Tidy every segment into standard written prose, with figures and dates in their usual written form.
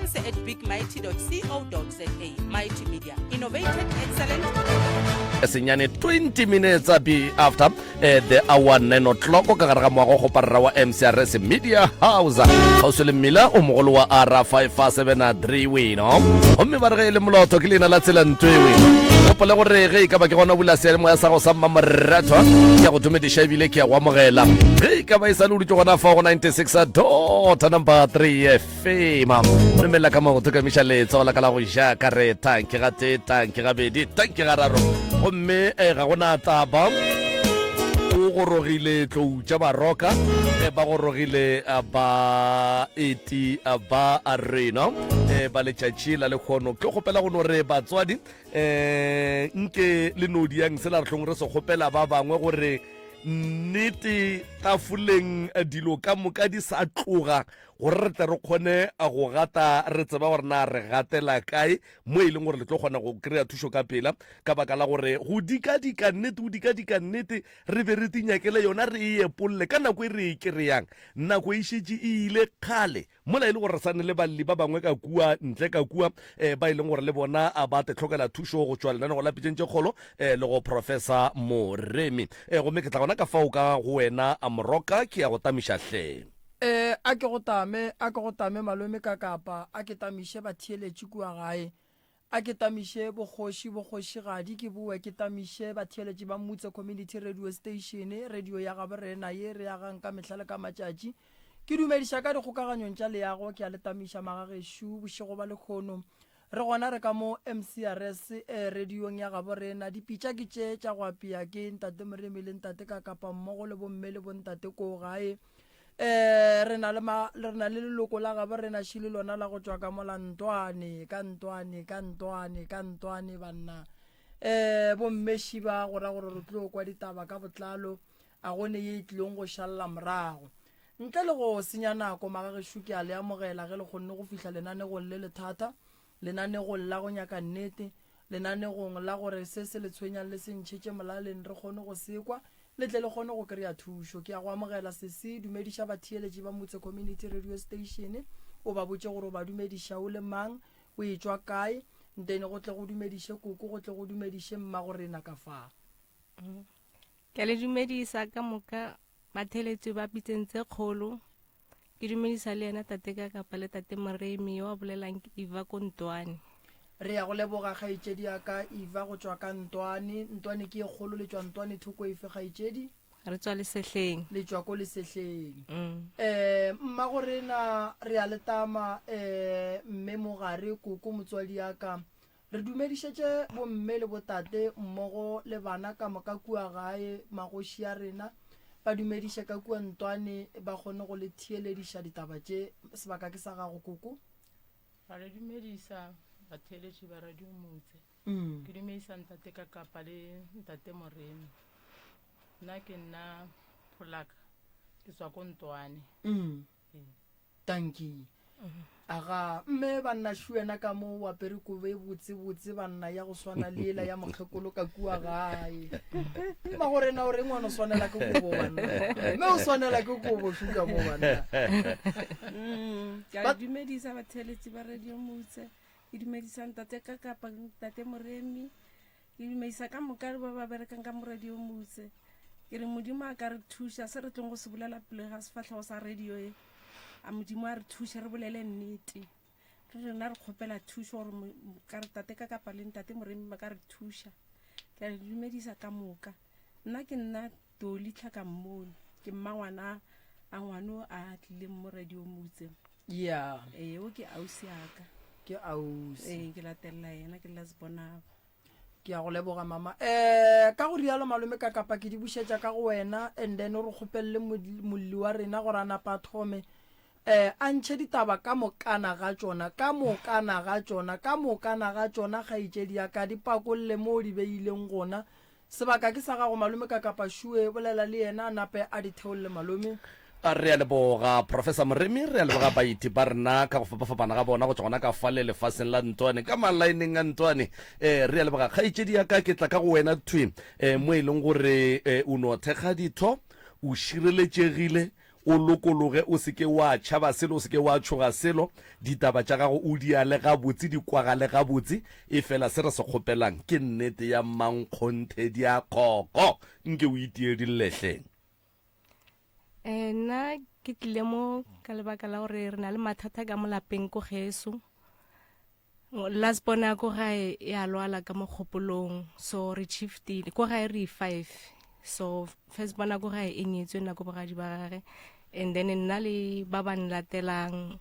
Events at bigmighty.co.za. Mighty Media. Innovated, excellent. Senyane 20 minutes be after eh, the hour 9 o'clock ka gare ga moago go parara wa MCRS Media House kgauswi le mmila o mogolo wa R573 weno gomme ba re ge e le molotho ke leina la tsela ntwewe gopole gore ge e ka ba ke gona bula seyalemoya sa go sa mmamoratwa ke ya go dumediša ebile ke ya go amogela ge e ka ba e sa le o dutše gona fa go 96 dot number 3 fm romela ka maoto ka miša letsogo la ka la go ja ka re tanki ga tee tanki gabedi tanki ga raro gomme eh, ga gona taba o gorogile tlou tša baroka eh, ba gorogile eh, ba eti eh, ba rena eh, ba letšatši la lekgono ke kgopela go no re batswadi eh, nke le no diang se la re hlong re se kgopela ba bangwe gore nnete tafoleng eh, dilo ka moka di sa tloga gore re tle re kgone go gata re tseba gore na re gatela kae mo e leng gore le tlo kgona go kry-a thušo ka pela ka baka la gore go dikadika nnete go dikadika nnete re be re tinyakele yona re e epolle ka nako e re e kry-ang nako e šetše e ile kgale mola e le gore re sane le balli ba bangwe ka kua ntle ka kua um ba e leng gore le bona a ba te tlhokela thušo go tšwa lenanego la pitšeng tše kgolo um le go professor Moremi um gomme ke tla gona ka fao ka go wena a moroka ke ya go tamiša hle. E, a ke go tame, a ke go tame malome ka kapa, a ke tamiše batheeletši kua gae, a ke tamiše bokgoši, bokgošigadi, ke boe ke tamiše batheeletši ba Mutse Community Radio Station, radio ya gabo rena ye re agang ka mehla le ka matšatši. Ke dumediša ka dikgokaganyong tša leago, ke a le tamiša magagešo bošego ba lehono. Re gona re ka mo MCRS eh, radiong ya gabo rena. Dipitša ke tše tša go apea ke Ntate Moremi le Ntate Kakapa mmogo le bomme le bontate koo gae. Eh, re na le ma, re na le leloko la gabo rena šile lona la go tšwa ka mola Ntwane, ka Ntwane, ka Ntwane, ka Ntwane banna. Eh, bomme šiba go ra gore re tlo kwa ditaba ka botlalo, a gone ye e tlilong go šalla morago. Ntle le go senya nako, magagešo ke a le amogela ge le kgonne go fihla lenanegong le lethata, lenanegong la go nyaka nnete, lenanegong la gore se se le tshwenyang le se ntšhetše molaleng re kgone go se kwa, le tle le kgone go kry-a thušo. Ke a go amogela sesi, dumediša batheeletši ba Motse Community Radio Station, o ba botše gore o ba dumediša o le mang, o etšwa kae, ntene go tle go dumediše koko, go tle go dumediše mmagorena ka fa. Ke a le dumedisa ka moka batheletši ba pitseng tse kgolo. Ke dumedisa le yena tate ka kapa le tate Moremi yo a bolelang ke Eva ko Ntwane. Re ya go leboga kgaetšedi ya ka Eva go tšwa ka Ntwane. Ntwane ke e kgolo le tšwa Ntwane thoko efe kgaetšedi? Re tswa Lesehleng. Le tšwa ko Lesehleng. Mm. Eh mmago rena re a le tama eh mme Mogare koko motswadi ya ka. Re dumedišetše bomme le botate mmogo le bana ka moka kua gae, magoši a rena ba dumediše ka kua Ntwane ba kgone go le theelediša ditaba tše. Sebaka ke sa gago koko. Ra le dumedisa batheeletši ba Radio Motse. Ke dumedisa ntate Kakapa le ntate Moremi. Nna ke nna Pholaka, ke tswa ko Ntwane. Dankie. Aga, mme banna šu wena ka mo o apere kobo e botse botse banna ya go swana le ela ya mokgekolo ka kua gae. Mma gore na o reng ngwana o swanela ke kobo banna. Mme o swanela ke kobo šu ka mo banna. Mm, ke a Ba- dumedisa batheeletši ba radio motse ke dumedisa ntate ka kapa ntate moremi Ke dumedisa ka moka ba ba berekang ka mo radio motse. Ke re Modimo a ka re thuša se re tlong go se bolela pele ga sefahlego sa radio e. A Modimo a re thuše re bolele nnete. Re rena re kgopela thušo gore ka re tate ka kapa le ntate Moremi ba ka re thuša. Ke a le dumedisa ka moka. Nna ke nna Toli Tlhakammone. Ke mmangwana a ngwano a tlileng mo radio motse. Yeah. Ee, o ke ausi aka. Ke ausi. Ee, ke latelela yena ke last bonabo. Ke a go leboga mama. Eh ka go rialo malome ka kapa ke di bušetša ka go wena and then o re kgopelele molli wa rena gore a napa a thome eh a ntšhe ditaba ka mokana ga tšona ka mokana ga tšona ka mokana ga tšona kgaetšedi ya ka di pakolle mo o di beileng gona Sebaka ke sa gago malome Kakapa Šue, bolela le yena a nape a di theolle malome. Re a leboga Professor Moremi, re a leboga baeti ba rena ka go fapafapana ga bona go tšwa gona ka fale lefaseng la Ntwane, ka malaeneng a Ntwane. Eh, re a leboga kgaetšedi ya ka, ke tla ka go wena thwi eh, mo e leng gore eh, o no thekga ditho, o šireletšegile, O lokologe, o se ke wa tšhaba selo, o se ke wa tšhoga selo. Ditaba tša gago o di ale gabotse, di kwagale gabotse. Efela se re se kgopelang ke nnete ya mmankgonthe diakgoko. Nke o itie dille hleng. Eh, nna ke tlile mo ka lebaka la gore re na le mathata ka mo lapeng ko geso. Last born ya ko gae ya lwala ka mo kgopolong, so re shiftile ko gae re 5. So first born ya ko gae e nyetswe nna ko bogadi ba gage, and then nna le ba ba nlatelang,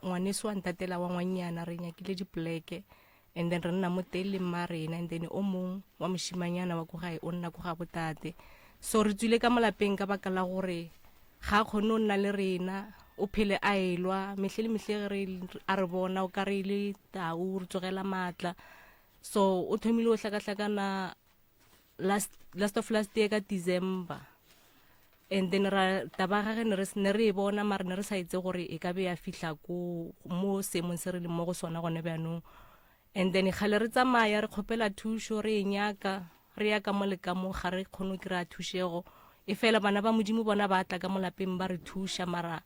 ngwaneso wa ntatela wa ngwannyana, re nyakile dipoleke, and then re nna mo teng le mma rena, and then o mong wa moshimanyana wa ko gae o nna ko ga botate. So re tswile ka mo lapeng ka baka la gore ga a kgone go nna le rena, o phele a elwa mehle le mehle ge re a re bona o ka re le tau, re tsogela maatla. So o thomile go hlakahlakana last, last of last year ka December, and then ra taba gage ne re ne re e bona, mara ne re sa itse gore e ka be ya fihla ko mo seemong se re leng mo go sona gone bjanong. And then kgale re tsamaya re kgopela thušo, re e nyaka, re ya ka mo le ka mo, ga re kgone go kry-a thušego. E fela bana ba Modimo bona ba tla ka mo lapeng ba re thuša, mara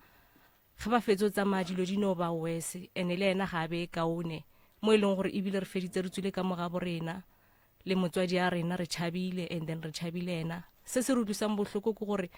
ge ba fetso tsamaya dilo di no ba worse, and le yena ga a be kaone mo e leng gore ebile re feditse re tswile ka mo ga bo rena le motswadi a rena, re tšhabile, and then re tšhabile yena. Se se re utlwisang bohloko ke gore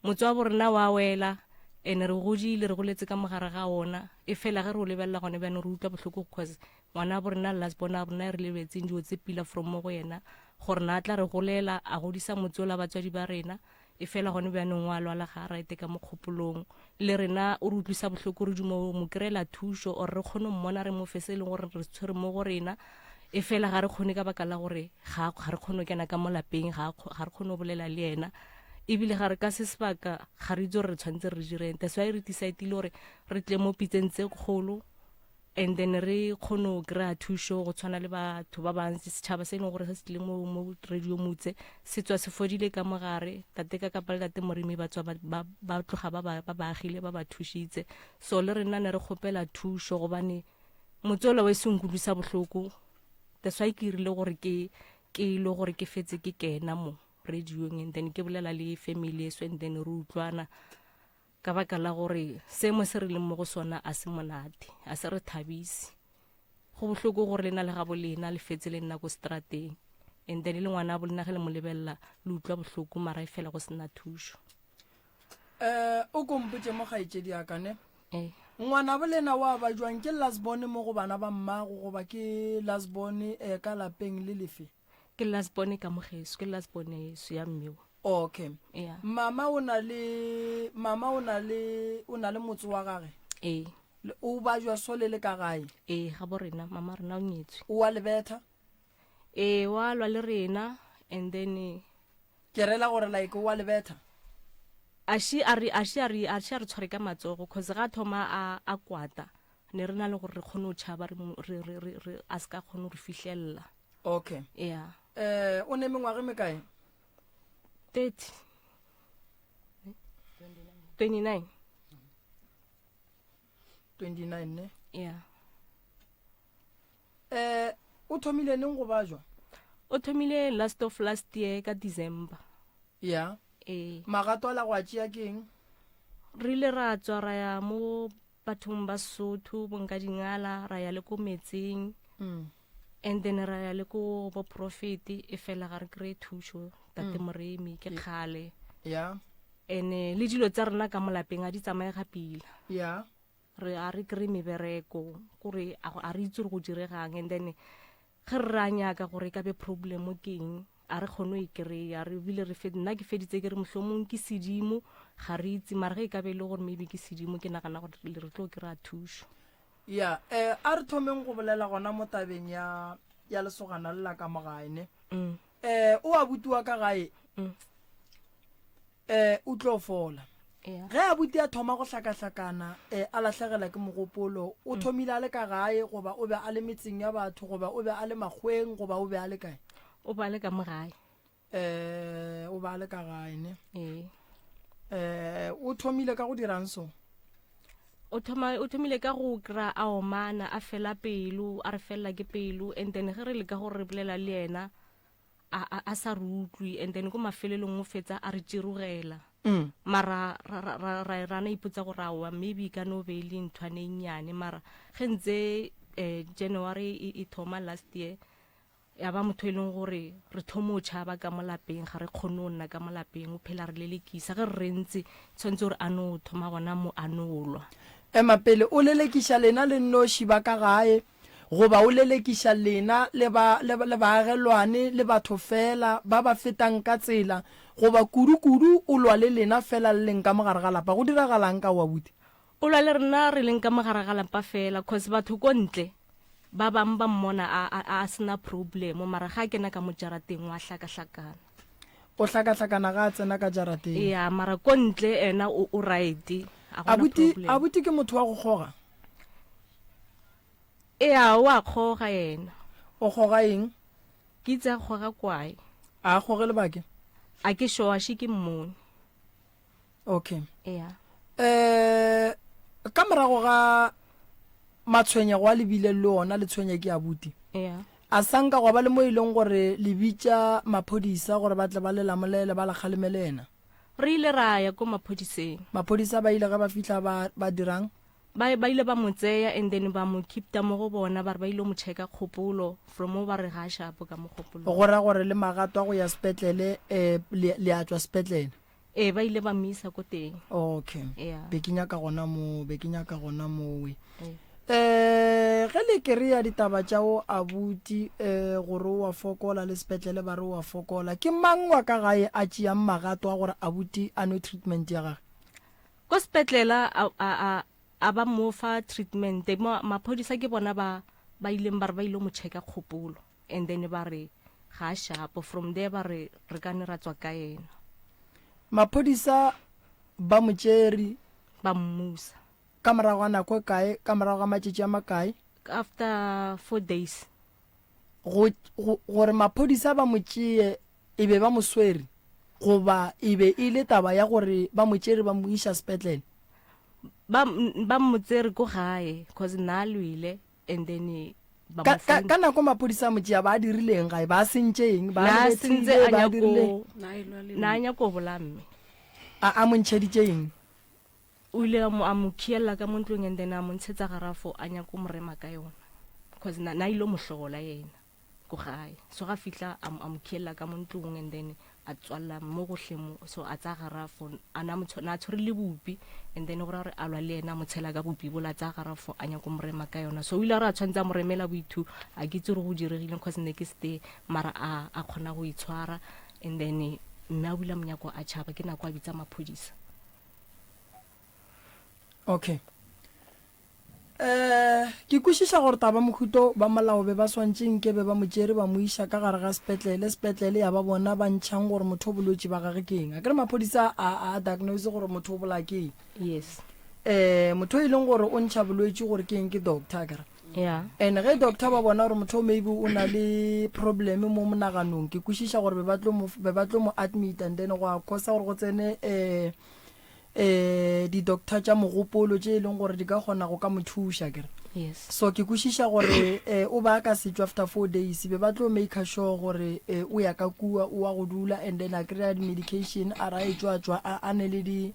motse wa bo rena wa wela, and re godile, re goletse ka mogare ga ona. E fela ge re o lebelela gone bjane re utlwa bohloko, because ngwana bo rena last bona rena re lebetseng dilo tse pila from mo go yena, gore na tla re golela a godisa motse ola batswadi ba rena. E fela gone bjanong wa lwala, ga a rate ka mo kgopolong, le rena o re utlwisa bohloko. Re duma mo kry-ela thušo, or re kgone mmona, re mo fe se e leng gore re tshwere mo go rena. E fela ga re kgone ka baka la gore ga re kgone go kena ka mo lapeng, ga re kgone go bolela le yena, ebile ga re ka se sebaka ga re itse gore re tshwanetse re direng. That's why re decidile gore re tle mo pitseng tse kgolo, and then re kgone go kry-a thušo go tshwana le batho ba bantsi. Setšhaba se e leng gore se se tlile mo mo radio Motse se tswa se fodile ka mogare, tate ka kapa le tate Moremi ba tswa ba tloga ba ba ba agile, ba ba thušitse. So le rena ne re kgopela thušo, gobane motse ola wa e se nkutlwisa bohloko. That's why ke rile gore ke ke ile gore ke fetse ke kena mo radioeng, and then ke bolela le family eso, and then re utlwana, ka baka la gore seemo se re leng mo go sona a se monate, a se re thabise. Go bohloko gore lena le gabo lena le fetse le nna ko strateng, and then le ngwana bo lena ge le mo lebelela le utlwa bohloko, mara e fela go sena thušo. Um o kompotše mo kgaetšedi ya ka ne. Ee. Ngwana bo lena wa ba jwang? Ke last born mo go bana ba mmago, goba ke last born um ka lapeng le lefe? Ke last born ka mogeso, ke last born yeso ya mmeo. Okay. Yeah. Mama o na le, mama o na le, o na le motse wa gage? Ee. O ba jwa so le le ka gae? Ee, ga bo rena, mama rena o nyetswe. O wa lebetha? Ee, wa lwa le rena, and then Ke rela gore like o wa lebetha? A she a re, a she a re, a she a re tshware ka matsogo, cause ga thoma a a kwata, ne re na le gore re kgone go tšhaba, re re re re a se ka kgone go re fihlelela. Okay. Yeah. Eh, o ne mengwaga e mekae? 30. 29. 29 ne? Yeah. Eh, o thomile neng go bajwa? O thomile last of last year ka December. Yeah. Eh. Magato a la go a tšea ke eng? Re ile ra tswa ra ya mo bathong ba Sotho, bonkadingala, ra ya le ko metseng. And then ra ya le ko bo prophet, e fela ga re kry thušo, tate Moremi, ke kgale. Yeah. Ene le dilo tsa rena ka mo lapeng a di tsamaye ga pila. Yeah. Re a re kry mebereko, kore a re itse gore go diregang, and then ge re ra nyaka gore e ka be problem ke eng, a re kgone go e kry-a. Re bile re fe, nna ke feditse ke re mohlomong ke sedimo, ga re itse, mara ge e ka be e le gore maybe ke sedimo, ke nagana gore re tlo kry-a thušo. Ya, eh, a re thomeng go bolela gona mo tabeng ya ya lesogana le la ka mo gae ne. Eh, o abuti wa ka gae. Eh, o tlo fola. Yeah. Ge abuti a thoma go hlakahlakana, eh, a lahlegela ke mogopolo, o thomile a le ka gae, goba o be a le metseng ya batho, goba o be a le makgweng, goba o be a le kae? O be a le ka mo gae. Eh, o be a le ka gae ne. Ee. Eh, o thomile ka go dirang so? O thoma, o thomile ka go kry-a a omana, a fela pelo, a re felela ke pelo, and then ge re leka gore re bolela le yena, a, a, a sa re utlwe, and then ko mafelelong o fetsa a re tširogela. Mm. Mara ra ra ra ra ra na ipotsa gore aowa maybe e ka no be e le nthwane e nnyane mara ge ntse eh, January e, e thoma last year ya ba motho e leng gore re thomo o tšhaba ka mo lapeng ga re kgone go nna ka mo lapeng o phela re lelekisa ge re rentse tshwanetse gore a no thoma gona mo a no lwa. Ema pele o lelekiša lena le nnoši ba ka gae goba o lelekiša lena le ba, le, le baagelwane le batho feela ba ba fetang ka tsela goba kudu-kudu o lwa le lena feela le leng ka mo gare ga lapa. Go diragalang ka o abuti? O lwa le rena re leng ka mo gare ga lapa fela cause batho ko ntle ba bang ba mmona a, a, a sena problem mara ga a kena ka mo jarateng wa hlakahlakana. O hlakahlakana ga a tsena ka jarateng. Ya mara ko ntle ena o, o right a gona Abuti, problem. abuti ke motho wa go kgoga? Ea o a kgoga yena. O kgoga eng? Ke itse a kgoga kwae. A kgoge lebake? A ke sure, a še ke mmone. Okay. Yeah. Eh ka morago ga matshwenyego a le bileng le ona le tshwenya ke abuti. Yeah. A sanka gwa ba le mo e leng gore le bitša maphodisa gore ba tle ba le lamolele ba la kgalemele yena. Re ile ra ya ko maphodiseng. Maphodisa ba ile ge ba fihla ba ba dirang? Ba ba ile ba mo tseya and then ba mo keepta mo go bona ba re ba ile mo checka kgopolo from mo ba re ga shapo ka mo kgopolong. Go ra gore le magato a go ya sepetlele eh le le a tšwa sepetlele. Ee, ba ile ba mo isa ko teng. Okay. Yeah. Be ke nyaka gona mo, be ke nyaka gona mowe. Ee. Eh, ge le kry-a ditaba tša o abuti eh, gore o a fokola le sepetlele ba re o a fokola, ke mang wa ka gae a tšeang magato a gore abuti a nwe treatment ya gage? Ko sepetlela a, a, a, a ba mo fa treatment. Mo, maphodisa ke bona ba ba ileng ba re ba ile mo checka kgopolo. And then ba re ga a shapo, from there ba re re ka ne ra tswa ka yena. Maphodisa ba mo tšere. Ba mmusa. Ka morago ga nako e kae, ka morago ga matšatši a makae? After 4 days. Go, go, gore maphodisa ba mo tšee e be ba mo swere goba e be e le taba ya gore ba mo tšere ba mo iša sepetlele? Ba, ba mo tsere ko gae cause na a lwele and then ba Ka, mo ka, founa. ka nako maphodisa a mo tšea ba dirile eng gae? Ba sentše eng? Ba Na le sentse bethile? a Ba dirile nyako Na e lwa le na mme. nyako bolaya mme. A, a mo ntšheditše eng? O ile a mo a mo khiella ka mo ntlong and then a mo ntshetsa garafo a nyako mo rema ka yona. Cause na na ile mo hlola yena ko gae. So ga fihla a mo a mo khiella ka mo ntlong and then a tswalla mo gohle mo so a tsaya garafo a na mo na tshwere le bupi and then go ra gore a lwa le yena a mo tshela ka bupi bola a tsaya garafo a nyako mo rema ka yona so o ile a re a tshwanetse a mo remela boithu a ke itse gore go diregileng cause ne ke ste mara a a kgona go itshwara and then mme a bula monyako a tšhaba ke nako a bitsa maphodisa. Okay. Eh, ke kwešiša gore taba Mohuto ba molao be ba swantše nke be ba mo tšere ba mo iša ka gare ga sepetlele, sepetlele ya ba bona ba ntšhang gore motho o bolwetši ba gage ke eng. Akere maphodisa a a diagnose gore motho o bolaya ke eng. Yes. Eh, motho e leng gore o ntšha bolwetši gore ke eng ke doctor akere. Yeah. And ge doctor ba bona gore motho maybe o na le problem mo monaganong, ke kwešiša gore be ba tlo mo be ba tlo mo admit and then go a khosa gore go tsene eh eh di-doctor tša mogopolo tše e leng gore di ka kgona go ka mo thuša kere yes so ke kwešiša gore eh, o ba ka setšwa after four days be ba tlo make sure gore eh, o ya ka kua o wa go dula and then a kry-a di-medication a ra e tšwa tšwa a a ne le di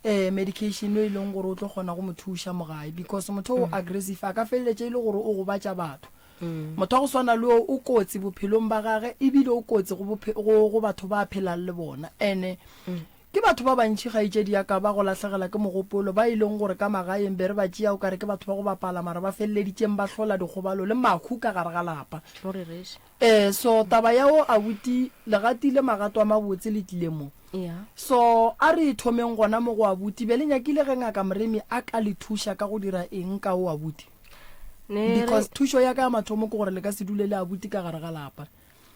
eh medication e leng gore o tlo kgona go mo thuša mo gae because motho o aggressive a ka feleletša e le gore o gobatša batho motho wa go swana le o o kotsi bophelong ba gage ebile o kotsi go, go, go batho ba phelang le bona ene Ke batho ba bantši, kgaetšedi ya ka, ba go lahlegela ke mogopolo, ba e leng gore ka magaeng be re ba tšea o ka re ke batho ba go bapala, mara ba feleleditšeng ba hlola dikgobalo le mahu ka gare ga lapa. O rereše. Ee, so taba ya o abuti, le gatile magato a mabotse le tlile mo. Yeah. So a re e thomeng gona mo go abuti, be le nyakile ge Ngaka Moremi a ka le thuša ka go dira eng ka o abuti? Ne re. Because thušo ya ka ya mathomo ke gore le ka se dule le abuti ka gare ga lapa.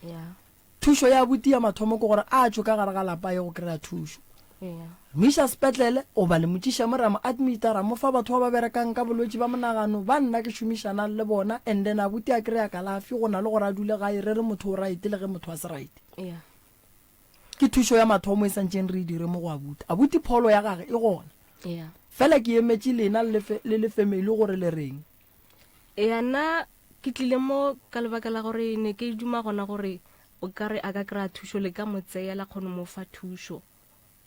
Yeah. Thušo ya abuti ya mathomo ke gore a tšwe ka gare ga lapa a ye go kry-a thušo. Yeah. Mo iša sepetlele goba le mo tšiša mo ra mo admita ra mo fa batho ba ba berekang ka bolwetši ba monagano ba nna ke šomišanang le bona and then abuti a kry-a kalafi go na le gore a dule gae re re motho o right le ge motho a se right. Yeah. Ke thušo ya mathomo e santšeng re e dire mo go abuti. Abuti pholo ya gage e gona. Yeah. Fela ke emetše lena le le le family gore le reng. Eya nna Ke tlile mo ka lebaka la gore ne ke duma gona gore o ka re a ka kry-a thušo le ka mo tseya la kgone mo fa thušo.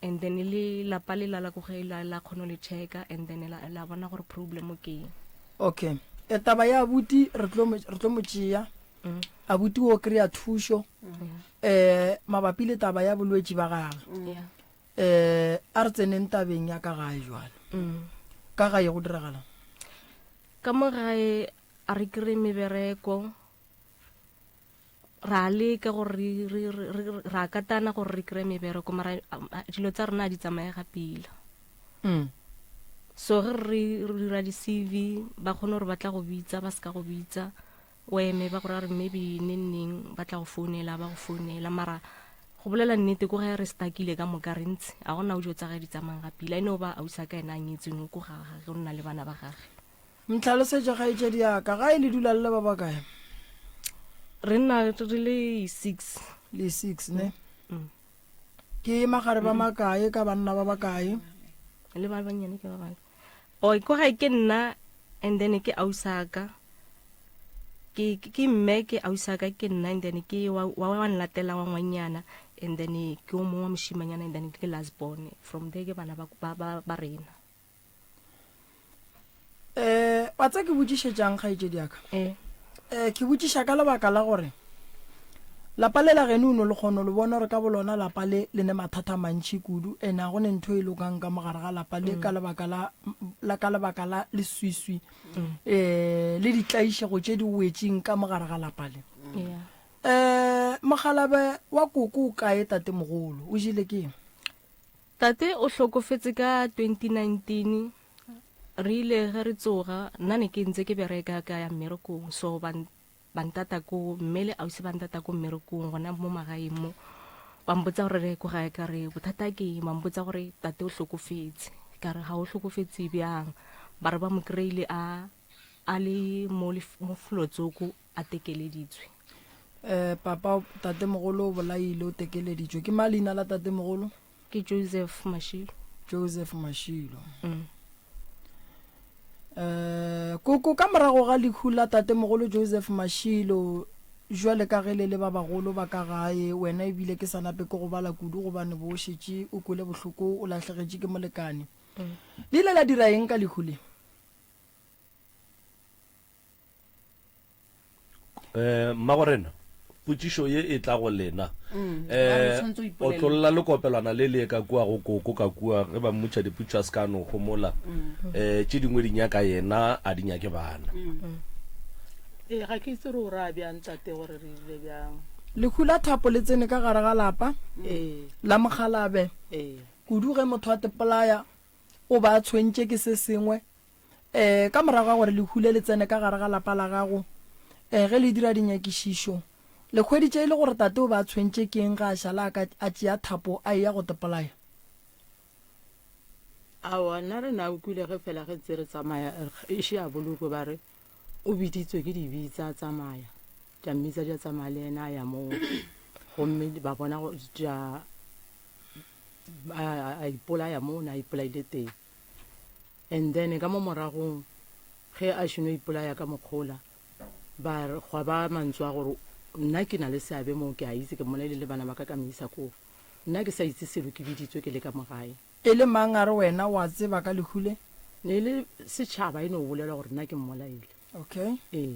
And then le lapa le la la ko ge la la kgona le checka and then la la bona gore problem ke eng. Okay. E taba ya abuti re tlo re tlo mo tšea. Mm. Abuti o kry-a thušo eh mabapi le taba ya bolwetši ba gagwe. Yeah. Eh a re tseneng tabeng ya ka gae jwale. Mm. Ka gae go diragala. Ka mo gae a re kry mebereko ra leka gore re, re, re, re, ra katana gore re kry mebereko mara dilo tsa rena di tsamaye ga pila mm. so ge re re dira di-cv ba kgone gore ba tla go bitsa ba se ka go bitsa o eme ba gore a re maybe neng neng ba tla go founela ba go founela mara go bolela nnete ko ge re stakile ka moka re ntse a gona o dilo tsa ge di tsamayang ga pila e ne o ba ausa ka ena a nyetseng o ko ga gage o nna le bana ba gage Ntlhalosetše kgaetšedi ya ka, gae le dula le le ba bakae? Re nna re le six. Le six, ne? Mm. Ke magare ba makae ka banna ba bakae? Le ba bannyane ke ba bakae? O ko gae ke nna and then ke ausaka. Ke ke mme ke ausaka ke nna and then ke wa wa nlatela wa ngwanyana and then ke o mongwe wa moshimanyana and then ke last born. From there ke bana ba ba ba rena. um wa tsa ke botšišetšang kgaetšedi yaka um ke botšiša ka lebaka la gore lapa le la geno o no le kgono le bona gore ka bolona lapa le le ne mathata a mantšhi kudu ene a go ne ntho e lokang ka mogare ga lapa le ka lebaka la la ka lebaka la leswiswi um le ditlaišego tše di wetšeng ka mogare ga lapa le yeah um mogalabe wa koko o kae tatemogolo o jele ke eng Tate o hlokofetse ka 2019 re ile ge re tsoga nna ne ke ntse ke bereka ka ya mmerekong so ba ba ntata ko mme le ausi ba ntata ko mmerekong gona mo magaeng mo ba mpotsa gore re ko gae ka re bothata ke eng ba mpotsa gore tate o hlokofetse ka re ga o hlokofetse bjang ba re ba mo kry-ile a a le mo mo folotsoko a tekeleditswe um papa tatemogolo o bolaile o tekeleditswe ke ma leina la tatemogolo Ke Joseph Mashilo. Joseph Mashilo. Mm. Eh, koko ka morago ga lehu la tatemogolo Joseph Mashilo jwale ka ge le le ba bagolo ba ka gae wena ebile ke sa nape ke go bala kudu gobane bo o šetše o kwele bohloko o lahlegetše ke molekane mm. le ile la dira eng ka lehu le Eh, mmagorena potšišo ye e tla go lena mm, eh, otlolla lekopelwana le le ka kua go koko ka kua ge ba mmotša dipotšišo a se ka no homola mm. eh, tše dingwe di nyaka yena a di nyake bana mm. ee ga ke itse re o raya bjang tate gore re ile bjang lehu la thapo le tsene ka gare ga lapa ee la mogalabe ee kudu ge motho a tepolaya o ba a tshwentše ke se sengwe E, ka morago ga gore lehu le le tsene ka gare ga lapa la gago, e, ge le dira dinyakišišo, le hweditše e le gore tate o be a tshwentše ke eng ge a šala a ka a tšea thapo a eya go tepolaya? Aowa, nna re na kwile ge fela ge ntse re tsamaya e še a bolokwe ba re o biditswe ke dibitsa a tsamaya tša mmitsa di a tsamaya le yena a ya moo gomme ba bona tša a ipolaya moo na a ipolaile teng. And then ka mo moragong ge a šeno ipolaya ka mokgola ba re gwa ba mantswe a gore nna ke na le seabe mo ke a itse ke mmolaile le bana ba ka ka mo isa koo nna ke sa itse selo ke biditswe ke le ka mo gae. E le mang a re wena wa tseba ka lehu le? Ne e le setšhaba e no bolela gore nna ke mmolaile. Okay. Ee.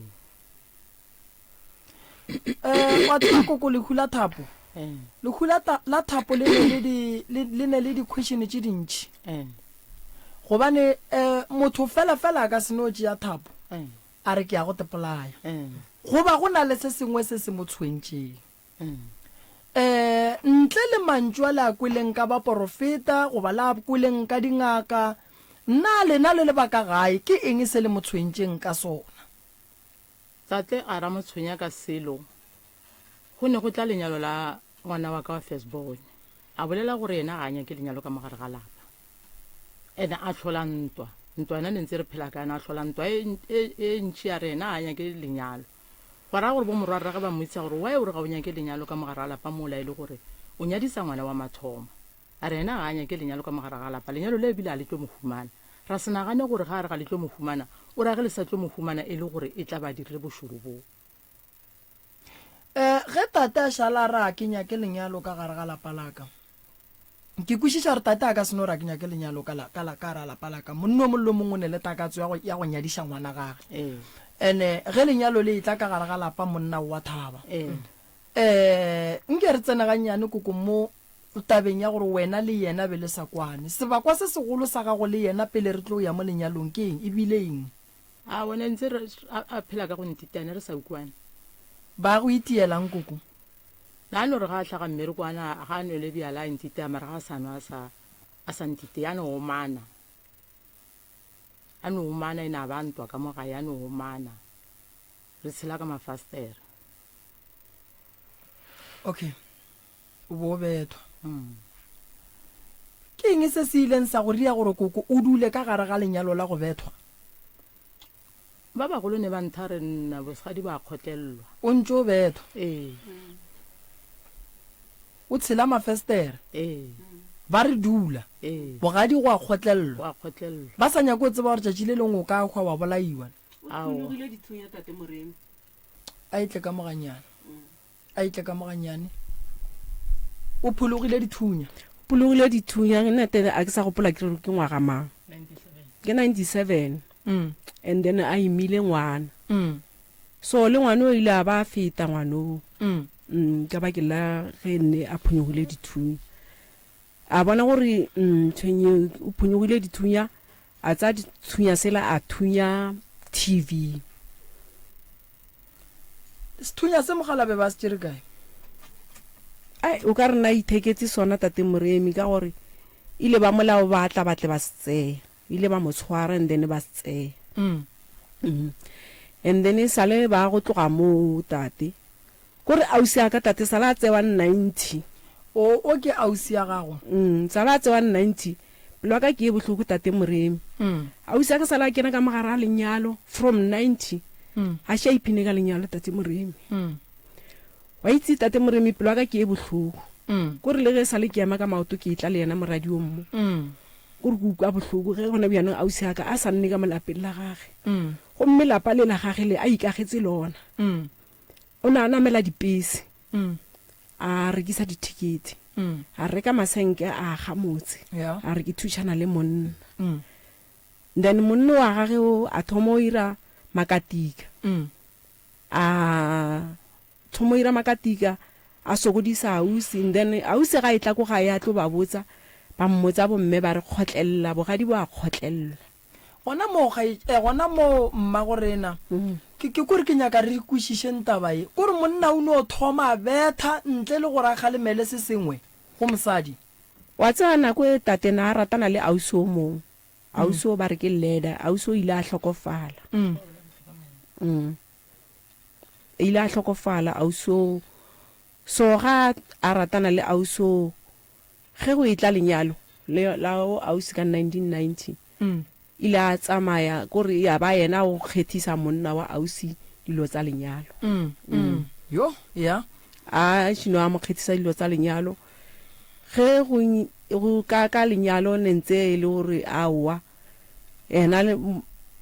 Eh, wa tseba koko lehu la thapo? Eh. Lehu la, ta, la thapo le ne le di, le, le ne le di-question tše dintši. Eh. Gobane eh, motho fela fela a ka se no tšea thapo Eh. a re ke ya go tepolaya. Eh. Goba go na le se sengwe se se mo tshwentšeng. Eh. Eh, ntle le mantšu a le a kweleng ka baporofeta goba le a kweleng ka dingaka, na lena le le ba ka gae ke eng se le mo tshwentšeng ka sona? Tate a ra mo tshwenya ka selo. Go ne go tla lenyalo la ngwana wa ka wa first born. A bolela gore yena ga a nyake lenyalo ka mo gare ga lapa. Ene a hlola ntwa. Ntwa yona ne ntse re phela ka yona, a hlola ntwa e, e, e ntši a re yena ga a nyake lenyalo. Gwa raya gore bo morwarrage ba mmotšiša gore why o re ga o nyake lenyalo ka mo gare ga lapa mola e le gore o nyadisa ngwana wa mathomo. A re yena ga a nyake lenyalo ka mo gare ga lapa, lenyalo le ebile ga le tlo mo humana. Ra se nagane gore ga a re ga le tlo mo humana, o ra ge le sa tlo mo humana e le gore e tla ba a dirile bošoro boo. E, ge tate a šala a re a ke nyake lenyalo ka gare ga lapa la ka. Ke kwešiša gore tate a ka se no re a ke nyake lenyalo ka la, ka la, ka ra lapa la ka. Monna o mongwe le o mongwe o ne le takatso ya go, ya go nyadiša ngwana gage. Ee. Ene ge lenyalo le etla ka gare ga lapa monna o a thaba. Ee. Eh, nke re tsene gannyane koko mo tabeng ya gore wena le yena be le sa kwane. Sebakwa se segolo sa gago le yena pele re tlo ya mo lenyalong ke eng? E bile eng? A wena ntse re, a, a phela ka go ntitane re sa kwane. Ba go itielang koko? Na no re ga a hlaga mmereko a na ga a nwele bjala a ntitea mara ga a sa nwa a sa a sa ntitea a no omana a no omana e na ba ntwa ka mo gae a no omana re tshela ka mafastere. Okay o bo bethwa mm. Ke eng se se ileng sa go ria gore koko o dule ka gare ga lenyalo la go bethwa? Ba bagolo ne ba ntha re nna bosadi ba kgotlellwa. O ntše o bethwa. Ee. O tshela mafestere. Ee. Ba re dula. Ee. Bogadi go a kgotlellwa. Go a kgotlellwa. Ba sa nyake go tseba gore tšatši le lengwe o ka hwa wa bolaiwa. O phonyogile dithunya tate Moremi. A e tle ka mo ganyane. A e tle ka mo gannyane. O phologile dithunya. Phologile dithunya, nna tene a ke sa gopola ke re ke ngwaga mang. Ke 97. Mm. And then a imile ngwana. Mm. So le ngwana o ile a ba a feta ngwana o. Mm. Mm, ka ba ke la ge nne a phonyogile dithunya. A bona gore mm, tshwenye o phonyogile dithunya, a tsaya dithunya sela a thunya TV. Sethunya se mogalabe ba se tšere kae? Ai, o ka re na itheketse sona tate Moremi ka gore ile ba molao ba tla ba tle ba se tseya. Ile ba mo tshwara and then ba se tseya. Mm. Mm. And then e sale ba go tloga moo tate. Kore ausi ya ka tate sale a tsewa 90. O, o ke ausi ya gago? Mm, sale a tsewa 90. Pelo ya ka ke ye bohloko tate Moremi. Mm. Ausi ya ka sale a kena ka mogare a lenyalo from 90. Mm. A še a iphine ka lenyalo tate Moremi. Mm. Wa itse tate Moremi pelo ya ka ke ye bohloko. Mm. Kore le ge sale ke ema ka maoto ke etla le yena moradi o mmo. Mm. Kore ke ukwa bohloko ge gona bjanong ausi ya ka a sa nne ka mo lapeng la gage. Mm. Gomme lapa le la gage le a ikagetse lona. Mm. O ne a namela dipese, Mm. a rekisa dithekete, Mm. a reka masenke a aga motse, Yeah. a re ke thušana le monna. Mm. Then monna wa gage o a thoma o ira makatika. Mm. A thoma o ira makatika, a sokodisa ausi. And then ausi ga e tla ko gae a tlo ba botsa, ba mmotsa bomme ba re kgotlelela, bogadi bo a kgotlelelwa. Gona moo, kgae, eh, gona moo, mmagorena, ke, ke kore ke nyaka re kwešišeng taba ye. Kore monna o no thoma a betha ntle le gore a kgalemele se sengwe go mosadi. Wa tseba nako e tate na a ratana le ausi o mongwe, ausi o ba re ke Leda, ausi o ile a hlokofala. Mm. Ile a hlokofala ausi o. So ga a ratana le ausi o, Ge go etla lenyalo le la o ausi ka 1990, ile a tsamaya kore ya ba yena o kgethisa monna wa ausi dilo tsa lenyalo. Yo, ya. A šino a mo kgethisa dilo tsa lenyalo. Ge go, go ka, ka lenyalo ne ntse e le gore aowa, yena le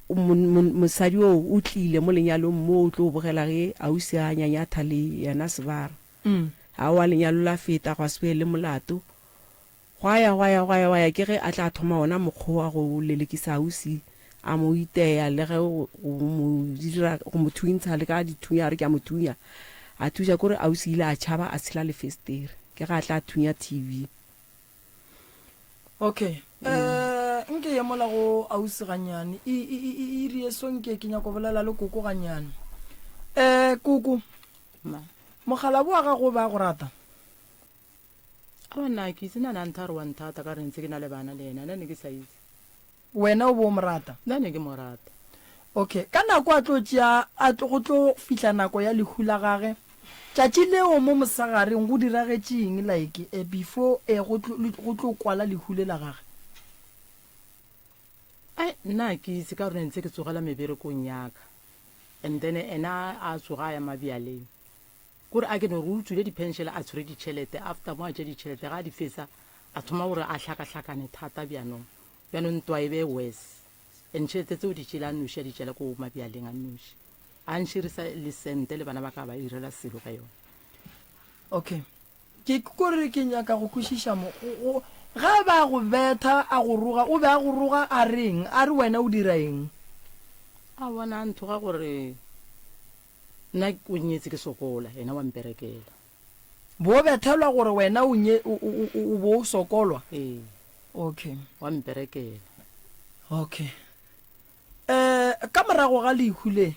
mosadi oo o tlile mo lenyalong mo o tlo bogela ge ausi a nyanyatha le yena sebara. Aowa, lenyalo la feta, gwa se be le molato. Gwa ya, gwa ya, gwa ya, gwa ya, ke ge a tla thoma wona mokgwa wa go lelekisa ausi, a mo iteya le ge go mo dira, go mo thuntsha le ka dithunya, a re ke a mo thunya. A thuša, kore ausi ile a tšhaba a tshela lefestere, ke ge a tla thunya TV. Okay. Eh, nke ye mola go ausi gannyane. I, i, i, i, iri ye so nke ke nyako bolela le koko gannyane. Eh, koko. Ma. Mokgalabo wa gago o be a go rata? Aowa nna ke itse na na ntha re wa nthata ka re ntse ke na le bana le yena nna ne ke sa itse. Wena o be o mo rata? Nna ne ke mo rata. Okay, ka nako a tlo tšea a tlo go tlo fihla nako ya lehu la gage, tšatši leo mo mosagareng go diragetše eng like eh, before eh, go tlo go tlo kwala lehu le la gage? Ai nna ke itse ka gore ne ntse ke tsogela meberekong yaka. And then ena a tsoga a ya mabjaleng. Kore a ke no re o tswile di-pension a tshwere ditšhelete, after mo a tše ditšhelete ga a di fetsa a thoma gore a hlakahlakane thata bjanong. Bjanong ntwa e be worse. And tšhelete tseo di tšele a nnoši a di tšela ko mabjaleng a nnoši. A nširisa le sente le bana ba ka ba irela selo ka yona. Okay. Ke kore ke nyaka go kwešiša mo, go, go. Ge a be a go betha, a go roga, o be a go roga a reng? A re wena o dira eng? A bona a nthoga gore nna o nnyetse ke sokola, yena wa mperekela. Bo bethelwa gore wena o nye, o, o, o, o bo o sokolwa? Ee. Okay. Wa mperekela. Okay. Eh, ka morago ga lehu le,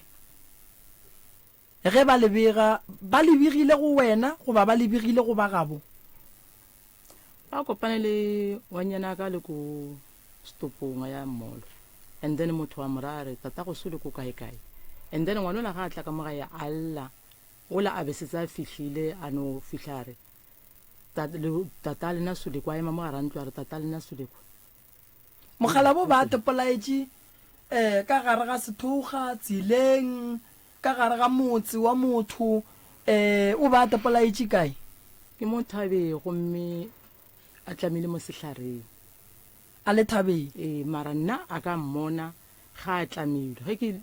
ge ba le bega, ba le begile go wena goba ba le begile go ba gabo? Ba kopane le ngwanyanaka le ko stopong ya mall and then motho wa mo raya a re tatago so le ko kae kae and then ngwanola ga a tla ka mo gae a lla ola a be setse a fihlile a no fihla a re tata lena solekwa a ema mo gara ntlo a re tata lena solekwa Mokgalabo ba tepolaetše um ka gare ga sethokga, tseleng, ka gare ga motse wa motho, um o ba tepolaetše kae? Ke mo thabeng gomme a tlamile mo sehlareng. A le thabeng? Ee, mara nna a ka mmona ga a tlamilwe. Ge ke,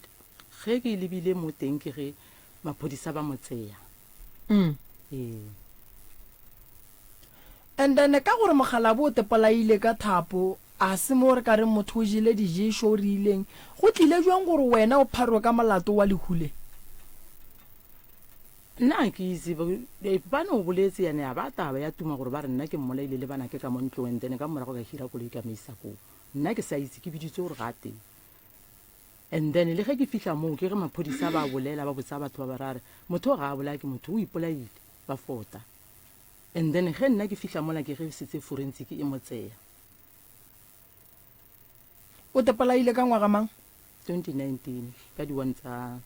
ge ke lebile mo teng ke ge maphodisa ba mo tseya. Mm. Ee. And then ka gore mokgalabo o tepolaile ka thapo, a se mo re ka reng motho o jele diješo o rileng, go tlile bjang gore wena o pharwe ka molato wa lehu le? Nna ga ke itse, ba no boletse yane ya ba taba ya tuma gore ba re nna ke mmolaile le banake ka mo ntlong and then ka morago ka hira koloi ka mo isa koo. Nna ke sa itse, ke biditswe gore ga a teng. And then le ge ke fihla moo ke ge maphodisa ba bolela ba botsa batho ba ba ra re motho o ga a bolaya ke motho o ipolaile, ba fota. And then ge nna ke fihla mola ke ge setse forensic e mo tseya. O tepolaile ka ngwaga mang? 2019 ka di 1 tsa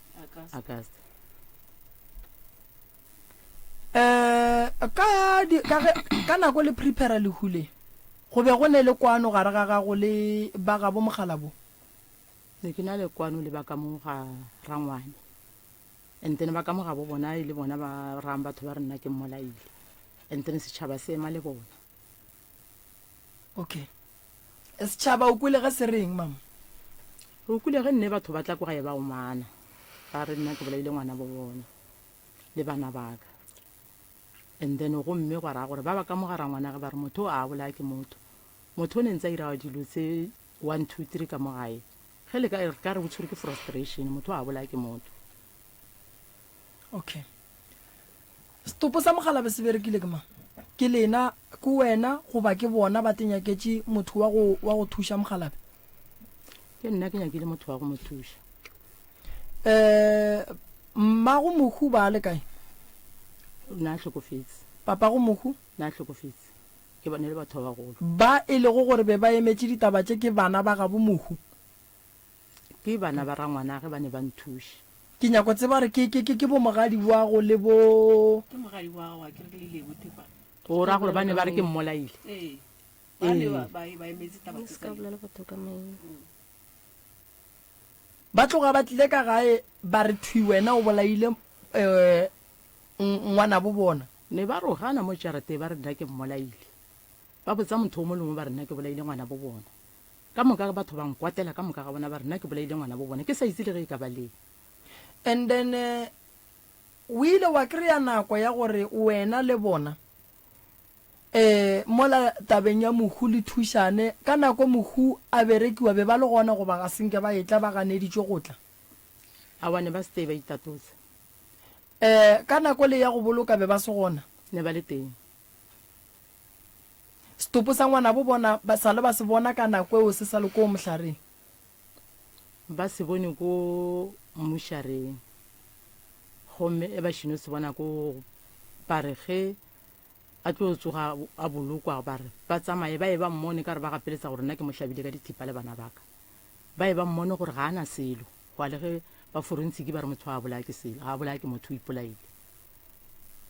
August. Eh ka di ka ge ka nako le prepare lehu le go be go ne le kwano gare ga gago le ba gabo mokgalabo? Ne ke na le kwano le ba ka mo ga rangwane. And then ba ka mo gabo bona e le bona ba rang batho ba re nna ke mmolaile. And then setšhaba se ema le bona. Okay. Setšhaba o kwele ge se reng mama? O kwele ge nne batho ba tla ko gae ba omana. Ba re nna ke bolaile ngwana bo bona le bana ba ka. And then gomme gwa raya gore ba ba ka mo ga rangwana ge ba re motho o a bolaya ke motho. Motho o ne ntse a ira dilo tse 1 2 3 ka mo gae. Ge le ka re ka re o tshwerwe ke frustration, motho a bolaya ke motho. Okay. Setopo sa mogalabe se berekile ke mang? Ke lena, ke wena goba ke bona ba tenyaketše motho wa go wa go thuša mogalabe? Ke nna ke nyakile motho wa go mo thuša. Eh, mmago mohu ba le kae? Na hlokofetse. Papago mohu? Na hlokofetse. Ke bone le batho ba bagolo. Ba e lego gore be ba emetše ditaba tše ke bana ba gabo mohu. Ke bana ba rangwanage ba ne ba nthuša. Ke nyako tseba gore ke, ke, ke, ke bo mogadi wago le bo. Ke mogadi wago, a ke re le Lebo Thepa. O ra gore ba ne ba re ke mmolaile? Ee. Ba ne ba, ba, ba emetse taba O tse se ka tsa bolela batho ka maina. Ba tloga ba tlile ka gae ba re thwi wena o bolaile um ngwanabo bona. Ne ba rogana mo jarateng ba re nna ke mmolaile. Ba botsa motho o molongwe ba re nna ke bolaile ngwanabo bona. Ka moka batho ba nkwatela ka moka ga bona ba re nna ke bolaile ngwanabo bona ke sa itse le ge e ka ba leng. And then o ile wa kry-a nako ya gore wena le bona um mola tabeng ya mohu le thušane. Ka nako mohu a berekiwa be ba le gona goba ga se nke ba etla ba ganeditšwe go tla? Aowa ne ba se tee ba itatotse. Ee, ka nako le ya go boloka be ba se gona. Ne ba le teng. Setopo sa ngwanabo bona ba sa le ba se bona ka nako eo se sa le koo mohlareng. Ba se bone ko mmušareng. Gomme e ba šino se bona ko ba re ge a tlo tsoga a bolokwa ba re ba tsamaye ba ye ba mmone ka re ba gapeletsa gore nna ke mo hlabile ka dithipa le bana ba ka. Ba ye ba mmone gore ga a na selo. Gwa le ge ba forensiki ba re motho ga a bolaya ke selo, ga a bolaya ke motho o ipolaile.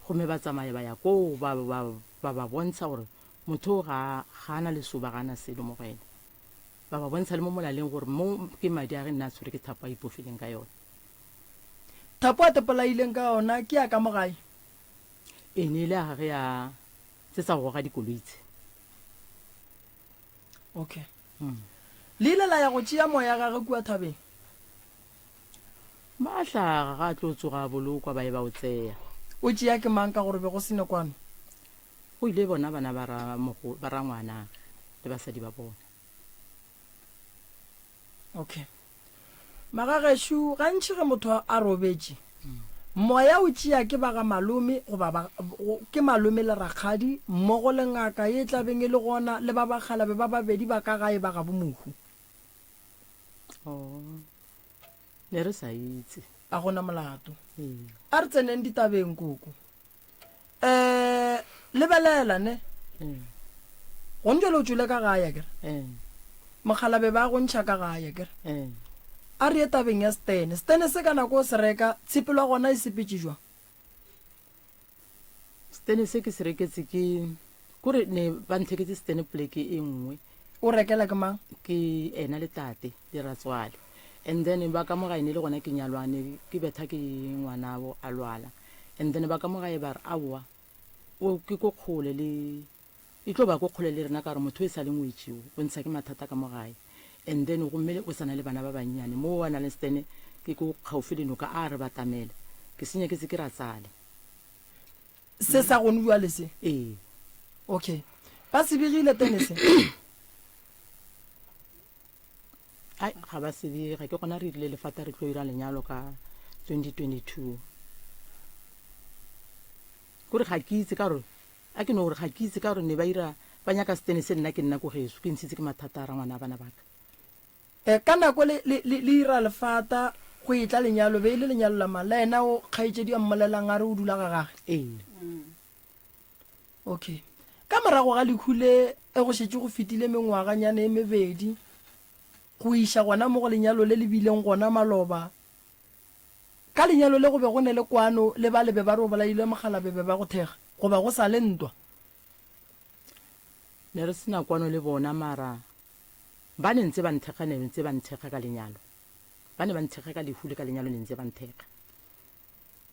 Gomme ba tsamaya ba ya koo ba, ba, ba ba bontsha gore motho o ga, ga a na lesoba, ga a na selo mo go ena. Ba ba bontsha le mo molaleng gore mo ke madi a ge nna a tshwere ke thapo a ipofileng ka yona. Thapo a tepolaileng ka yona ke ya ka mo gae? E ne e le ya gage ya tse tsa go goga dikoloi tse. Okay. Le ile la ya go tšea moya gage kua thabeng. Ba hlaga ga a tlo tsoga a bolokwa ba ye ba o tseya. O tšea ke mang ka gore be go se ne kwano? Go ile bona bana ba ra mogo, ba rangwanage. Le basadi ba bona. Okay. Magagešo, gantši ge motho a robetše, moya o tšea ke ba ga malome goba ba, ke malome le rakgadi mmogo le ngaka ye tla beng e le gona le ba bakgalabe ba babedi ba ka gae ba gabo mohu. Oh. Ne re sa itse. A gona molato. Ee. A re tseneng ditabeng koko. Eh, lebelela ne. Ee. Gone jwale o tšwele ka gae akere. Ee. Mokgalabe ba go ntšha ka gae akere. Ee. A re ye tabeng ya stene. Stene se ka nako o se reka, tshepelo ya gona e sepetše jwang? Stene se ke se reketse ke kore ne ba ntheketse stene poleke e nngwe. O rekela ke mang? Ke ena le tate le ratswale. And then ba ka mo gae ne le gona ke nyalwane ke betha ke ngwanabo a lwala. And then ba ka mo gae ba re aowa o ke ko kgole le e tlo ba ko kgole le rena ka gore motho e sa le ngwetši o o ntsha ke mathata ka mo gae. And then gomme o sa na le bana ba bannyane mo a na le stene ke ko kgaufi le noka a re batamele ke se nyaketse ke ratsale. Se sa gone bjale se? Ee. Okay. Ba se begile tene se? Ai, ga ba se bega. Ke gona re rile lefata re tlo ira lenyalo ka 2022. Kore ga ke itse ka gore a ke no gore ga ke itse ka gore ne ba ira ba nyaka setene se nna ke nna ko geso ke ntshitse ke mathata a rangwana a bana baka. E, ka nako le, le, le, le ira lefata go etla lenyalo, be e le lenyalo la mang? La yena o kgaetšedi a mmolelang a re o dula ga gage? Ee. Okay. Ka morago ga lehu le e go šetše go fetile mengwaganyana e mebedi go iša gona mo go lenyalo le le bileng gona maloba. Ka lenyalo le go be go ne le kwano le ba le be ba re o bolailwe mogala be be ba go thekga goba go sa le ntwa? Ne re se na kwano le bona mara Ba ne ntse ba nthekga ne ntse ba nthekga ka lenyalo. Ba ne ba nthekga ka lehu le ka lenyalo ne ntse ba nthekga.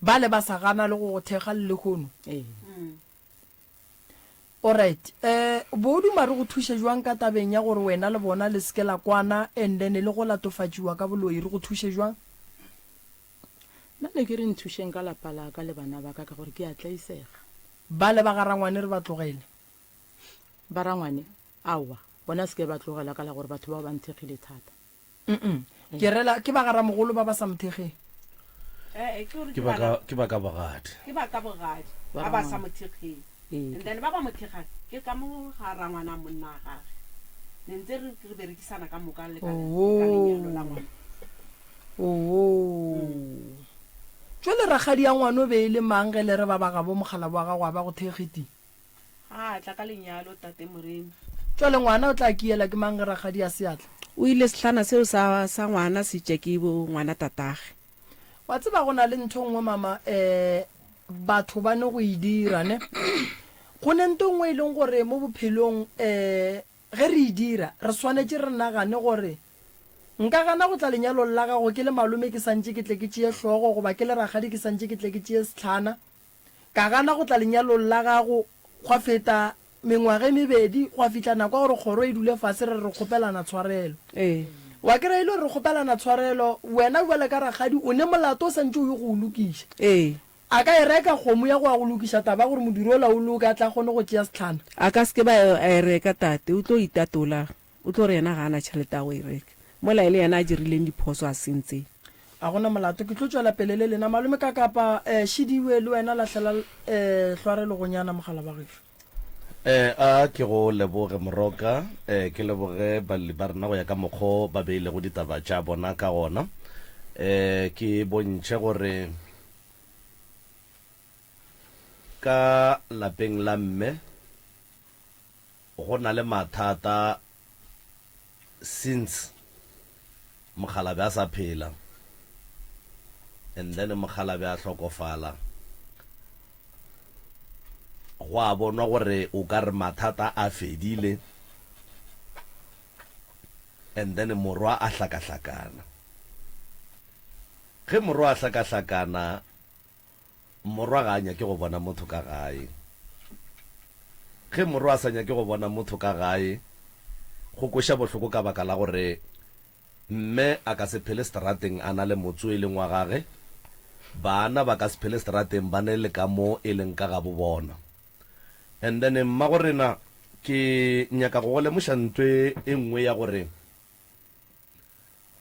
Ba le ba sa gana le go go thekga le lehono? Ee. Alright. Eh, bo duma re go thuše jwang ka tabeng ya gore wena le bona le seke la kwana and then le go latofatšiwa ka boloi re go thuše jwang? Nna ne ke re nthušeng ka lapa la ka le bana ba ka ka gore ke a tlaisega. Ba le ba ga rangwane re ba tlogele. Ba rangwane? Aowa, bona se ke ba tlogela ka la gore batho bao ba nthekgile thata. Mm-mm. Ke rela ke ba ga ramogolo ba ba sa mothekgeng. Eh, eh, ke gore Ke ba ka ke ba ka bogadi. Ke ba ka bogadi Ba ba ba sa rangwane. mo thekgeng. Ee. And then ba ba mo thekgang ke ka mo ga rangwana monna wa gage. Ne ntse re re berekisana ka moka le ka le ka lenyalo la ngwana. Oo. Jwale rakgadi ya ngwana o be e le mang ge le re ba ba gabo mokgalabo wa gago a ba go thekge ti? Ga a tla ka lenyalo, Tate Moremi. Jwale ngwana o tla kiela ke mang ge rakgadi a se a tla? O ile sehlana seo sa, sa ngwana se tše ke bo ngwana tatage. Wa tseba go na le ntho nngwe mama, eh, batho ba ne go e dira ne. Go ne nto nngwe e leng gore mo bophelong, eh, ge re e dira re swanetše re nagane gore nka gana go tla lenyalong la gago ke le malome ke santše ke tle ke tšee hlogo goba ke le rakgadi ke santše ke tle ke tšee sehlana. Ka gana go tla lenyalong la gago, gwa feta mengwaga e mebedi, gwa fihla nako ya gore kgoro e dule fase re re re kgopelana tshwarelo. Ee. Wa kry-a e le gore re kgopelana tshwarelo, wena bjale ka rakgadi o ne molato o sa ntše o yo go o lokiša. Ee. A ka e reka kgomo ya go ya go lokiša taba ya gore modiro ola o loke a tle a kgone go tšea sehlana? A ka se ke ba a e reka tate, o tlo itatola. O tlo re yena ga a na tšhelete ya go e reka, mola e le yena a dirileng diphoso a sentseng. A go na molato, ke tlo tšwela pele le lena. Malome Kakapa, eh, Šidiwe, le wena lahlela eh, hlware legonyana mogala wa gešo. Eh, a ke go leboge Moroka, eh, ke leboge balli ba rena go ya ka mokgo ba beilego ditaba tša bona ka gona. Eh, ke bontšhe gore ka lapeng la mme Go na le mathata since mokgalabje a sa phela and then mokgalabje a hlokofala go a bonwa gore o ka re mathata a fedile and then morwa a hlakahlakana. Ge morwa a hlakahlakana Morwa ga a nyake go bona motho ka gae. Ge morwa a sa nyake go bona motho ka gae, go kweša bohloko ka baka la gore mme a ka se phele seterateng a na le motse o e leng wa gage, bana ba ka se phele seterateng ba ne le ka mo e leng ka gabo bona. And then mmagorena. Ke nyaka go go lemoša ntwe e nngwe ya gore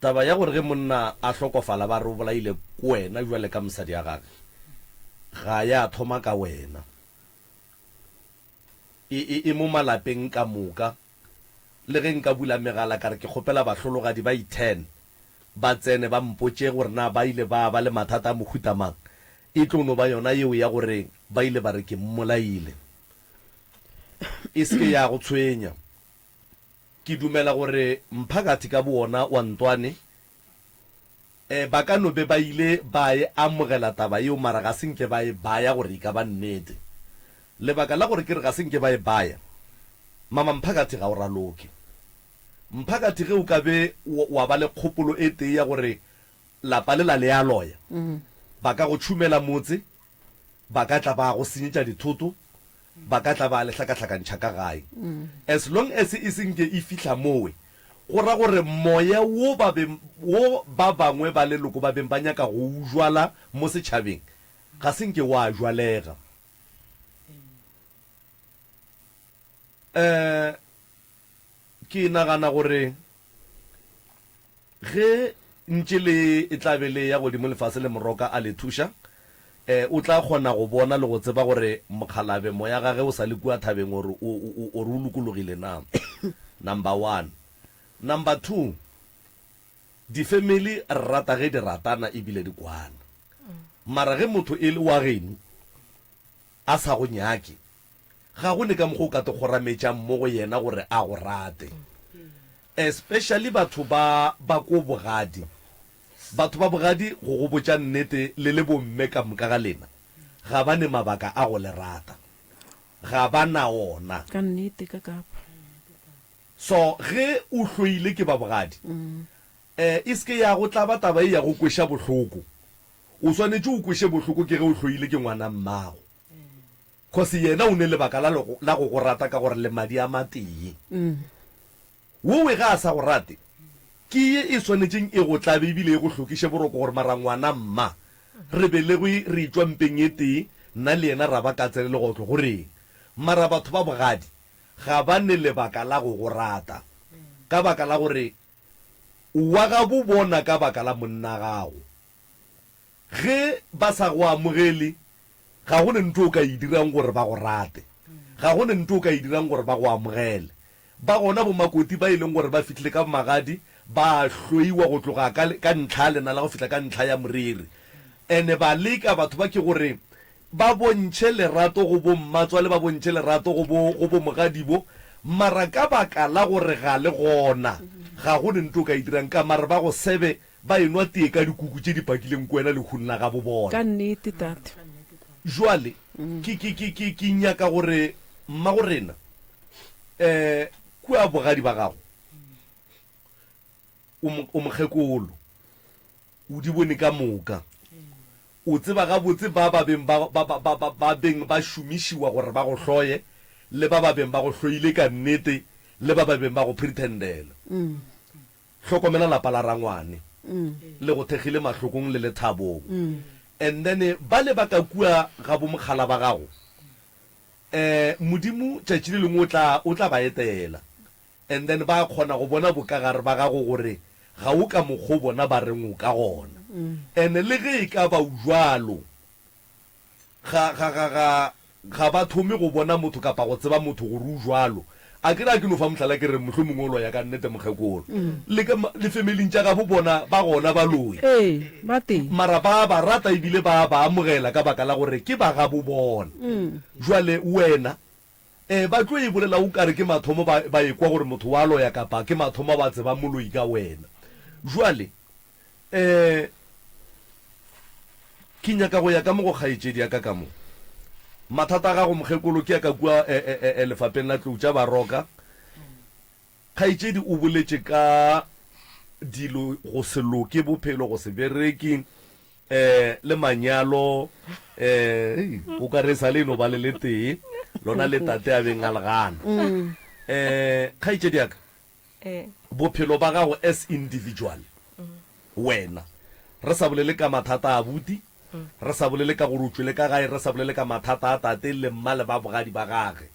taba ya gore ge monna a hlokofala ba re o bolaile ke wena bjale ka mosadi ya gage ga ya thoma ka wena. E, e, e mo malapeng ka moka. Le ge nka bula megala ka re ke kgopela bahlologadi ba i-ten ba tsene ba mpotše gore na ba ile ba ba le mathata a mohuta mang, e tlo no ba yona yeo ya gore ba ile ba re ke mmolaile. E se ke ya go tshwenya. Ke dumela gore mphakathi ka bowona wa Ntwane ba ka no be ba ile ba e amogela taba yeo mara ga se nke ba e baya gore e ka ba nnete. Lebaka la gore ke re ga se nke ba e baya, mama mphakathi ga o raloke. Mphakathi ge o ka be wa ba le kgopolo e tee ya gore lapa lela le a loya, ba ka go tšhumela motse, ba ka tla ba go senyetša dithoto, ba ka tla ba le hlakahlakantšha ka gae. As long as e se nke e fihla mowe, go ra gore moya wo ba beng, wo ba bangwe ba leloko ba beng ba nyaka go o jwala mo setšhabeng, ga se nke wa jwalega. Um ke nagana gore Ge ntše le e tla be le ya godimo lefase le Moroka a le thuša, e, o tla kgona go bona le go tseba gore mokgalabe moya gage o sa le kua thabeng or o, o, or o lokologile na. Number one. Number two, difemili re rata ge di ratana ebile di kwana. Mara ge motho e le wa geno a sa go nyake, Ga go ne ka mokgwa o ka te kgorametšang mo go yena gore a go rate. Especially batho ba ba ko bogadi. Batho ba bogadi go go botša nnete le le bomme ka moka ga lena ga ba ne mabaka a go le rata. Ga ba na ona. Ka nnete ka kapa. So ge o hloile ke ba bogadi eh e se ke ya go tlaba taba e ya go kweša bohloko. O swanetše o kweše bohloko ke ge o hloile ke ngwana mmago. Cause yena o ne lebaka la la go go rata ka gore le madi a matee. Wowe ga a sa go rate, ke ye e swanetšeng e go tlabe ebile e go hlokiše boroko gore mara ngwana mma, re belegwe re etšwa mpeng e tee, nna le yena ra ba katse le legotlo, go reng? Mara batho ba bogadi ga ba ne lebaka la go go rata ka baka la gore o wa gabo bona ka baka la monna gago. Ge ba sa go amogele, ga go ne ntho o ka e dirang gore ba go rate. Ga go ne ntho o ka e dirang gore ba go amogele. Ba gona bomakoti ba e leng gore ba fihlile ka magadi, ba a hloiwa go tloga ka, ka ntlha ya lenala go fihla ka ntlha ya moriri. Ene ba leka batho ba ke gore ba bontšhe lerato go bo mmatswale, ba bontšhe lerato go bo, go bo mogadibo, mara ka baka la gore ga le gona, ga go ne ntho o ka e dirang. Ka mare ba go sebe Ba enwa tee ka dikuku tše di pakileng ko wena lehung la gabo bona. Ka nnete, tate. Jwale, ke, ke, ke, ke, ke nyaka gore mmago rena, eh, kua bogadi ba gago, o mo, o mokgekolo, o di bone ka moka. O tseba gabotse ba ba beng ba, ba, ba, ba, ba, ba beng ba šomišiwa gore ba go hloye, le ba ba beng ba go hloile ka nnete, le ba ba beng ba go pretendela. Hlokomela lapa la rangwane le go thekgile mahlokong le lethabong. And then bale ba ka kua ga bo mokgala ba gago eh Modimo tšatši le lengwe o tla o tla ba etela and then ba kgona go bona bokagare ba gago gore ga o ka mokgo bona ba reng o ka gona. And le ge e ka ba o jwalo Ga, ga, ga, ga, ga ba thome go bona motho kapa go tseba motho gore o jwalo. A ke re a ke no fa mohlala ke re mohlomongwe o loya ka nnete mokgekolo. Le ka ma, difemeling tša gabo bona ba gona baloi. Ee, ba teng. Mara ba a ba rata ebile ba a ba amogela ka baka la gore ke ba gabo bona. Jwale wena, eh, ba tlo e bolela o kare ke mathomo ba, ba ekwa gore motho wa loya kapa ke mathomo ba tseba moloi ka wena. Jwale, Eh, ke nyaka go ya ka mo go kgaetšedi ya ka ka mo. Mathata a gago mokgekolo ke ya ka kua eh, eh, eh, eh, lefapeng la tlou tša baroka. Kgaetšedi o boletše ka dilo go se loke bophelo, go se bereke, eh, le manyalo, eh, o ka re sa le no ba le letee, lona le tate a beng a le gana. Eh, kgaetšedi ya ka, Bophelo ba gago as individual, wena, re sa bolele ka mathata a abuti, re sa bolele ka gore o tšwele ka gae, re sa bolele ka mathata a tate le mma le ba bogadi ba gage.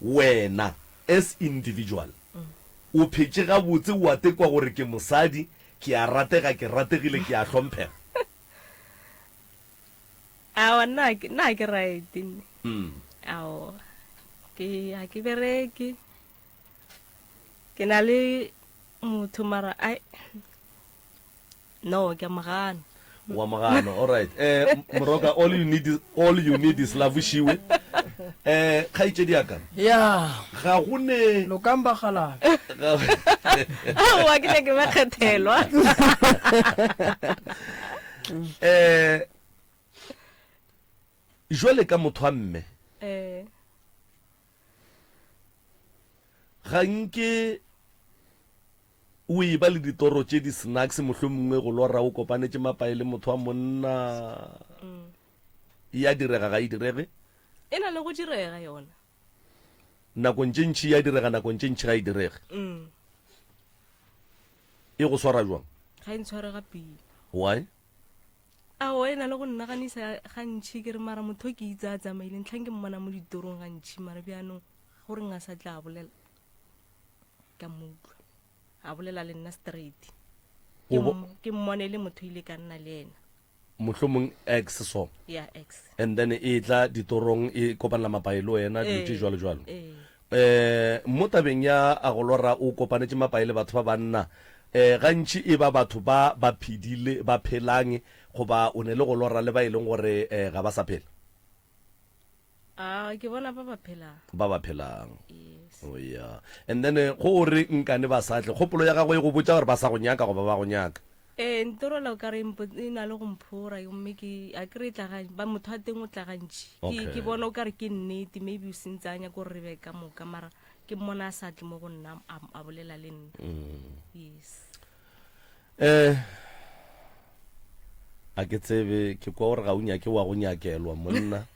Wena as individual o phetše gabotse wa tekwa gore ke mosadi, ke a ratega, ke rategile, ke a hlomphega? Aowa nna ke nna ke right nne. Aowa ke ga ke bereke. Ke na le motho mara ai No, ke a mo gana. Wa mo gana. All right. Eh Moroka all you need is all you need is love šiwe. Eh kgaetšedi ya ka. Ya. Ga go ne Lokang bakgalabje. Aowa ke nyake ba kgethelwa. Eh jwale ka motho wa mme. Eh. Ga nke O eba le ditoro tše di snacks mohlomongwe go lora o kopanetše mapae le motho wa monna. E a direga ga e direge? E na le go direga yona. Nakong tše ntši e a direga nakong tše ntši ga e direge. E go swara jwang? Ga e ntshware ga pila. Why? Aowa e na le go nnaganisa gantši ke re mara motho o ke itse a tsamaile ntlhang ke mmona mo ditorong gantši mara bjanong go reng a sa tla bolela. Ka mo utlwa a bolela le nna straight. Ke ke mmone le motho ile ka nna le ena. Mohlomong ex so. Yeah, ex. And then e tla ditorong e kopanela mapae le wena dilo tše jwalo jwalo. Eh mo tabeng ya a go lora o kopanetše mapae le batho ba banna eh gantši e ba batho ba ba phedile ba phelang goba o ne le go lora le ba e leng gore eh ga ba sa phela. A ke bona ba ba phelang. Ba ba phelang. Yes. Oh yeah. And then eh, go o re nkane ba sa tle, kgopolo ya gago e go botša gore ba sa go nyaka goba ba go nyaka. Ee, ntorola o ka re e na le go mphora gomme ke a ke re e tla ga ba motho wa teng o tla gantši. Ke Okay. ke bona o ka re ke nnete maybe o sentse a nyaka gore re be ka moka mara ke mmona a sa tle mo go nna a, a bolela le nna. Yes. Eh a ke tsebe ke kwa gore ga o nyake wa go nyakelwa monna.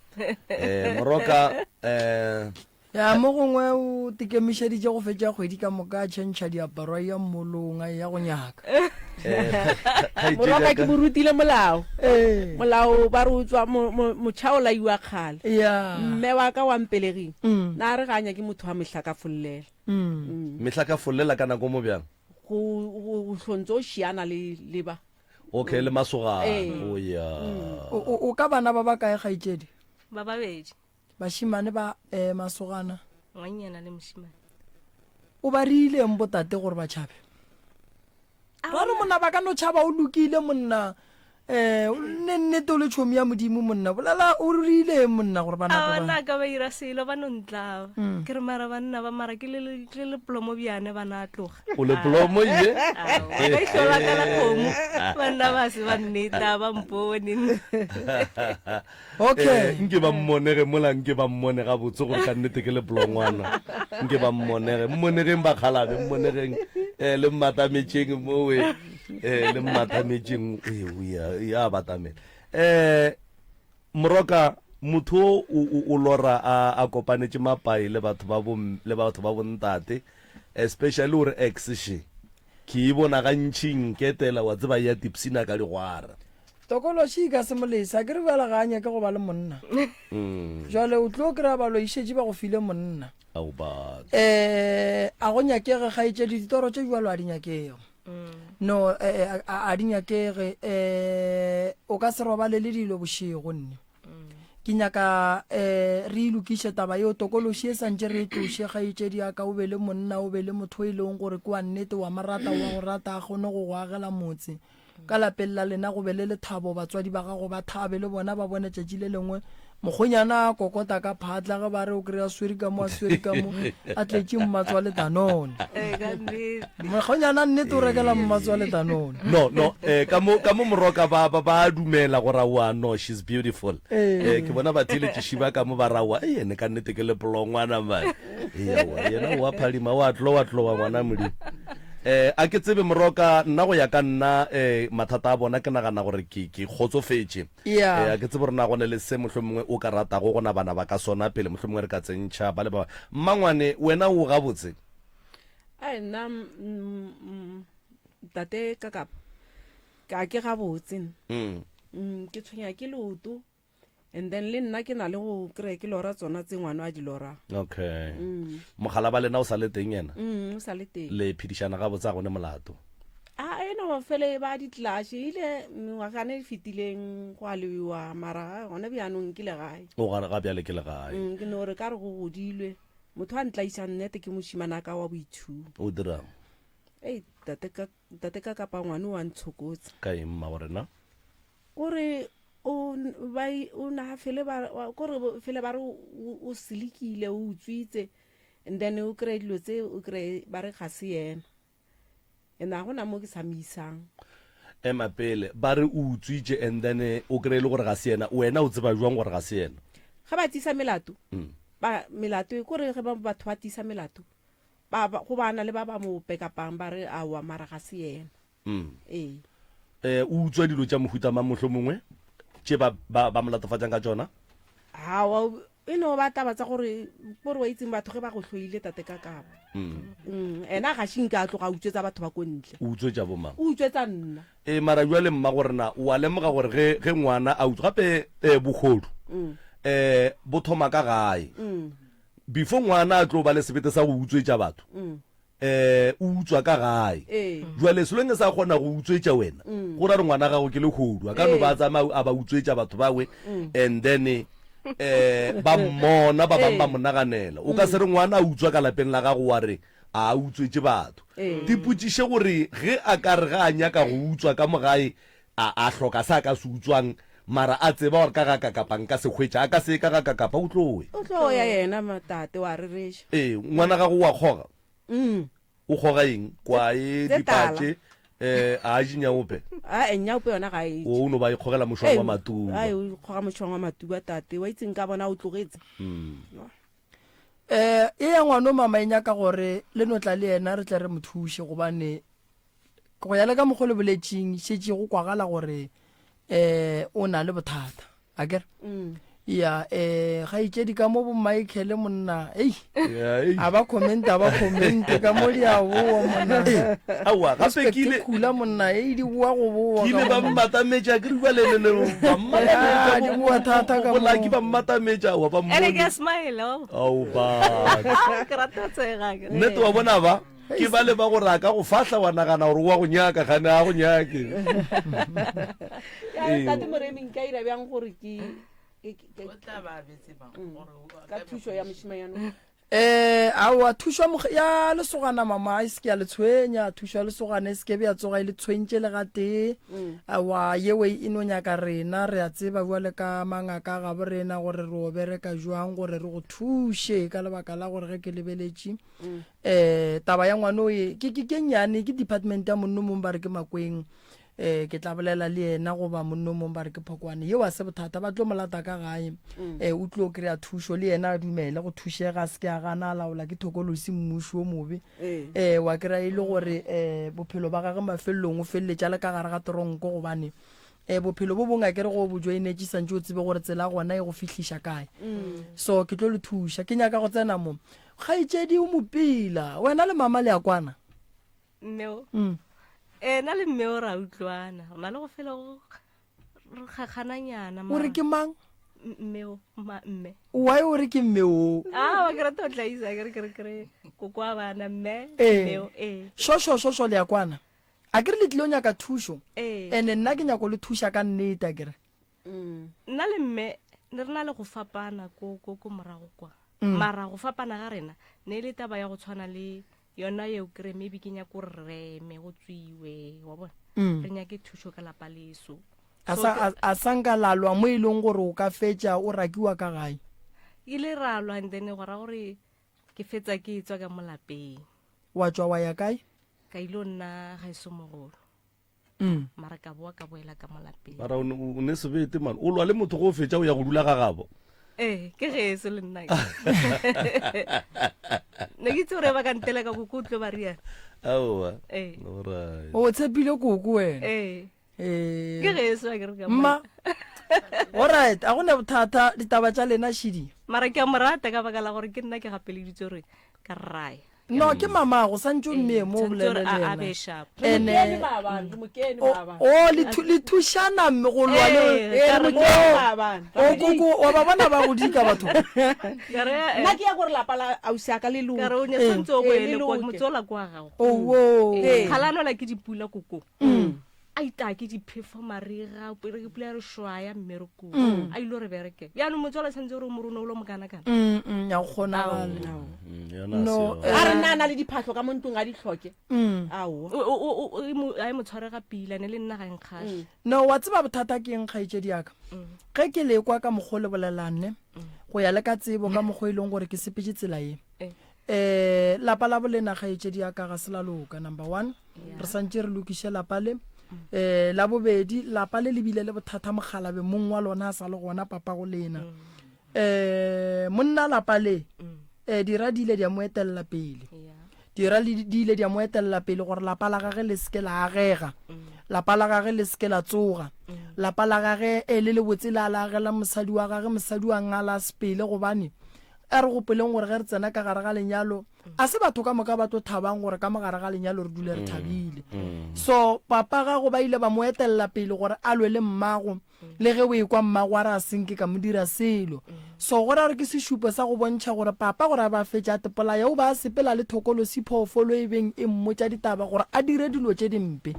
Eh Moroka eh Ya mo gongwe o tekemišeditše go fetša kgwedi ka moka a tšhentšha diaparo a eya mmolong a eya go nyaka. Eh, Moroka ke mo rutile molao. Ee. Molao ba re o tswa motšha o laiwa kgale. Ya. Mme wa ka wa mpeleging na re ga a nyake motho wa mehlakafollela. Mehlakafollela ka nako mo bjang? Go go go hlontse o šiana le le ba. Okay, le masogana. Ee. Oh yeah. O, o, o ka bana ba bakae kgaetšedi? Ba babedi. Bašemane ba eh, masogana. Ngwannyana le mošemane. O ba reileng botate gore ba tšhabe? Ra re monna ba ka no tšhaba o lokile monna. Eh, o nne nnete o le tšhomi ya modimo monna. Bolela o rileng monna gore ba nape ba. Nna ka ba ira selo ba no ntlaba. Mm. Ke re mara banna ba mara ke le ke le plomo bjane ba na tloga. O le plomo ye? Ba ihlola ka la kgomo. Banna ba se ba nneta ba mpone. Okay. Eh, nke ba mmonege mola nke ba mmone gabotse gore ka nnete ke leplongwana nke ba mmonege mmonegeng bakgalabe mmonegeng um le mmatametšeng mowe um le mmatametšeng ya batamela um moroka motho o o lora a a kopanetše mapai le batho ba bo le batho ba bontate especially o re ex she ke e bona gantši nketela wa tseba ya tipsina ka digwara Tokološi e ka se mo lese, a ke re bjale ga a nyake go ba le monna. Jwale o tlo kry-a baloišetši ba go file monna. Ao batho. Eh, a go nyakege kgaetšedi, ditoro tše jwalo a di nyakege. No, eh, a, a di nyakege. Eh, o ka se robale le dilo bošego nne. Ke nyaka eh re e lokiše taba yeo, tokološi e santše re e tloše kgaetšedi ya ka, o be le monna, o be le motho e leng gore ke wa nnete, wa mo rata, wa go rata, a kgone go go agela motse. Ka lapeng la lena go be le lethabo, batswadi ba gago ba thabe le bona ba bone tšatši le lengwe mokgonyana a kokota ka phatla ge ba re o kry-a swere ka mo a swere ka mo a tletše mmatswale Danone. Mokgonyana nnete o rekela mmatswale Danone. No no eh ka mo ka mo moroka ba ba ba dumela gore aowa no she's beautiful. Eh ke bona batheeletši ba ka mo ba ra aowa eh ene ka nnete ke lepolongwana man. Ee aowa yena o a phadima wa tlowa tlowa ngwana Modimo. Eh, a ke tsebe Moroka, nna go ya ka nna eh, mathata a bona ke nagana gore ke, ke kgotsofetše. Yeah. Eh, a ke tsebe gore na go ne le se mohlomongwe o ka ratago go nabana ba ka sona pele mohlomongwe re ka tsentšha ba le ba. Mmangwane, wena o gabotse? Ai nna mm, mm, tate Kakapa, ka ke gabotse nna. Mm. Mm, ke tshwenya ke leoto. And then le nna ke na le go kry ke lora tsona tse ngwano a di lorang. Okay. Mogala ba lena o sa le teng yena? O sa le teng. Le phedišana gabotse a gone molato? A e no fele ba di clash ile mengwagana e fetileng go a lewiwa mara gona bjanong ke legae. O ga ga bjale ke legae. Ke no re ka re go godilwe. Motho a ntlaisa nnete ke mošimana ka wa boithuo. O dirang? Ei tate ka tate ka kapa ngwane wa ntshokotsa. Ka eng mma go rena? Kore o ba o na fele ba kore fele ba re o silikile o utswitse and then o kry dilo tse o kry ba re ga se yena and a gona mo ke sa mo isang. Ema pele ba re o utswitše and then o kry e le gore ga se yena wena o tseba jwang gore ga se yena? Ge ba tiisa melato ba melato kore ge ba batho ba tiisa melato ba go bana le ba ba mo pekapang ba re aowa mara ga se yena. Mm. Ee. Eh, o utswa dilo tša mohuta mang mohlomongwe tše ba, ba, ba mo latofatšang ka tšona? Hawa, e no ba taba tsa gore kore wa itseng batho ge ba go hloile tate ka kapa. Mm. Mm, ena ga še nke a tloga a utswetsa batho ba ko ntle. O utswetša bomang? O utswetsa nna. E, mara jwale mma gore na o a lemoga gore ge, ge ngwana a utswa gape eh, bohodu Mm. eh, bo thoma ka gae. Mm. Before ngwana a tlo ba le sebete sa go utswetša batho, Mm. um o utswa ka gae. Ee. Jwale selong e sa kgona go utswetša wena, go ra gore ngwana gago ke lehodu. A ka no ba a tsamaya a ba utswetša batho bawe and then um ba mmona ba bang ba mo naganela. O ka se re ngwana a utswa ka lapeng la gago wa re a utswetše batho. Tipotšiše gore ge a ka re ge a nyaka go utswa ka mo gae a a hloka se a ka se utswang mara a tseba gore ka ga kakapa nka se hwetša, a ka se ye ka ga kakapa o tlo ya. O tlo ya yena tate wa rereša. Ee, ngwana gago o a kgoga? Mm. O kgoga eng? Kwae, Tse tala. dipatše, eh, a a je nyaope? Ae, nyaope yona ga e je. O no ba ikgogela mošwang wa matuba. Ae, o ikgoga mošwang wa matuba tate. Wa itse nka bona o tlogetse. Mm. Eh, e ya ngwano mama e nyaka gore le no tla le yena re tle re mo thuše gobane go ya le ka mokgwa le boletšeng šetše go kwagala gore eh o na le bothata a kere Mm. ya eh gaitšedi ka mo bo Michael monna ei Ya, ei. a ba comment a ba comment ka mo di a boa monna Aowa, gape ke ile khula monna ei di boa go boa ke ile ka ba mo. mmatametša ke re bua le le le ba mmatametša Ya, di boa thata ka mo. bolaki ba mmatametša wa ba Ene ke a mmone smile oh. ao ba Ah, ke rata go tshega ke. nnete wa bona ba Ke ba le ba gore a ka go fahla wa nagana gore wa go nyaka gane a go nyake. Ya Ee. tate Moremi nka ira bjang gore ke ke- ke- O tla ba abetse bang gore o- a ka ka be thušo ya mošimanyana Eh, aowa thušo ya mog- ya lesogana mama e se ke ya le tshwenya thušo ya lesogana e se ke be ya tsoga e le tshwentše le gatee aowa yewe e no nyaka rena re a tseba bjale ka mangaka a gabo rena gore re o bereka jwang gore re go thuše ka lebaka la gore ge ke lebeletše eh taba ya ngwano e ke ke ke nyane ke department ya monno mong ba re ke makweng eh ke tla bolela le yena goba monno mong ba re ke phokwane yeo a se bothata ba tlo molata ka gae mm. eh o tlo kry-a thušo le yena a dumele go thušega a se ke a gana a laola ke thokolosi mmuši o mobe eh, eh wa kry-a e le gore eh bophelo ba gage mafelelong o feleletša le ka gare ga toronko gobane eh bophelo bo bongwe a kere go bo joinetše santse o tsebe gore tsela gona e go fihliša kae mm. so ke tlo le thuša ke nyaka go tsena mo Kgaetšedi o mo pila. Wena le mama le a kwana? Mmeo. Mm. Eh, nna le mmeo ra utlwana. Re na le go fela go re kgakgananyana. O re ke mang? Mmeo, ma mme. Why o re ke mme o? Ah, wa ke rata go tlaisa, ke re ke re ke re koko wa bana mme, Ee. mmeo, ee. Šošo šošo le a kwana. A ke re le tlile o nyaka thušo. Ee. Ene nna ke nyako le thuša ka nnete a ke re. Nna le mme ne re na le go fapana ko ko ko morago kwa. Mara go fapana ga rena ne e le taba ya go tshwana le yona yeo kry maybe ke nyako re reme go tswiwe wa bona. Re nyake thušo ka lapa leso. A So sa ke- a sa nka lalwa mo e leng gore o ka fetša o rakiwa ka gae. ile ra lwa and then go ra gore ke fetsa ke tswa ka mo lapeng. Wa tšwa wa ya kae? Ka ilo nna gaeso mogolo. Mm. Mara ka boa ka boela ka mo lapeng. Mara o ne o ne sebete man. O lwa le motho go fetša o ya go dula ga gabo. Ee, ke geso le nna. Ne ke itse gore ba ka ntela ka koko o tlo ba riana. Aowa. Ee. Alright. O tshepile koko wena. Ee. Ee. Ke geso a ke re ka Mma. Alright, a gona bothata ditaba tša lena šidi. Mara ke a mo rata ka baka la gore ke nna ke gapeleditswe gore ka rraya. No, ke mamago, santše o mmee mo o Tshwanetse bolele gore le a- a yena. be sharp. Re mo Ene- kene maabane, re mo kene O, maabane. o le thu- le thušana mme go lwa le Ee, Ee, ka re re- mo kene maabane. o koko wa ba bona ba go dika batho Ka re, eh, Nna ke ya gore lapa la ausi a ka le ka re loke. o ne santse o Ee, boele le kwa loke. motse ola kwa gago owo Ee. kgalanola ke dipula koko a itaya ke diphefo marega pele ke pula ya re shwaya mmerekong mm. a ile re bereke bjaanong motse ola tshwanetse gore o morone o lo mokana-kana mm, mm, ya go kgonagale no eh. a re nna a na le diphatlho ka mo ntlong a di tlhoke aowa a e mo tshwarega pila ne le nna ga nkgatlhe no wa tseba bothata ke eng kgaetšedi yaka ge ke lekwa ka mokgwa o le bolelanne go ya le ka tsebo ka mokgwa e leng gore ke sepetse tsela ye um lapa la bolena kgaetšedi yaka ga se la loka number one re santše re lokiše lapa le um la bobedi lapa le le bile le bothata mogalabe mong wa lona a sa le gona papa go lena um monna lapa le um dira di ile di a mo etelela pele dira di ile di a mo etelela pele gore lapa la gage le seke la agega lapa la gage le seke la tsoga lapa la gage e le lebotse le a la agela mosadi wa gage mosadi wa ngala sepele gobane a re gopoleng gore ge re tsena ka gare ga lenyalo A se batho ka moka ba tlo thabang gore ka mo gare ga lenyalo re dule re thabile. So papa gago ba ile ba mo etelela pele gore a lwe le mmago, le ge o ekwa mmago a re a se nke ka mo dira selo. So go ra gore ke sešupo sa go bontšha gore papa gore a ba fetše a tepolaya o ba a sepela le thokolosi phoofolo e beng e mmotša ditaba gore a dire dilo tše dimpe.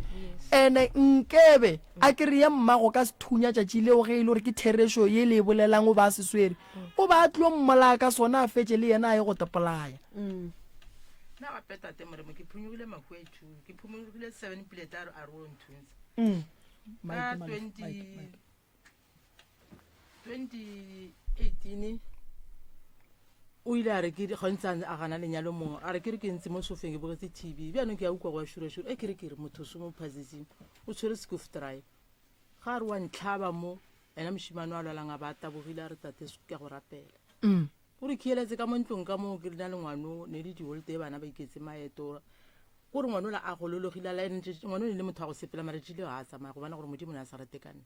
Ene nkebe a kry-e mmago ka sethunya tšatši leo ge e le gore ke therešo ye le e bolelang o ba a se swere. O ba a tlo mmolaya ka sona a fetše le yena a ye go tepolaya. Nna gape tate Moremo ke phonyogile mahu a ithunya ke phonyogile seven plate a re o nthuntse ka 20 2018 o ile a re ke gantsi a gana lenyalo mongwe a re ke re ke ntse mo sofeng ke bogetse tv bjaanong ke a ukwa go ya šurašura e ke re ke re motho so mo phasetseng o tshwere scoof drive ga a re wa ntlhaba mo Ena mošemane wa lwalang a ba a tabogile a re tate ke a go rapela. Mm. O re khieletse ka mo ntlong ka moo ke na le ngwano ne le diholte bana ba iketse maeto. Gore ngwano la a golologile a la ngwano ne le motho wa go sepela mara tšile ga a tsamaya gobane gore modimo ne a sa rate ka nna.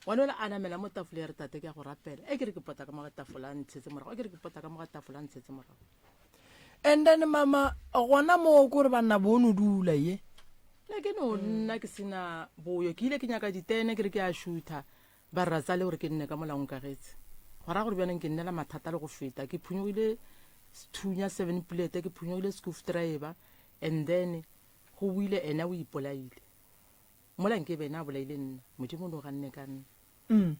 Ngwano la a namela mo tafole ya re tate ke a go rapela. E ke re ke pota ka mo ga tafola a ntshetse morago. E ke re ke pota ka mo ga tafola a ntshetse morago. And then mama gona moo ko re banna bo no dula ye. Nna ke no nna ke sena boyo ke ile ke nyaka ditene ke re ke a šutha ba re ratsale gore ke nne ka mola nkagetse go raya gore bjaneng ke nnela mathata le go feta ke phunyogile sethunya seven plate ke phunyogile scoof driver and then go buile ena o ipolaile mola nke be ena a bolaile nna modimo o no ganne ka nna mm.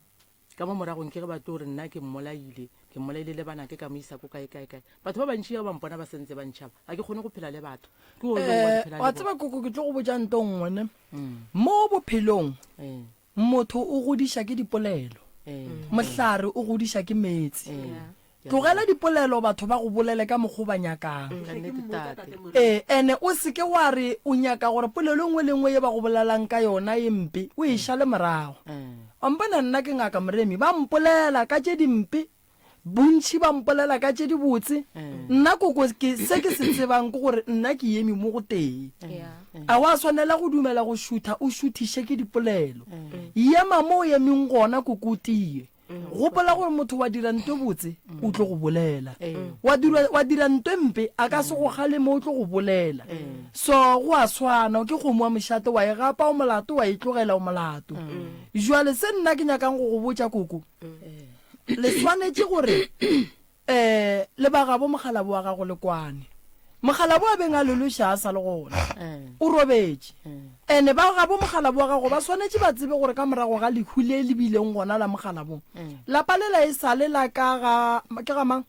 Ka mo moragong ke ge ba tlo re nna ke mmolaile, ke mmolaile le banake ka mo isa ko kae kae kae. Batho ba bantši ge ba mpona ba sentse ba ntšhaba, ga ke kgone go phela le batho. Ke o leng wa Eh, phela wa le tseba bona. koko ke tlo go botša nto nngwe ne Mm. mo bophelong Eh, motho o godiša ke dipolelo eh, mohlare o godiša ke meetse eh. Yeah. Ke a tlogela leboga. dipolelo batho ba go bolele ka mokgwa o ba nyakang Ka nnete tate. ee ene o seke wa re o nyaka gore polelo e nngwe le nngwe ye ba go bolelang ka yona e mpe o e šale morago Eh. Wa mpona nna ke ngaka Moremi ba mpolela ka tše dimpe bontši ba mpolela ka tše dibotse nna koko ke se ke se tsebang ke gore nna ke eme mo go tee a wa swanela go dumela go šutha o šuthiše ke dipolelo ema mo o emeng gona koko o tie Gopola gore motho wa dira nto botse o tlo go bolela, wa dira, wa dira nto mpe a ka se go kgaleme o tlo go bolela. So go a swana, ke kgomo wa mošate wa e gapa o molato wa e tlogela o molato. Jwale se nna ke nyakang go go botša koko, le swanetše gore um le ba gabo mokgalabo wa gago le kwane. Mokgalabo a beng a lološa a sa le gona, o robetše. Ene ba gabo mokgalabo wa gago ba swanetše ba tsebe gore ka morago ga lehu le le bileng gona la mokgalabo, lapa lela e sa le la ka ga, ke ga mang?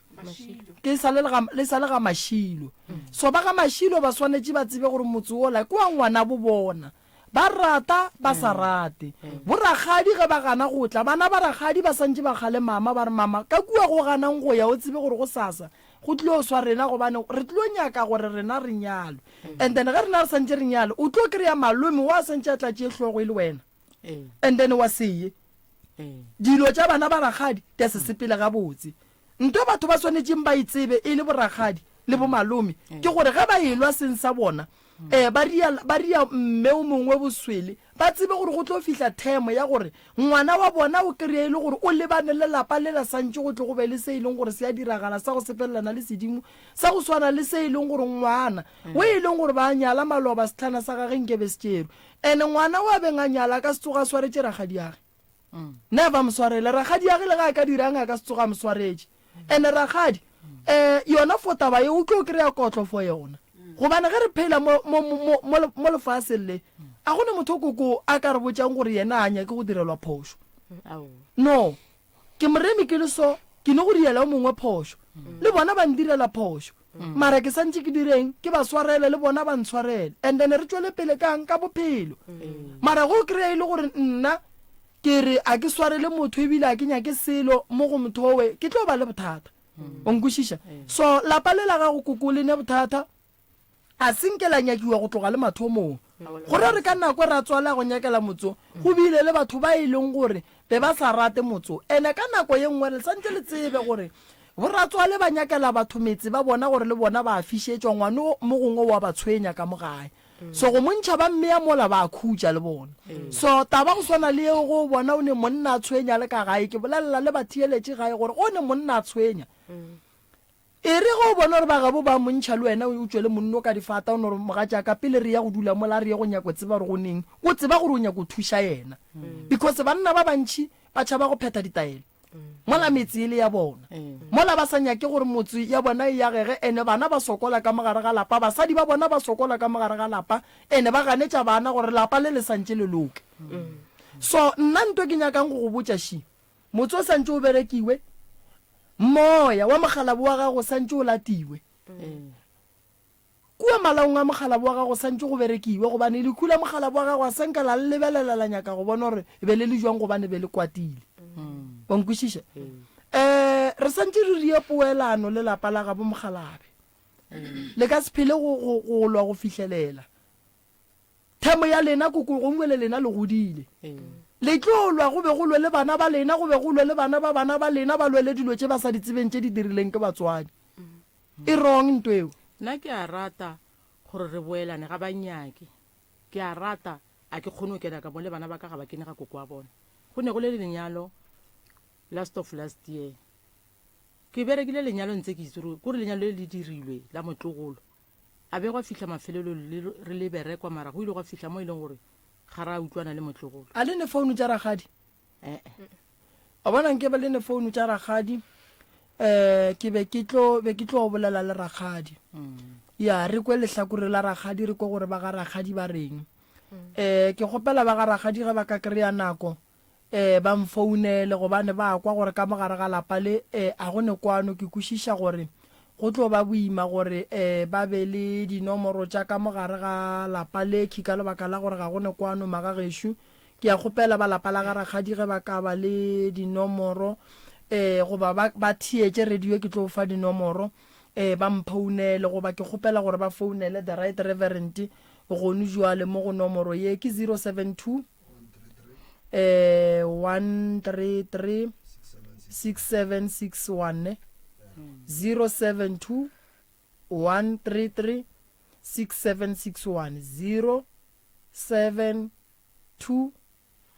Ke sa le ga, le sa le ga Mašilo. So ba ga Mašilo ba swanetše ba tsebe gore motse wola ke wa ngwanabo bona. Ba rata, ba sa rate. Borakgadi ge ba gana go tla, bana ba rakgadi ba santše ba kgale mama, ba re, Mama, ka kua go ganang go ya o tsebe gore gosasa go tlilo swa rena gobane re tlilo nyaka gore rena re nyalwe. And then ge rena re santše re nyalwe, o tlo kry-a malome wa santše a tla tšee hlogo e le wena. And then wa se ye. Dilo tša bana ba rakgadi di a se sepele gabotse. Nto batho ba swanetšeng ba e tsebe e le borakgadi le bomalome ke gore ge ba elwa seng sa bona. um ba ria ba ria mme o mongwe boswele ba tsebe gore go tlo fihla term ya gore ngwana wa bona o kry-e e le gore o lebane le lapa lela santše go tle go be le se e leng gore se a diragala sa go sepelelana le sedimo sa go swana le se e leng gore ngwana o e leng gore ba nyala maloba setlhana sa gage nke be se tšerwe ene ngwana o a beng a nyala a ka se tsoga a swaretše rakgadiage Never mo swarele. Rakgadiage le ge a ka dirang a ka se tsoge a mo swaretše. And rakgadi um yona for taba ye o tlo kry-a kotlo for yona. Gobane ge re phela mo, mo, mo, mo, mo lefaseng le, a gona motho o koko a ka re botšang gore yena a nyake go direlwa phošo. No. Ke moremi ke le so, ke no go diela o mongwe phošo. Le bona ba ndirela phošo. Mara ke santše ke direng? Ke ba swarele le bona ba ntshwarele. And then re tšwele pele kang? Ka bophelo. Mara ge o kry-a e le gore nna ke re a ke swarele motho ebile a ke nyake selo mo go motho owe, ke tlo ba le bothata. O nkwešiša? So lapa le la gago koko le ne bothata. A se nke la nyakiwa go tloga le mathomong. Go ra gore ka nako e ratswale a go nyakela motso, go bile le batho ba e leng gore be ba sa rate motso. Ene ka nako ye nngwe le santše le tsebe gore boratswale ba nyakela batho metse ba bona gore le bona ba a fišetšwa, ngwano mo gongwe o a ba tshwenya ka mo gae. So go mo ntšha ba mmea mola ba a khutša le bona. So taba go swana le yeo ge o bona o ne monna a tshwenya le ka gae, ke bolelela le batheeletši gae gore ge o ne monna a tshwenya, E re ge o bona gore ba gabo ba mo ntšha le wena o tšwele monno ka difata o no re, Mogatšaka, pele re ya go dula mola re ye go nyako tseba gore go neng. O tseba gore o nyako thuša yena. Because banna ba bantši ba tšhaba go phetha ditaelo. Mola metse e le ya bona. Mola ba sa nyake gore motse ya bona e agege ene bana ba sokola ka mogare ga lapa, basadi ba bona ba sokola ka mogare ga lapa ene ba ganetša bana gore lapa le le santše le loke. So nna nto ke nyakang go go botša ši, Motse o santše o berekiwe, moya wa mokgalabo wa gago o santše o latiwe. Kua malaong a mokgalabo wa gago o santše go berekiwe, gobane lekhu la mokgalabo wa gago a sa nka la le lebelela la nyaka go bona gore e be le le jwang gobane be le kwatile. Wa nkwešiša? Um re santše re rie poelano le lapa la gabo mokgalabe. Le ka se phele go, go, go lwa go fihlelela. Themo ya lena koko gongwe le lena le godile. Le tlo lwa go be go lwe le bana ba lena, go be go lwe le bana ba bana ba lena, ba lwele dilo tše ba sa di tsebeng tše di dirileng ke batswadi. E wrong nto eo. Nna ke a rata gore re boelane, ga ba nnyake. Ke a rata, a ke kgone go kena ka mo le bana ba ka ga ba kene ga koko wa bona. Go ne go le lenyalo last of last year. Ke berekile lenyalo ntse ke itse gore kore lenyalo le le dirilwe la motlogolo. A be gwa fihla mafelelong le re le berekwa mara go ile gwa fihla mo e leng gore ga ra utlwana le motlogolo. A le ne founu tša rakgadi? Eh-eh. Wa bona nke be le ne founu tša rakgadi eh ke be ke tlo be ke tlo bolela le rakgadi. Ya re kwe lehlakore la rakgadi re kwe gore ba ga rakgadi ba reng. Eh ke kgopela ba ga rakgadi ge ba ka kry-a nako Ee, ba mfounele gobane ba kwa gore ka mo gare ga lapa le e a go ne kwano. Ke kwešiša gore go tlo ba boima gore e ba be le dinomoro tša ka mo gare ga lapa le khi ka lebaka la gore ga go ne kwano magagešo. Ke a kgopela ba lapa la ga rakgadi ge ba ka ba le dinomoro e goba ba ba theetše radio ke tlo fa dinomoro e ba mphounele goba ke kgopela gore ba founele the right reverend gonu jwale mo go nomoro ye ke 072 eh 133 6761 ne 072 133 6761 072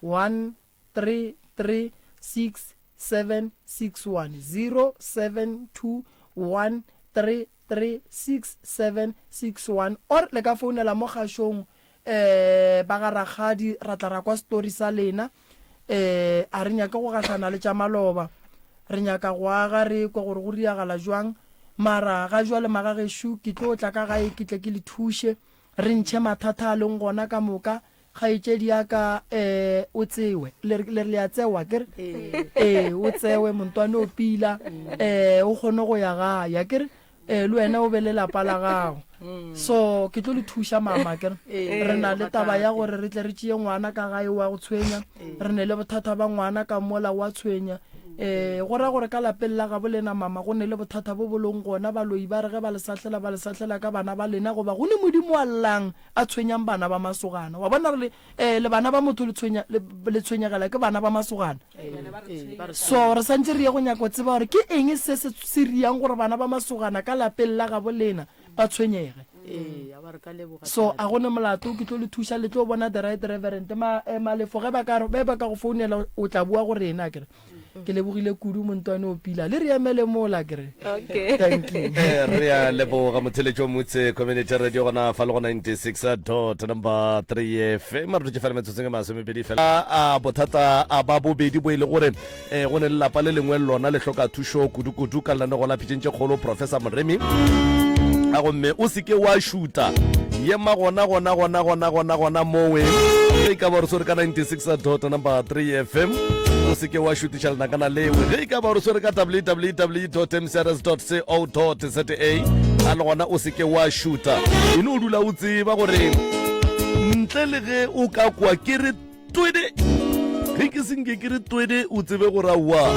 133 6761 072 133 6761 or le ka founela mo kgašong um ba ga rakgadi ra tla ra kwa story sa lena um a re nyake go gahlana le tša maloba re nyaka go aga re kwe gore go riagala jwang mara ga jwale magagešo ke tlo tla ka gae ke tle ke le thuše re ntšhe mathata a leng gona ka moka kgaetšedi ya ka um o tsewe le re le a tsewa ke re ee o tsewe montwane o pila um o kgone go ya gae a ke re Ee, le wena o be le lapa la gago. So ke tlo le thuša mama ke re. Re na le taba ya gore re tle re tšee ngwana ka gae wa go tshwenya. Re ne le bothata ba ngwana ka mola wa tshwenya. Eh, go ra gore ka lapeng la gabo lena mama go ne le bothata bo bo leng gona baloi ba re ge ba le sahlela ba le sahlela ka bana ba lena goba go ne modimo wa llang a tshwenyang bana ba masogana. Wa bona re le eh le bana ba motho le tshwenya le, le tshwenyegela ke bana ba masogana. So re santse re ye go nyaka go tseba gore ke eng se se se riang gore bana ba masogana ka lapeng la gabo lena ba tshwenyege. Ee, a ba re ka leboga So thata. a go ne molato, ke tlo le thuša, le tlo bona the right reverend. Ma, eh, Malefo ge ba ka re, be ba ka go founela o tla boa go rena akere. Ke lebogile kudu montwane o pila. Le re emele mola akere. Okay. Thank you. Eh, re a leboga motheletši wa Motse Community Radio gona fa le go 96 dot number 3 FM re dutše fela metsotsong e masomepedi fela a bothata a ba bobedi bo e le gore eh, go ne lelapa le lengwe lona le hloka thušo kudu-kudu ka lenanego la pitšeng tše kgolo Professor Moremi a gomme o seke wa šuta yema gona gona gona gona gona gona mowe ge e ka ba re swere ka 96 dot number 3 fm o seke wa šutiša lenakana lewe ge e ka ba re swere ka www mcrs co za a le gona o seke wa šuta e no dula o tseba gore ntle le ge o ka kwa ke re Twede! Ge ke senke ke re twede, o tsebe gore aowa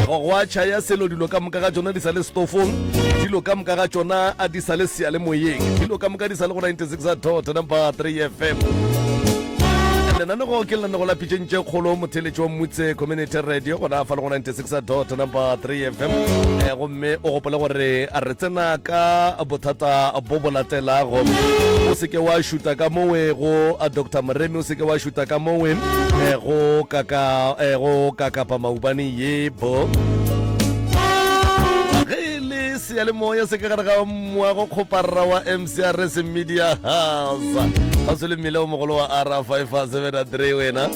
gwa tšhaya selo, dilo ka moka ga tšona di sa le stofong, dilo ka moka ga tšona a di sa le seyalemoyeng, dilo ka moka di sa le go 96 dot number 3 FM. Lenanego ke lenanego la pitšeng tše kgolo motheletši wa Mmutse Community Radio gona fa le go 96 dot number 3 FM. Eh, gomme o gopole gore re tsena ka bothata bo bo latelago. O seke wa šuta ka mowe go Doctor Moremi, o seke wa šuta ka mowe eh, go kaka eh, go kakapa maubane yebo. Ge e le seyalemoya se ka gare ga moago kgoparara wa MCRS Media House kgauswi le mmila o mogolo wa R573 wena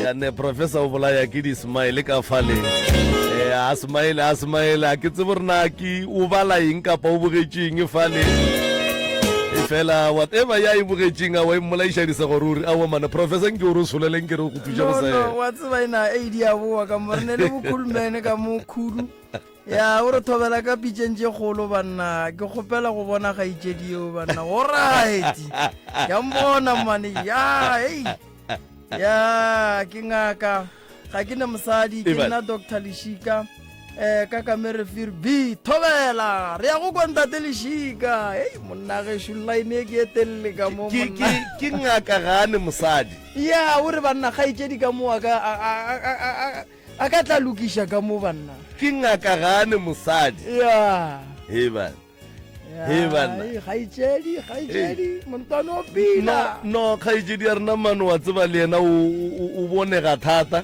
ya ne professor o bolaya ke di-smile ka fale eh, a smile a smile a ke tsebe gore na ke o bala eng kapa o bogetše eng fale e fela whatever ya e bogetšeng awa e mmolaiša disego ruri awa mane professor nke o re o solele nke re go thuša go No, no, sela wa tseba ena a di a boa ka mo re ne le bokhulumene ka mo khudu ya o re thobela ka pitšeng tše kgolo banna ke kgopela go bona gaitšedi eo banna alright ya mbona mane ya ei ya ke ngaka ga ke ne mosadi ke nna doctor lešika um ka kamerefir b thobela re ya go kwa ntate lešika ei monna gešo line e ke e telele ka mo ke ngaka ga a ne mosadi ya o re banna gaitšedi ka mo a ka A ka tla lokiša ka mo banna. Ke ngaka ga a ne mosadi. Ya. He banna. He banna. Kgaetšedi, kgaetšedi, montwana o pila. No, no, kgaetšedi ya rena mano wa tseba le yena o, o, o bonega thata.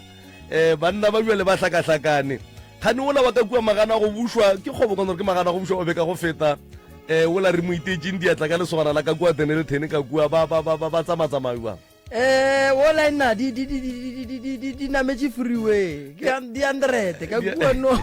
Eh, banna ba bjale ba hlakahlakane. Kgane ola wa ka kua magana go bušwa ke kgobokano gore ke magana go bušwa o be ka go feta. Eh, ola re mo itetšeng diatla ka lesogana la ka kua Dennilton ka kua ba ba ba ba ba tsamatsamaya jwang. Eh, wola nna di di di di di di di di di nametše freeway ke di hundred ka kua no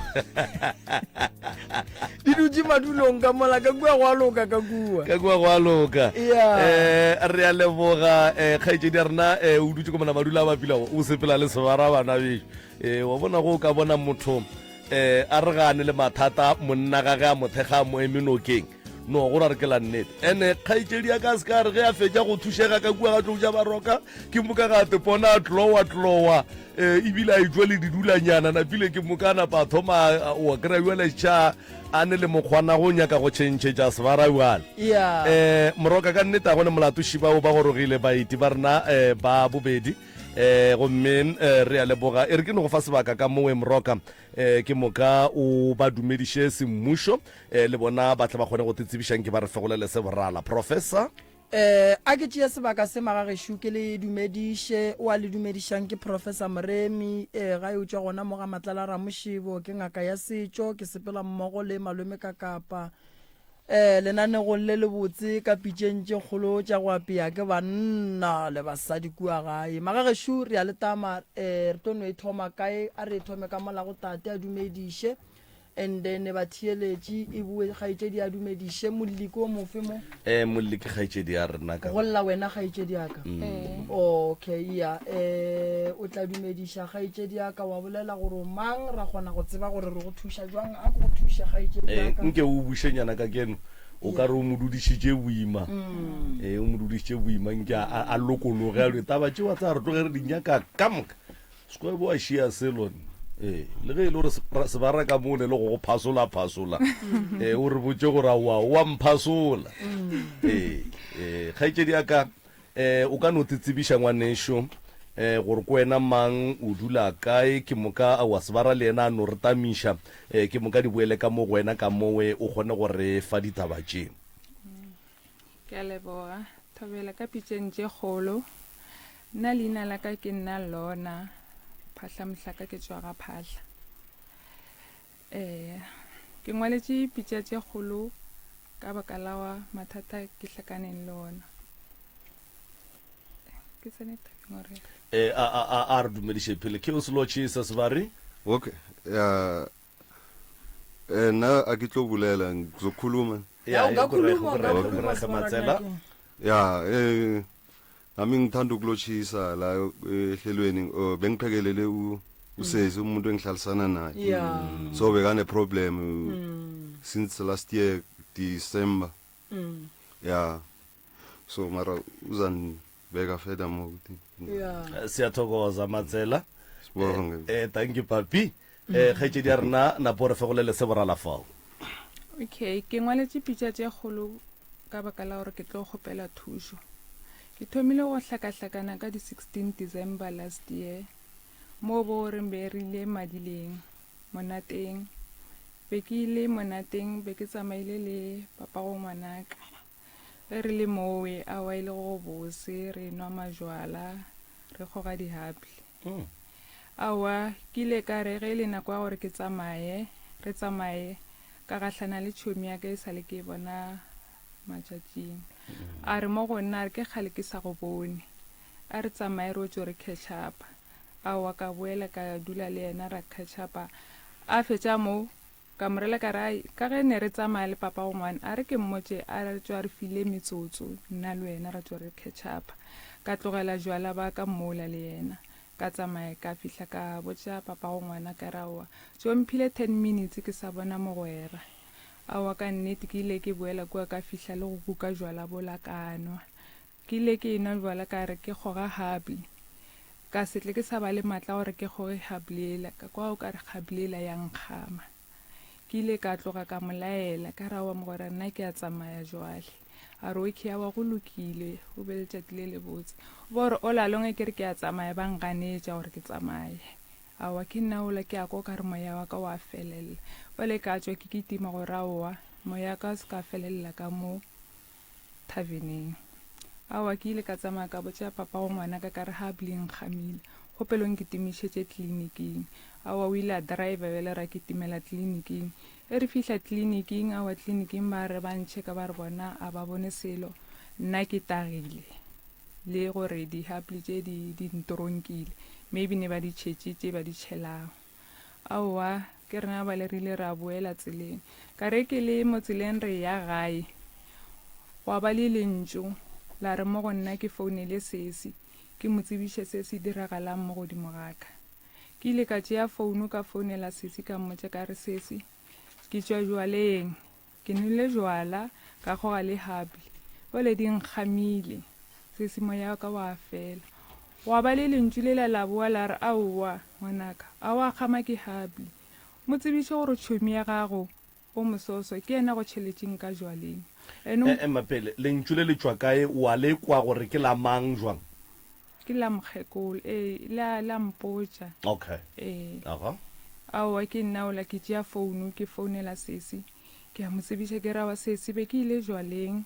di dutše madulong ka mola ka kua go a loka ka kua ka kua go a loka Yeah. eh re a leboga eh kgaetšedi ya rena eh o dutše ko mona madula a bapila o sepela le sebara bana bešo eh wa bona go o ka bona motho eh a re gane le mathata monna ga ge a mo thekga a mo eme nokeng No, go ra re ke la nnete. Ene kgaetšedi ya ka se ka re ge a fetša go thušega ka kua ga tlo ja baroka, ke moka ga te pona a tlowa tlowa eh, ebile a etšwa le didulanyana napile ke moka a napa a thoma wa kry-a bjale tšha a ne le mokgwana go nyaka go tšhentšhetša sebara bjale. Yeah. Eh, moroka ka nnete a go ne molato šiba o ba gorogile baeti ba rena eh, ba bobedi eh, gomme eh, re a leboga e re ke no go fa sebaka ka mowe moroka eh, ke moka o ba dumediše semmušo E, le bona ba tle ba kgone go te tsebiša nke ba re fegolele se borala. Professor. Eh, a ke tšee sebaka se magagešo ke le dumediše, o a le dumedišang ke Professor Moremi, eh, gae o tšwa gona mo ga Matlala Ramošebo, ke ngaka ya setšo, ke sepela mmogo le malome ka Kapa, eh, lenanegong le lebotse ka pitšeng tše kgolo tša go apea ke banna le basadi kua gae. Magagešo re a le tama, eh, re tlo no e thoma kae, a re e thome ka mola go tate a dumediše. And then batheeletši e boe kgaetšedi a dumediše molli ke o mofe mo? Eh molli ke kgaetšedi ya rena ka. Go lla wena kgaetšedi ya ka. Mm. Okay ya eh o tla dumediša kgaetšedi ya ka wa bolela gore o mang ra kgona go tseba gore re go thuša jwang a ko go thuše kgaetšedi ya Eh ka. nke o bušenyana ka keno o ka re o mo dudišitše boima. Mm. Eh o mo dudišitše boima nke a a lokologe a taba tšewa tsa re tloge re di nyaka ka moka. Square wa šia selo ee le ge e le gore sebara ka mole le go go phasola phasola ee o re botse gore aowa wa mphasola ee ee kgaetšedi ya ka ee o ka no te tsebiša ngwanešo ee gore ko wena mang o dula kae ke moka aowa sebara le yena a no re tamiša ee ke moka di boele ka mo go wena ka mowe o kgone go re fa ditaba tše. Ke a leboga. Thobela ka pitšeng tše kgolo. Nna leina la ka ke nna Lona Phahla Mohlaka ke tšwa ga Phahla. Eh, ke ngwaletše pitša tše kgolo ka baka la wa mathata ke hlakaneng le ona. Ke tsene tabeng ore. Eh, a a a a re dumediše pele. Ke o selotšhisa sebari. Okay. Ya eh nna a ke tlo bolela ngizokhuluma. Ya, Ya, o ka khuluma, o ka go khuluma, rege Matsela. Ya eh nami ngithanda ukulotshisa la ehlelweni oh, bengiphekelele u usesi umuntu engihlalisana naye. Yeah. So bekane problem since last year December. Yeah. So mara uzanibeka further more ukuthi. Yeah. Siyathokoza Matsela. Sibonge. Eh, thank you papi. Eh, kgaetšedi ya rena napo re fegolele se borala fao. Okay, ke ngwaletše pitša tše kgolo ka baka la gore ke tlo kgopela thušo. Ke thomile go hlakahlakana ka di 16 December last year, mo bo reng be re ile madileng, monateng. Be ke ile monateng, be ke tsamaile le papago ngwanaka. Ge re le mowe, aowa e le go bose, re nwa majwala, re kgoga dihapi. Aowa, ke ile ka re ge e le nako ya gore ke tsamaye, re tsamaye, ka gahlana le tšhomi ya ka e sa le ke e bona matšatšing. A re mo go nna, a re ke kgale ke sa go bone. A re tsamaye re o tšo re catch-upa. Aowa, ka boela ka dula le yena ra catch-upa. A fetša mo, Ka mo rela ka re, Ai, ka ge ne re tsamaya le papago ngwana, a re ke mmotše a re tšwa re file metsotso, nna le wena ra tšwa re catch-upa. Ka tlogela jwala ba ka mola le yena. Ka tsamaya ka fihla ka botša papago ngwana ka re, Aowa, tšo mphile ten minutes ke sa bona mogwera. Aowa, ka nnete ke ile ke boela kua ka fihla le go kuka jwala bola ka nwa. Ke ile ke enwa bjala ka re ke kgoga hubbly. Ka se tle ke sa ba le matla a gore ke kgoge hubbly yela, ka kwa o ka re hubbly yela ya nkgama. Ke ile ka tloga ka mo laela, ka re aowa mogwera nna ke a tsamaya jwale. A re okay aowa go lokile, o be letšatši le lebotse. O bo re all along ge ke re ke a tsamaya ba nganetša gore ke tsamaye. Aowa ke nna ola ke a kwa o ka re moya wa ka wa felelela. Bjale ka tšwa ke kitima gore aowa moya wa ka o se ka felelela ka mo. thaveneng. Aowa, ke ile ka tsamaya ka botša papago ngwanaka ka re ga bli nkgamile, kgopelo nkitimišetše tleliniking. Aowa, o ile a driver bjale ra kitimela tleliniking. Ge re fihla tleliniking, aowa tleliniking ba re ba ntšheka ba re bona a ba bone selo, nna ke tagile le gore di-hubbly tše di di ntronkile, maybe ne ba di tšhetše tše ba di tšhelago. Aowa, ke rena bale re ile ra boela tseleng. Ka re ke le mo tseleng re eya gae, gwa ba le lentšu la re mo go nna ke founele sesi ke mo tsebiše se se diragalang mo godimo ga ka. Ke ile ka tšea founo ka founela sesi ka mmotša ka re, Sesi, ke tšwa jwaleng. Ke nwele jwala, ka kgoga le hubbly. Bjale di nkgamile. Sesi moya wa ka wa fela. Gwa ba le lentšu lela la boa la re, Aowa, ngwanaka, a wa kgama ke hubbly. Mo tsebiše gore tšhomi ya gago o mososo ke yena go tšheletšeng ka jwaleng. Ene o. Ema pele, lentšu le le tšwa kae? Wa le kwa gore ke la mang jwang? Ke la mokgekolo, ee, le a, le a mpotša. Okay. Ee. Aha. Aowa, ke nna ola ke tšea founu, ke founela sesi. Ke a mo tsebiša, ke re, Aowa sesi, be ke ile jwaleng.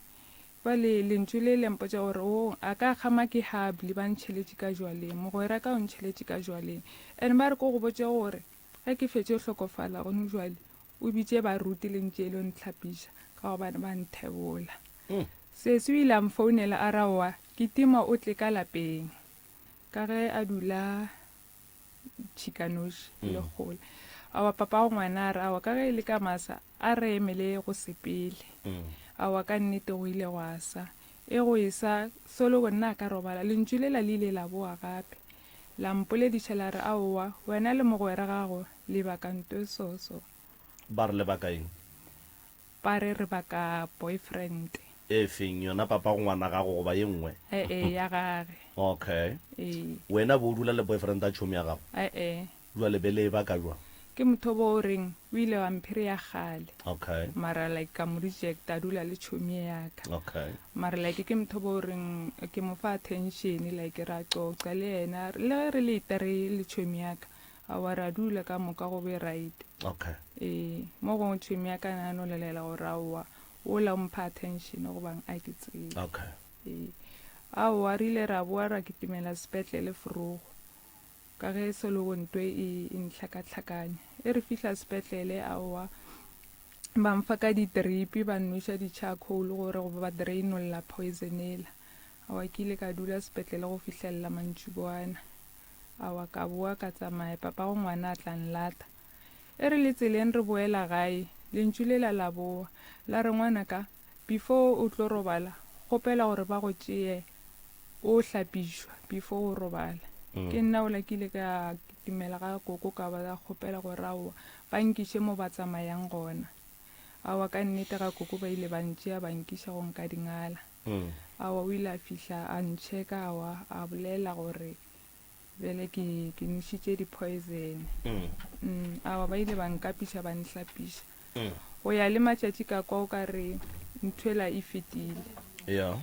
Bjale lentšu le le mpotša gore, Oo, a ka kgama ke hubbly, ba ntšheletše ka jwaleng. Mogweraka o ntšheletše ka jwaleng. And ba re ko go botše gore, ge ke fetše go hlokofala gone jwale, o bitše baruti le ntše e lo ntlhapiša, ka gobane ba nthebola. Sesi o ile a mfounela a re, Aowa, kitima o tle ka lapeng. Ka ge a dula tšhikanoši le kgole. Aowa, papago ngwana a re, Aowa, ka ge e le ka masa, a re emele go sepele. Aowa, ka nnete go ile gwa sa. E go esa, Soloko nna a ka robala. Lentšu lela le ile la boa gape. La mpolediša la re, Aowa, wena le mogwera gago le baka nto e soso. Ba re le baka eng? Ba re re baka boyfriend. E feng, yona papago ngwana gago goba ye nngwe? E-e, ya gage. Okay. Ee. Wena bo o dula le boyfriend a tšhomi ya gago? E-e. Jwale be le e baka jwang? Ke motho bo o reng o ile wa mphereya kgale. Okay. Mara like ka mo rejecta a dula le tšhomi ye ya ka. Okay. Mara like ke motho bo o reng ke mo fa attention like ra qoqa le yena le ge re le tere le tšhomi ya ka. Aowa ra dula ka moka go be right. Okay. Ee, mo gongwe tšhomi ya ka na no lelela gore aowa. Wola o mpha attention gobang a ke tsebe. Okay. Ee. Aowa re ile ra boa ra kitimela sepetlele Vroeg. Ka ge sologo ntwe e e ntlhakatlhakanya. E re fihla sepetlele aowa ba mfa ka di-drip ba nweša di-charcoal gore goba ba drainolla poison ela. Aowa ke ile ka dula sepetlele go fihlelela mantšiboana. Aowa ka boa ka tsamaya papago ngwana a tla nlata. E re le tseleng re boela gae, lentšu lela la boa, la re, Ngwanaka, before o tlo robala, kgopela gore ba go tšee o hlapišwa before o robala. Ke nna ola ke ile ka kitimela ga koko ka ba kgopela gore aowa ba nkiše mo ba tsamayang gona. Aowa ka nnete ga koko ba ile ba ntšea ba nkiša go Nkadingala. Aowa o ile a fihla a ntšheka aowa a bolela gore Bjale ke, ke nwešitše di-poison. Mm. Awa, ba ile ba nkapiša, ba nhlapiša. Go ya le matšatši ka kwa o ka re nthwela e fetile. Yeah.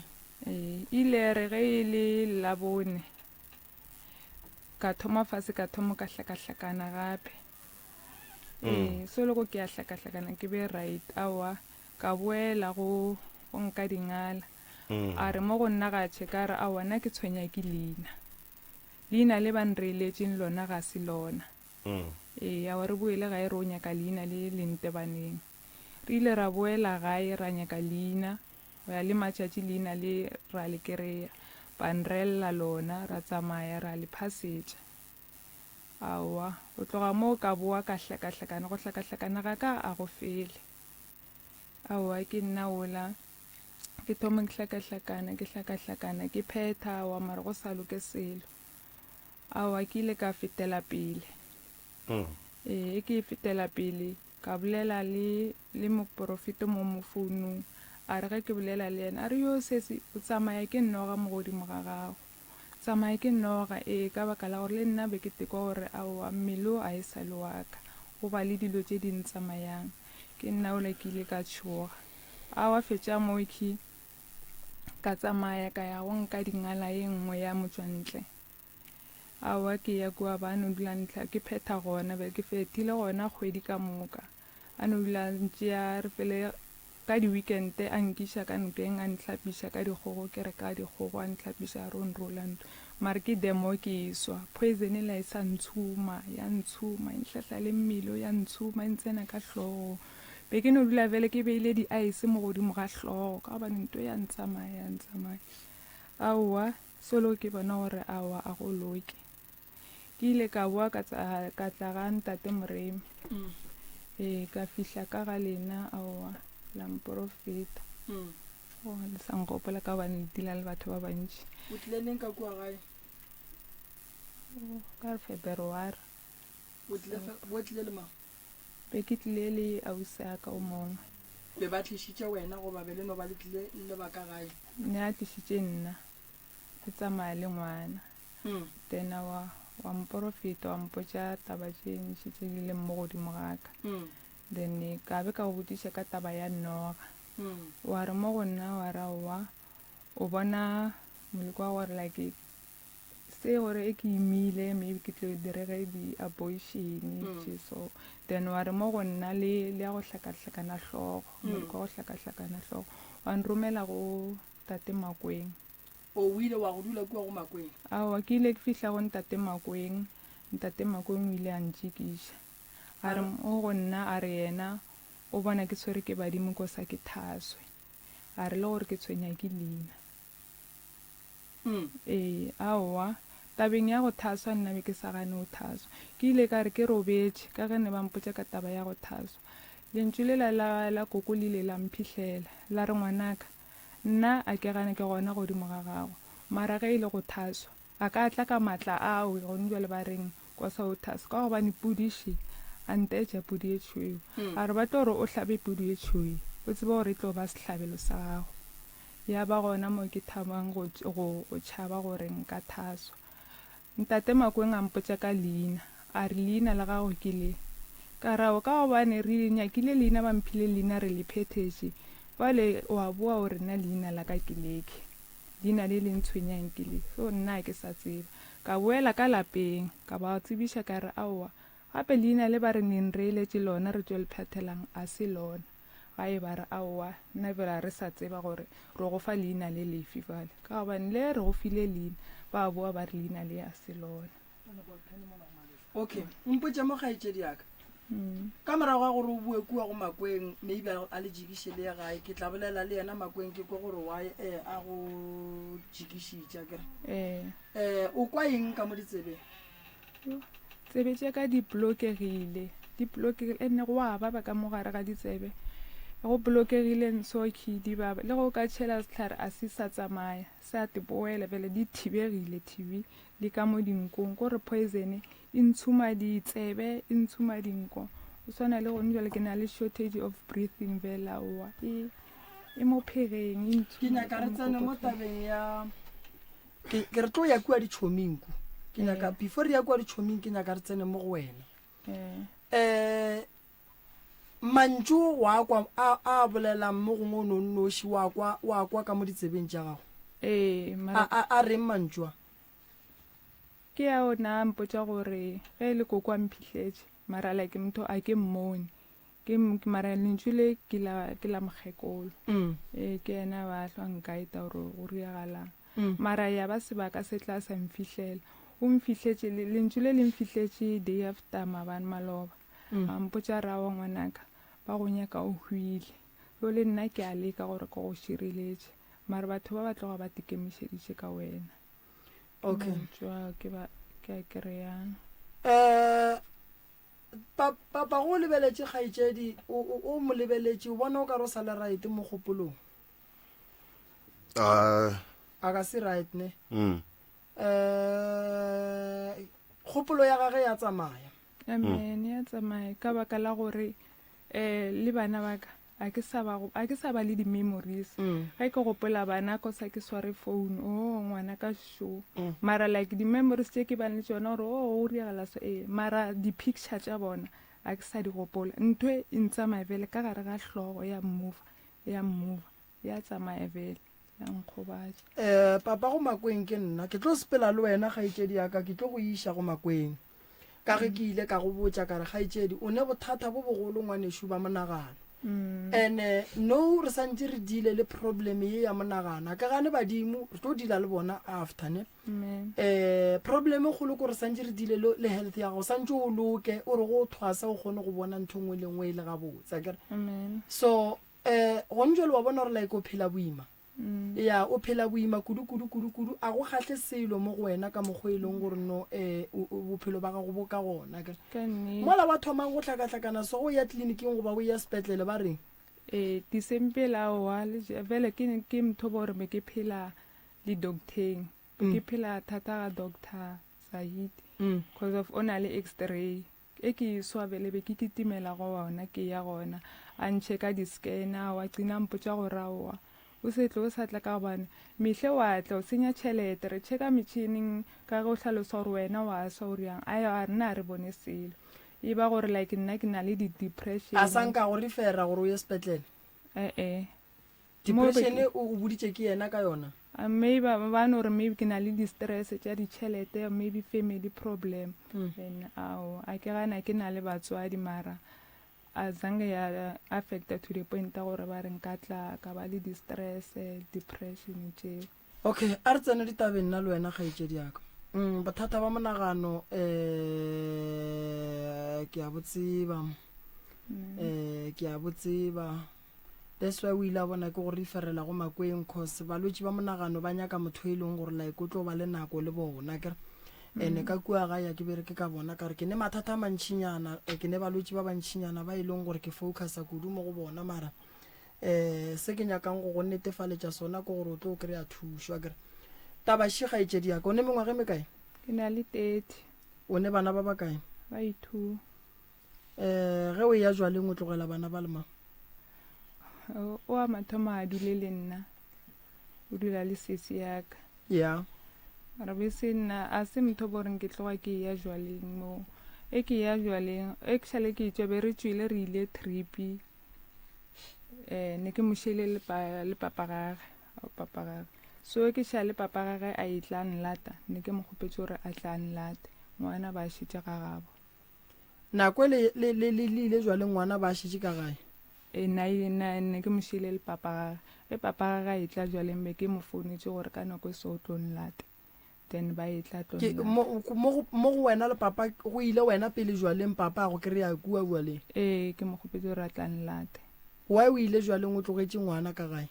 Ee, ile re ge e le Labone, ka thoma fase ka thoma ka hlakahlakana gape. Ee, so le go ke a hlakahlakana ke be right. Aowa, ka boela go, go nka dingala. A re mo go nna ga tšhe ka re aowa nna ke tshwenya ke leina. Leina le ba nreeletšeng lona ga se lona. Ee, aowa re boele gae re o nyaka leina le le ntebaneng. Re ile ra boela gae ra nyaka leina, go ya le matšatši leina le ra le kereya. Ba nreella lona ra tsamaya ra le phasetša. Aowa, go tloga moo ka boa ka hlakahlakana, go hlakahlakana ga ka a go fele. Aowa, ke nna wola ke thoma ke hlakahlakana, ke hlakahlakana, ke phetha, aowa mara go sa loke selo. Aowa, ke ile ka fetela pele. Ee, ke fetela pele, ka bolela le, le moporofeta mo mo founung. A re ge ke bolela le yena, a re, Yo sesi, o tsamaya ke noga mo godimo ga gago. Tsamaya ke noga, ee, ka baka la gore le nna be ke tekwa gore aowa, mmele o a e sa le wa ka, go ba le dilo tše di ntsamayang. Ke nna ola ke ile ka tšhoga. Aowa fetša moo khi, ka tsamaya ka ya go nka dingala ye nngwe ya motšwantle. Aowa ke ya kua ba no dula ntlha, ke phetha gona, be ke fethile gona kgwedi ka moka. A no dula a ntšea re fele ka di-weekend a nkiša ka nokeng a ntlhapiša ka dikgogo ke re ka dikgogo a ntlhapiša a re o nrola ntho mare ke demo ke e swa poison ela e sa ntshuma ya ntshuma e nhlahla le mmele o ya ntshuma e ntsena ka hlogo be ke no dula bjale ke beile di-ice mo godimo ga hlogo ka gobane nto ya ntsamaya ya ntsamaya aowa solo ke bona gore aowa a go loke Ke ile ka boa ka tsa, ka tla ga ntate Moremi. Ee, ka fihla ka ga lena, aowa, la mporofeta. Oh, le sa nkgopola ka gobane le dila le batho ba bantši. O tlile neng ka kua gae? Oh, ka re February. O tlile fe, bo tlile le mang? Be ke tlile le ausi a ka o mongwe. Be ba tlišitše wena goba be le no ba le tlile le ba ka gae? Ne a tlišitše nna, ke tsamaya le ngwana. Then wa, wa mporofeta, wa mpotša taba tše ntši tše di leng mo godimo ga ka. Then ka be ka go botšiša ka taba ya noga. Wa re mo go nna wa re aowa, o bona moleko wa gore like se gore e ke imile maybe ke tlo direge di-abortion tše so. Then wa re mo go nna le, le ya go hlakahlakana hlogo, moleko wa go hlakahlakana hlogo. Wa nromela go tate Makweng. O, o ile wa go dula kua go Makweng? Aowa, ke ile ke fihla go Ntate Makweng. Ntate Makweng o ile a ntšikiša. A re mo go nna, a re yena o bona ke tshwere ke badimo ko sa ke thaswe. A re le gore ke tshwenya ke leina. Ee, aowa, tabeng ya go thaswa nna be ke sa gane go thaswa. Ke ile ka re ke robetše ka ge ne ba mpotša ka taba ya go thaswa. Lentšu lela la, la koko le ile la mphihlela, la re, Ngwanaka, Nna a ke gane ke gona godimo ga gago. Mara ge e le go thaswa, a ka tla ka maatla ao gone bjale ba reng kosa o thaswa, ka gobane pudi še, a ntetša pudi ye tšhweu. A re ba tlo re o hlabe pudi ye tšhweu, o tsebe gore e tlo ba sehlabelo sa gago. Ya ba gona mo ke thabang go, go, go tšhaba gore nka thaswa. Ntate Makweng a mpotša ka leina, a re, Leina la gago ke le. Ka re, Ao, ka gobane re nyakile leina ba mphile leina re le phethetše. Bjale o a boa o re nna leina la ka ke leke. Leina le le ntshwenyang ke le. So nna ga ke sa tseba. Ka boela ka lapeng, ka ba tsebiša ka re, Aowa, gape leina le ba re neng reeletše lona re tšo le phethelang a se lona. Gae ba re, Aowa, nna bjale ga re sa tseba gore re go fa leina le lefe bjale, ka gobane le re go file leina, ba boa ba re leina le a se lona. Okay, mpotše mo kgaetšedi ya ka. Ka morago ga gore o boe kua go Makweng, maybe a, a le jikiše le ye gae, ke tla bolela le yena Makweng ke kwe gore why eh, a go jikišitše akere. Ee. Eh, o kwa eng ka mo ditsebeng? Yo, tsebe tša ka di blokegile, di blokegile, ene go a baba ka mo gare ga ditsebe. Go blokegile nsoki di baba, le go ka tšhela sehlare a se sa tsamaya, se a teboela bjale di thibegile TB le ka mo dinkong, ko re poison e ntshuma ditsebe, e ntshuma dinko. O swana le gone jwale ke na le shortage of breathing bjale aowa e e mo phegeng e Ke ntshuma nyaka ka re tsene mo mokokotlong. tabeng ya ke ke re tlo ya kua ditšhoming ku ke nyaka Ee. before re ya kua ditšhoming ke nyaka re tsene mo go wena Ee. um mantšu wa kwa a a bolelang mo gongwe o no nnoši wa kwa wa kwa ka mo ditsebeng tša gago Ee, a mara a a reng mantšu a ke ya ona a mpotša gore ge e le koko a mphihletše mara like motho a ke mmone Ke, ke mara lentšu le ke la, ke la mokgekolo. Mm. Ee, ke yena ba hlwa nkaeta gore go riagalang. Mm. Mara ya ba sebaka se tla sa mfihlela. O mfihletše, le, lentšu le le mfihletše day after maabane maloba. Mm. A mpotša ra wa ngwanaka, ba go nyaka o hwile. Yo le nna ke a leka gore ke go šireletše. Mara batho ba ba tloga ba tikemišeditše ka wena. Ke Okay. mantšu ao ke ba, ke a kry-ang. Eh, Pa, papa go o lebeletše kgaetšedi, o, o, o mo lebeletše, o bona o ka re o sa le right mo kgopolong. Ah, A ka se right ne. mm. Eh, kgopolo ya gage ya tsamaya. Amen, ya tsamaya ka baka la gore eh le bana ba ka A ke sa ba, a ke sa ba le di-memories. Ge ke gopola bana ko sa ke sware phone, oh ngwana ka šo. Mara like di-memories tše ke bang le tšona gore oh go diragala so ee, mara di-picture tša bona a ke sa di gopola. Ntho e e ntsamaya bjale ka gare ga hlogo ya mmover, ya mmover, ya tsamaya bjale ya nkgobatša. Eh, papa go Makweng ke nna. Ke tlo sepela le wena kgaetšedi ya ka, ke tlo go iša go Makweng. Ka ge ke ile ka go botša ka re, Kgaetšedi, o ne bothata bo bogolo ngwanešu ba monagano. Ene no re santše re deale le problem ye ya monagano. A ke gane badimo, re tlo deala le bona after ne. Eh, problem e kgolo ko re santše re deale le, le health ya gago, santše o loke, o re go o thwasa o kgone go bona ntho nngwe le nngwe e le gabotse, akere. So, eh, gone jwale wa bona gore like o phela boima. Ya, o phela boima kudu, kudu, kudu, kudu. A go kgahle selo mo go wena ka mokgwa e leng gore no, eh, o, o, bophelo ba gago bo ka gona. Akere? Ka nnete. Mola wa thomang go hlakahlakana so, o ya tleliniking goba o ya sepetlele, ba reng? Ee, December aowa, le je, bjale ke, ke motho bo gore be ke phela le docteng. Be ke phela thata ga Doctor Zahid, cause of o na le x-ray. E ke e swa bjale be ke kitimela go ona ke ya gona a ntšhe ka di-scanner wa qina mpotša gore aowa o se tle o sa tla ka gobane mehle wa tla o senya tšhelete re checka metšhineng ka ge o hlalosa gore wena wa swa o riang a a rena a re bone selo e ba gore like nna ke na le di-depression A sa nka go refera gore o ye sepetlele? E-e. Depression o o boditše ke yena ka yona? A maybe ba ba no re maybe ke na le di stress tša ditšhelete maybe family problem and ao a ke gana ke na le batswadi mara a zange ya affecta to the point ya gore ba re nka tla ka ba le di stress depression tšeo. Okay, a re tsene ditabeng nna le wena kgaetšedi ya ka. Mm, bothata ba monagano eh ke a bo tseba. Eh ke a bo tseba. That's why o ile a bona ke go referela go Makweng cause balwetši ba monagano ba nyaka motho e leng gore like o tlo ba le nako le bona akere. Ene ka kua gae a ke bereke ka bona ka re ke ne mathata a mantšinyana eh, ke ne balwetši ba bantšinyana ba e leng gore ke focusa kudu mo go bona mara eh se ke nyakang go go netefaletša sona ke gore o tlo kry-a thušo akere. Taba še kgaetšedi ya ka o ne mengwaga e mekae? Ke na le 30. O ne bana ba bakae? Ba i-two. Um ge o eya jwaleng o tlogela bana ba le mang? O a mathomo a dule le nna, o dula le sesi ya ka. Ya. Mara bese nna a se motho bo reng ke tloga ke eya jwaleng mo. E ke eya jwaleng, actually ke tšwa be re tšwile re ile tripi. Eh ne ke mo šele le pa le papa gage, papa gage. So ke šale papa gage a e tla nlata, ne ke mo kgopetše gore a tla nlate. Ngwana ba šetše ga gabo. Nako e le, le, le, le, le ile jwale ngwana ba šetše ka gae. E, na, na, ne ke mo šiile le papa gage. Ge papa gage a etla jwaleng be ke mo founetše gore ka nako e so o tlo nlata. Then ba etla a tlo Ke, nlata. mo, mo, go, mo go wena le papa, go ile wena pele jwaleng papa a go kry-a kua jwaleng? Ee, ke mo kgopetše gore a tla nlate. Why o ile jwaleng o tlogetše ngwana ka gae?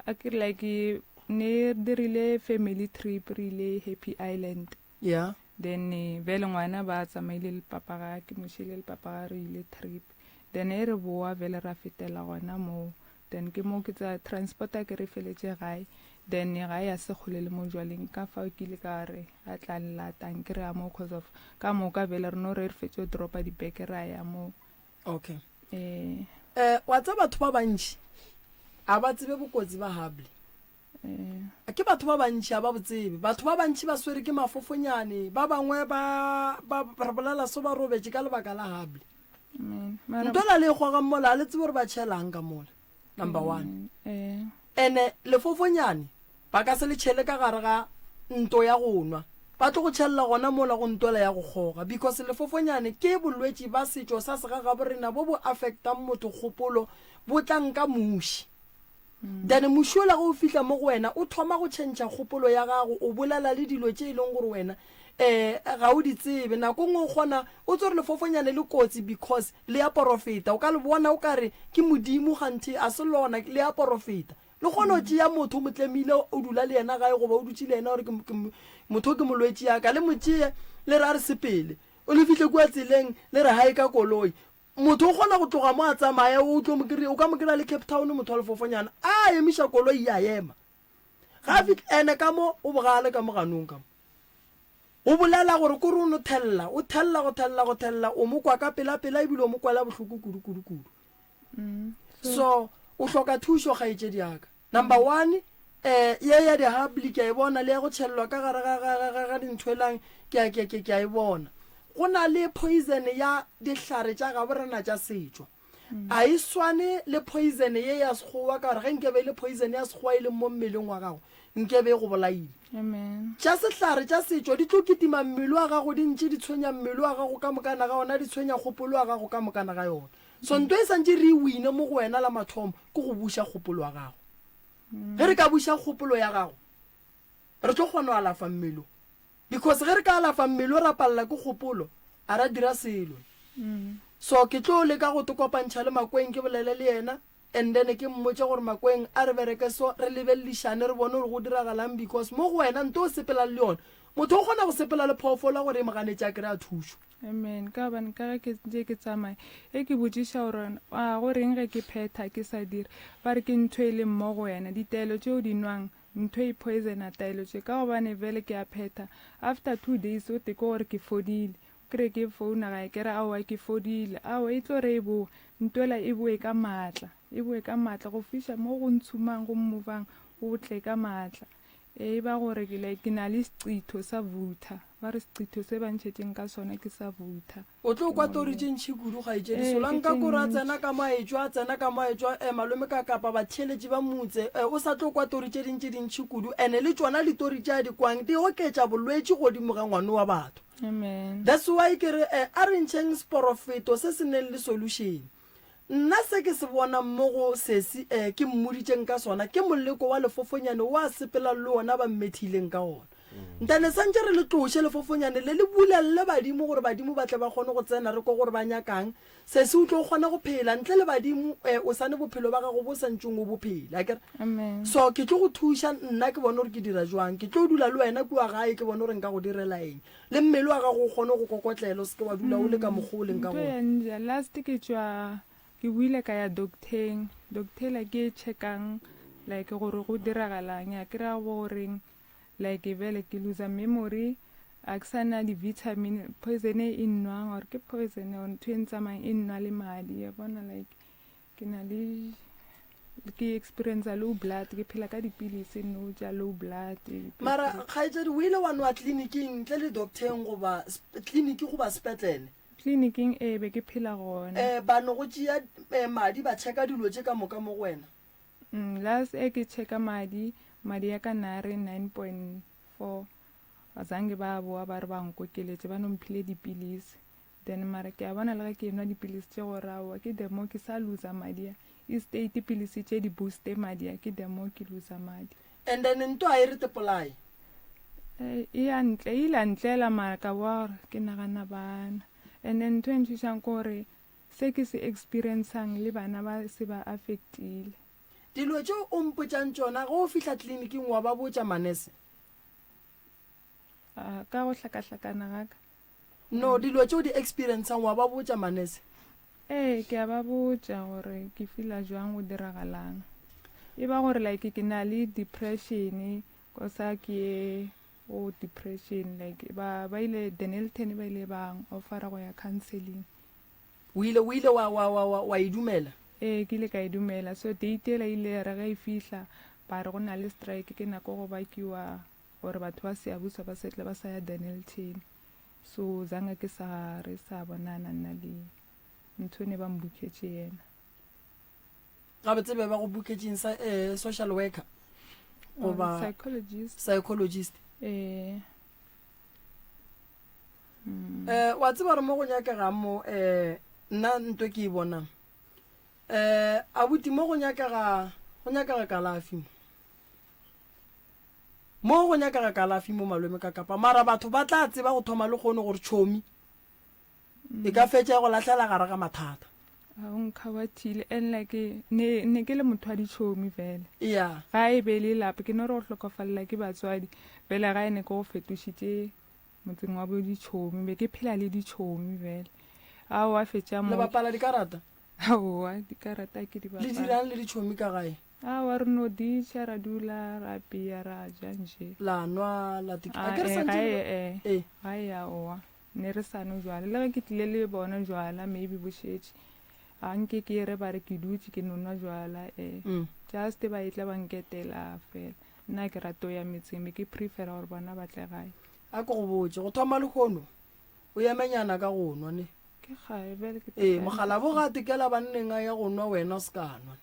A ke re like ne re dirile family trip re ile Happy Island. Yeah. Then bjale ngwana ba tsamaile le papa ga ke mo šile le papa ga re ile trip. Then e re boa bjale ra fetela gona moo. Then ke mo ke tsa transporter ke re feletše gae. Then gae ya se kgole le mo jwaleng ka fao ke ile ka re a tla nlata nke re ya moo cause of ka moka bjale re no re re fetše go dropa dibeke ra ya moo. Okay. Eh. Eh wa tseba batho ba bantši a ba tsebe bokotsi ba hubbly. Eh. Ke batho ba bantši a ba bo tsebe. Batho ba bantši ba swere ke mafofonyane, ba bangwe ba ba re bolela so ba robetše ka lebaka la hubbly. Amen. Mara Ntwela le e gogang mola a le tsebe gore ba tšhelang ka mola. Number one. Eh. Ene lefofonyane ba ka se le tšhele ka gare ga nto ya go nwa. Ba tlo go tšhelela gona mola go ntwela ya go kgoga because lefofonyane ke bolwetši ba setšo sa segagaborena bo bo affectang motho kgopolo bo tla nka muši. Then muši ola ge o fihla mo go wena o thoma go tšhentšha kgopolo ya gago o bolela le dilo tše e leng gore wena um ga o di tsebe. Nako nngwe o kgona o tse gore lefofonyane le kotsi because le ya porofeta o ka le bona o ka re ke modimo kganthe a se lona le ya porofeta. Le kgona go tšea motho o mo tlemile o dula le yena gae goba o dutše le yena gore ke motho ke molwetši ya ka le mo tšee le re a re sepele o le fihle kua tseleng le re hae ka koloi. Motho o kgona go tloga mo a tsamaya o tlo mo kry-a o ka mo kry-a le Cape Town motho wa lefofonyana a emiša koloi ya ema ga a fitlha ene ka mo o bogale ka mo ganong ka mo o bolela gore kore o no thella o thella go thella go thella o mo kwa ka pela pela ebile o mo kwela bohloko kudu kudu kudu Mm, so o hloka thušo kgaetšedi yaka number one eh ye ya di-hubbly ke a e bona le ya go tšhelelwa ka gare ga, ga, ga, ga, ga dinthwelang ke a, ke, ke, ke a e bona go na le poison ya dihlare tša gabo rena tša setšo a e swane le poison ye ya sekgowa ka gore ge nkebe e le poison ya sekgowa e leng mo mmeleng wa gago nkebe e go bolaile Amen. tša sehlare tša setšo di tlo kitima mmele wa gago di ntše di tshwenya mmele wa gago ka mokana ga ona di tshwenya kgopolo wa gago ka mokana ga yona So nto e santše re e wine mo go wena la mathomo ke go buša kgopolo ya gago. Ge re ka buša kgopolo ya gago, re tlo kgona go alafa mmele o. Because ge re ka alafa mmele o ra palela ke kgopolo, a ra dira selo. So ke tlo leka go te kopantšha le Makweng ke bolele le yena and then ke mmotše gore Makweng a re bereke so re lebeledišane re bone gore go diragalang because mo go wena nto o sepelang le yona, motho o kgona go sepela le phoofolo gore e mo ganetše a kry-a thušo. Amen. Ka gobane ka ge ke ntše ke tsamaya, ge ke botšiša gore a go reng ge ke phetha ke sa dire, ba re ke ntho e leng mo go wena. Ditaelo tše o di nwang, ntho e poisona taelo tše. Ka gobane bjale ke a phetha, after two days o te ke gore ke fodile. O kry-e ke founa gae ke re aowa ke fodile. Aowa e tlo re e boa, ntwela e boe ka maatla, e boe ka maatla go fiša mo go ntshumang go mmovang go tle ka maatla. E ba gore ke like ke na le seqitho sa vutha. Ba re seqitho se ba ntšhetšeng ka sona ke sa vutha. O tlo Ke kwa mo tori le. tše ntši kudu, kgaetšedi. Ee, ke Solanka tše kore a tsena ntši. ka mo a etšwa, a tsena ka mo a etšwa, eh, malome ka kapa batheeletši ba motse, eh, o sa tlo kwa tori tše dintši dintši kudu. Ene le tšona ditori tše a di kwang di oketša bolwetši godimo ga ngwano wa batho. Amen. That's why ke re, eh, a re ntšheng seporofeto se se neng le solution. Nna se ke se bonang mo go sesi e ke mmoditšeng ka sona ke moleko wa lefofonyane wo a sepelang le wona ba mmethileng ka wona. Ntane santše re le tloše lefofonyane le le bulelle badimo gore badimo ba tle ba kgone go tsena re kwe gore ba nyakang. Sesi o tlo kgona go phela ntle le badimo e o sane bophelo ba gago bo sa ntšeng o bo phele akere. Amen. So ke tlo go thuša nna ke bone gore ke dira jwang. Ke tlo dula le wena kua gae ke bone gore nka go direla eng. Le mmele wa gago o kgone go kokotlela, o se ke wa dula o le ka mokgwa o leng ka Ntho gona. ya nja last ke tšwa ke buile ka ya docteng doctor la ke e checkang like gore go diragalang ya kry-a bo goreng like bjale ke loser memory a ke sa na di-vitamin poison e e nnwang or ke poison or ntho e ntsamayang e nnwa le madi ya bona like Ke na le ke experience low blood ke phela ka dipilisi no tša low blood. Mara kgaetšedi o ile wa nwa tleliniking ntle le docteng goba tleliniki goba sepetlele? Tleliniking ee be ke phela gona. Eh ba no go tšea eh, madi ba checka dilo tše ka moka mo go wena? Mm, last e ke checka madi, madi ya ka na re 9.4 azange ba boa ba re ba nkokeletše ba no mphile dipilisi. Then mara ke a bona le ge ke enwa dipilisi tše gore aowa ke the more ke sa loser madi a. E state pilisi tše di booste madi a ke the more ke loser madi. And then nto a e re te polaye. E ya ntle, e ile ya ntlela mara ka boa gore ke nagana bana. And then ntho e ntšhošang ke gore se ke se experiencang le bana ba se ba affectile. Dilo tšeo o mpotšang tšona ge o fihla tleliniking wa ba botša manese? A, ka go hlakahlakana ga ka. No, dilo tšeo di experiencang wa ba botša manese? Ee, ke a ba botša gore ke feela jwang go diragalang. E ba gore like ke na le depression, cause a ke ye go depression like ba ba ile Dennilton ba ile ba offera go ya counseling. O ile o ile wa wa wa wa wa e dumela? Ee, ke ile ka e dumela. So date yela e ile ya re ge e fihla ba re go na le strike ke nako go bakiwa gore batho ba Siyabuswa ba setle ba sa ya Dennilton. So zange ke sa re sa bonana nna le ntho ne ba mbuketše yena. Gabotse be ba go buketšeng sa eh, social worker goba psychologist? Psychologist. Eh. Mm. Eh, wa tseba gore mo go nyakegang mo eh nna nto ke e bonang. Eh abuti mo go nyakega go nyakega kalafi mo. Mo go nyakega kalafi mo malome ka kapa mara batho ba tla tseba go thoma le kgono gore tšhomi e ka fetša e go lahlela gare ga mathata. A o nkgabathile and like ne ne ke le motho wa ditšhomi fela. Yeah. Ga e be le lapa ke no re go hlokofalela ke batswadi fela ga e ne ke go fetošitše motseng wa bo ditšhomi be ke phela le ditšhomi fela. A wa fetša mo. Le bapala dikarata? Aowa dikarata ke di bapala. Le dirang le ditšhomi ka gae? Aowa re no ditšha ra dula ra apea ra ja nje. La nwa la a ke re santše eh, eh. Ga e aowa ne re sa nwe jwala le ge ke tlile le bona jwala maybe bo šetše a nke ke re ba re ke dutše ke no nwa jwala eh mm. just ba etla ba nketela fela nna ke rato ya metseng be ke prefera gore bona ba tle gae. A ke go botše go thoma lehono o emenyana ka go nwa ne. Ke gae bjale ke. Ee mogalabo ga tekela banneng a ya go nwa wena o se ka nwa.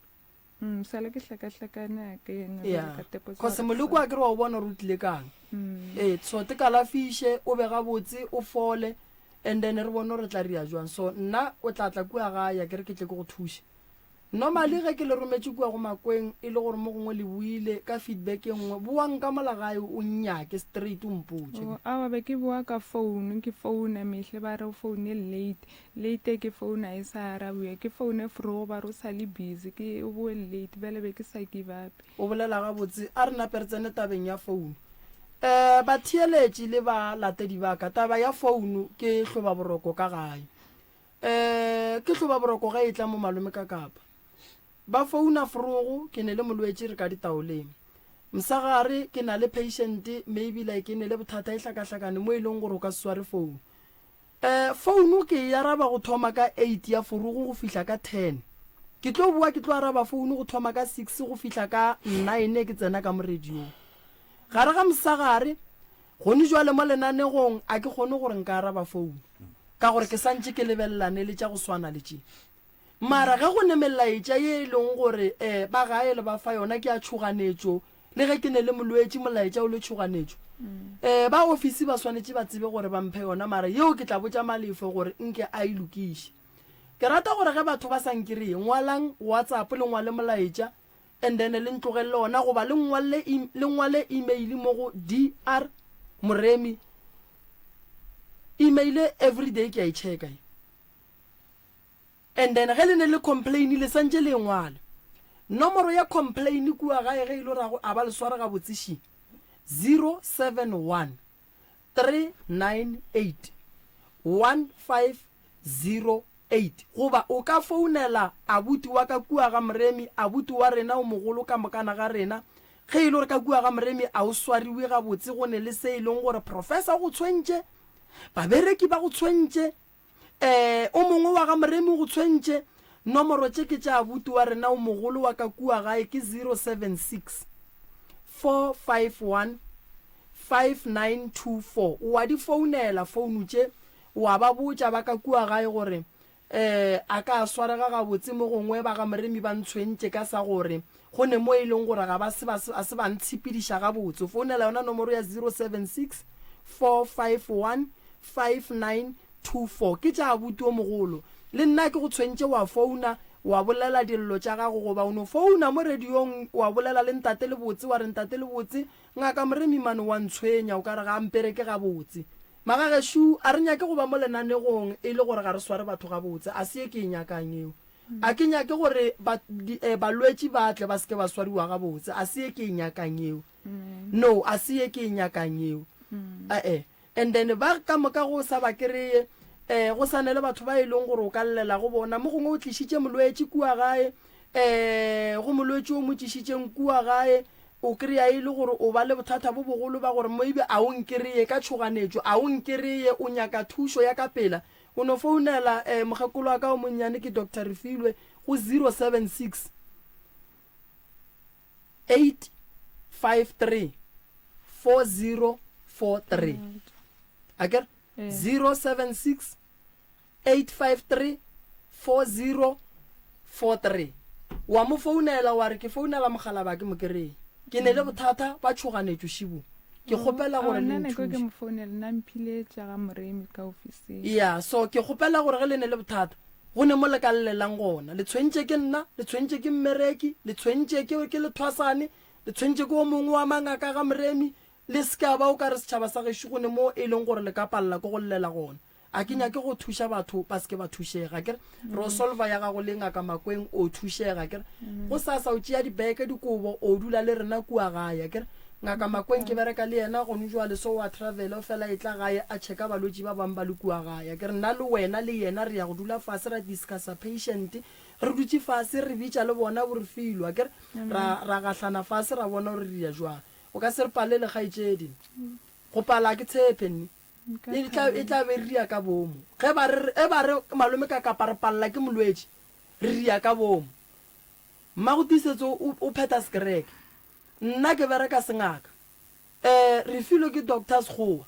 Mm, sale ke hlakahlakane a ke eng ya cause moleko a ke re wa o bona gore o tlile kang mm. ee so te kalafiše o be gabotse o fole and then re bone gore tla ria jwang so nna o tla tla kua gae ke re ke tle ke go thuše normally ge ke le rometše kua go makweng e le gore mo gongwe le buile ka feedback e nngwe boang ka mola gae o nnyake straight o mpotše oh, awa be ke boa ka phone ke founa mehle ba re o foune late Late ke phone a e sa arabiwe ke phone fro ba re o sa le busy ke o boe late bjale be ke sa give up. O bolela gabotse, a re nape re tsene tabeng ya founu. Um batheeletši le balatedi ba ka, taba ya founu ke hlobaboroko ka gae. Um ke hlobaboroko ge e tla mo malome ka kapa. Ba founa frogo, ke ne le molwetši re ka ditaoleng. Msagare ke na le patient maybe like e ne le bothata e hlakahlakane mo e leng gore o ka se sware founu. Eh, founu ke e araba go thoma ka eight ya forogo go fihla ka ten. Ke tlo boa ke tlo araba founu go thoma ka six go fihla ka nine ke tsena ka mo radiong. Gare ga mosagare, gone jwale mo lenanegong a ke kgone gore nka araba founu ka gore ke santše ke lebelelane le tša go swana le tše. Mara ge go ne melaetša ye e leng gore eh, ba gae le ba fa yona ke ya tšhoganetšo Le ge ke ne le molwetši, molaetša o le tšhoganetšo. Um ba ofisi ba swanetše ba tsebe gore ba mphe yona, mara yeo ke tla botša Malefo gore nke a e lokiše. Ke rata gore ge batho ba sa nkereye, ngwalang WhatsApp le ngwale molaetša and then le ntlogelele ona goba le ngwalle le ngwale email mo go DR Moremi. Email everyday ke a e checka ye. And then ge le ne le complainile santše le e ngwale. Nomoro ya complain kua gae ge e le gore a ba le sware gabotse še, 071 398 1508 goba o ka founela abuti wa ka kua ga Moremi, abuti wa rena o mogolo ka mokana ga rena. Ge e le gore ka kua ga Moremi a o swariwe gabotse go ne le se e leng gore professor o go tshwentše, babereki ba go tshwentše, Ee, o mongwe wa ga Moremi o go tshwentše. Nomoro tše ke tša abuti wa rena o mogolo wa ka kua gae ke 076 451 5924. O a di founela founu tše, wa ba botša ba ka kua gae gore um a ka swarega gabotse mo gongwe ba ga Moremi ba ntshwentše ka sa gore go ne mo e leng gore ga ba se ba a se ba ntshepediša gabotse. O founela yona nomoro ya 076 451 5924 Ke tša abuti o mogolo. Le nna ke go tshwentše wa founa wa bolela dillo tša gago goba o no founa mo radiong wa bolela le Ntate Lebotse wa re Ntate Lebotse, Ngaka Moremi mane wa ntshwenya o ka re ga a mpereke gabotse. Magagešo, a re nyake go ba mo lenanegong e le gore ga re sware batho gabotse, a se ye ke e nyakang eo. A ke nyake gore ba, di, eh, balwetši ba tle ba se ke ba swariwa gabotse, a se ye ke e nyakang eo. No, a se ye ke e nyakang eo. E-e. And then ba ka moka go sa ba kereye, eh, go sa ne le batho ba e leng gore o ka llela go bona. Mo gongwe o tlišitše molwetši kua gae, eh, go molwetši o mo tlišitšeng kua gae, o kry-a e le gore o ba le bothata bo bogolo ba gore maybe a o nkereye ka tšhoganetšo, a o nkereye, o nyaka thušo ya ka pela. O no founela, eh, mokgekolo wa ka o monnyane ke Doctor Refilwe go 076 853 4043. Akere? 076 853 4043. Wa mo founela wa re ke founela mogala ke mo kereng. Ke ne le bothata ba tšhoganetšo šibo. Ke kgopela gore le nthuše. Ke mo founela nna mphile tša ga Moremi ka ofising. Yeah, so ke kgopela gore ge le ne le bothata go ne mo le ka llelang gona. Le tshwentše ke nna, le tshwentše ke mmereki, le tshwentše ke ke lethwasane, le tshwentše ke o mongwe wa mangaka ga Moremi, le se ka ba o ka re setšhaba sa gešo go ne mo e leng gore le ka palela ke go llela gona. A ke nyake go thuša batho ba se ke ba thušega, akere? Re o solva ya gago le Ngaka Makweng, o thušega, akere? Gosasa o tšea dibeke, dikobo, o dula le rena kua gae, akere? Ngaka Makweng ke bereka le yena gone jwale, so o a travel, o fela e tla gae a checka balwetši ba bang ba le kua gae, akere? Nna le wena le yena re ya go dula fase ra discussa patient, re dutše fase re bitša le bona bo Refilwe, akere? Ra, ra gahlana fase ra bona gore re dira jwang. O ka se re palele kgaetšedi. Go pala ga ke tshepe nne. E tla, e tla be re ria ka boomo. Ge ba re, ge ba re malome ka kapa re palela ke molwetši, re ria ka boomo. Mmago Tiisetso o, o phetha sekereke. Nna ke bereka sengaka. Eh, Refilwe ke Doctor Sekgowa.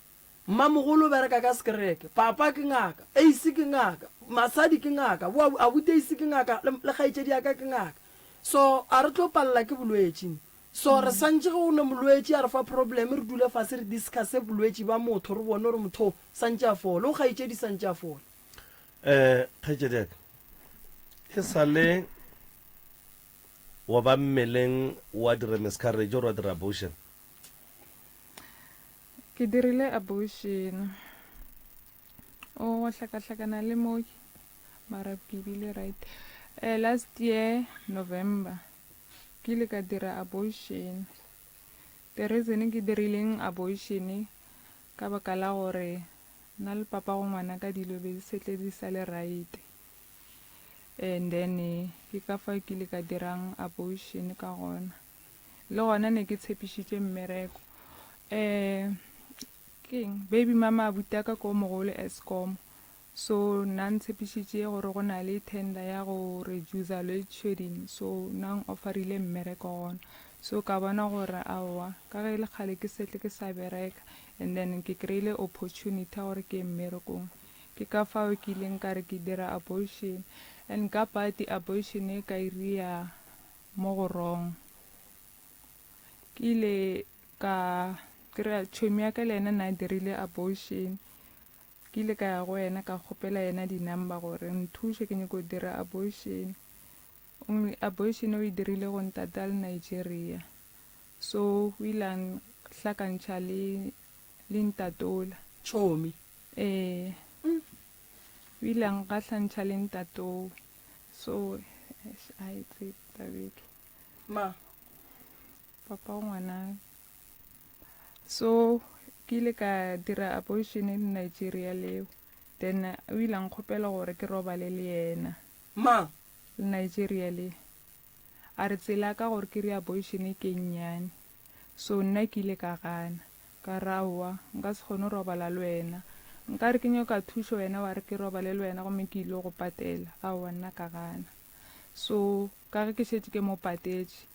Mmamogolo o bereka ka sekereke. Papa ke ngaka. Ace ke ngaka. Masadi ke ngaka. Bo abuti Ace ke ngaka, le, le kgaetšedi ya ka ke ngaka. So, a re tlo palela ke bolwetši. So re swantše ge o ne molwetši a re fa problem re dule fase re discusse bolwetši ba motho re bone gore motho o santše a fole, o kgaetšedi santše a fole. Eh, kgaetšedi ya ka, e sa le wa ba mmeleng wa dira miscarriage or wa dira abortion? Ke dirile abortion. O go hlakahlakana le mo mara ke bile right. Eh, last year November. Ke ile ka dira abortion. The reason ke dirileng abortion ka baka la gore nna le papa go ngwana ka dilo be di setle di sa le right. And then ke ka fa ke ile ka dirang abortion ka gona. Le gona ne ke tshepišitšwe mmereko. Um keng baby mama abuti ka ko mogolo Eskom. So nna ntshepišitše gore go na le tender ya go reducer load shedding so nna offerile mmereko gona. So ka bona gore aowa ka ge e le kgale ke setle ke sa bereka and then ke kry-ile opportunity ya gore ke ye mmerekong. Ke ka fao ke ileng ka re ke dira abortion and ka party abortion e ka iria mo go wrong. Ke ile ka kry-a chomi ya ka le yena na dirile abortion. Ke ile ka ya go yena ka kgopela yena di number gore nthuše ke nyako dira abortion. Abortion o e dirile go ntate a le Nigeria. So o ile a nhlakantšha le le ntatola. Chomi. Ee. O ile a nkahlantšha le ntatoo. So a e tsebe tabeke. Ma. Papa wa ngwana. So ke ile ka dira abortion le Nigeria leo. Then o ile a nkgopela gore ke robale le yena. Mang? Le Nigeria le. A re tsela ka gore ke re abortion ke nnyane. So nna ke ile ka gana. Ka re aowa, nka se kgone go robala le wena. Nka re ke nyaka thušo wena wa re ke robale le wena gomme ke ile go patela. Aowa nna ka gana. So ka ge ke šetše ke mo patetše,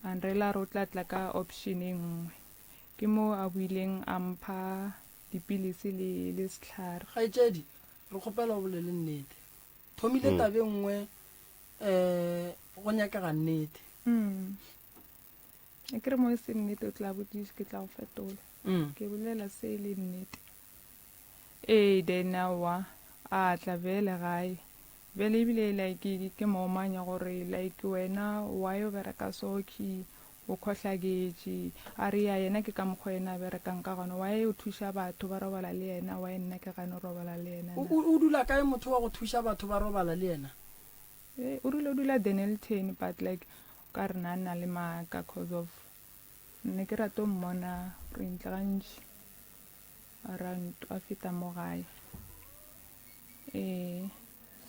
Andrela a re o tla tla ka option e nngwe. Ke moo a boileng a mpha dipilisi le, le sehlare. Kgaetšedi, re kgopela o bolele nnete. Thomile taba e nngwe, um go nyakega nnete. Mm. Akere mo e se nnete o tla botšiša, ke tla go fetola. Mm. Ke bolela se e le nnete. Ee, then aowa, a tla bjale gae. Bjale ebile like ke mo omanya gore like wena why o bereka so ke o khohlaketše. A re ya yena ke ka mokgwa yena a berekang ka gona why o thuša batho ba robala le yena why nna ke gane go robala le yena O, na. o, o dula kae motho wa go thuša batho ba robala le yena? Eh, o rile o dula Dennilton but like o ka re na na le maaka cause of ne ke rata go mmona re ntle gantši around a feta mo gae. Ee.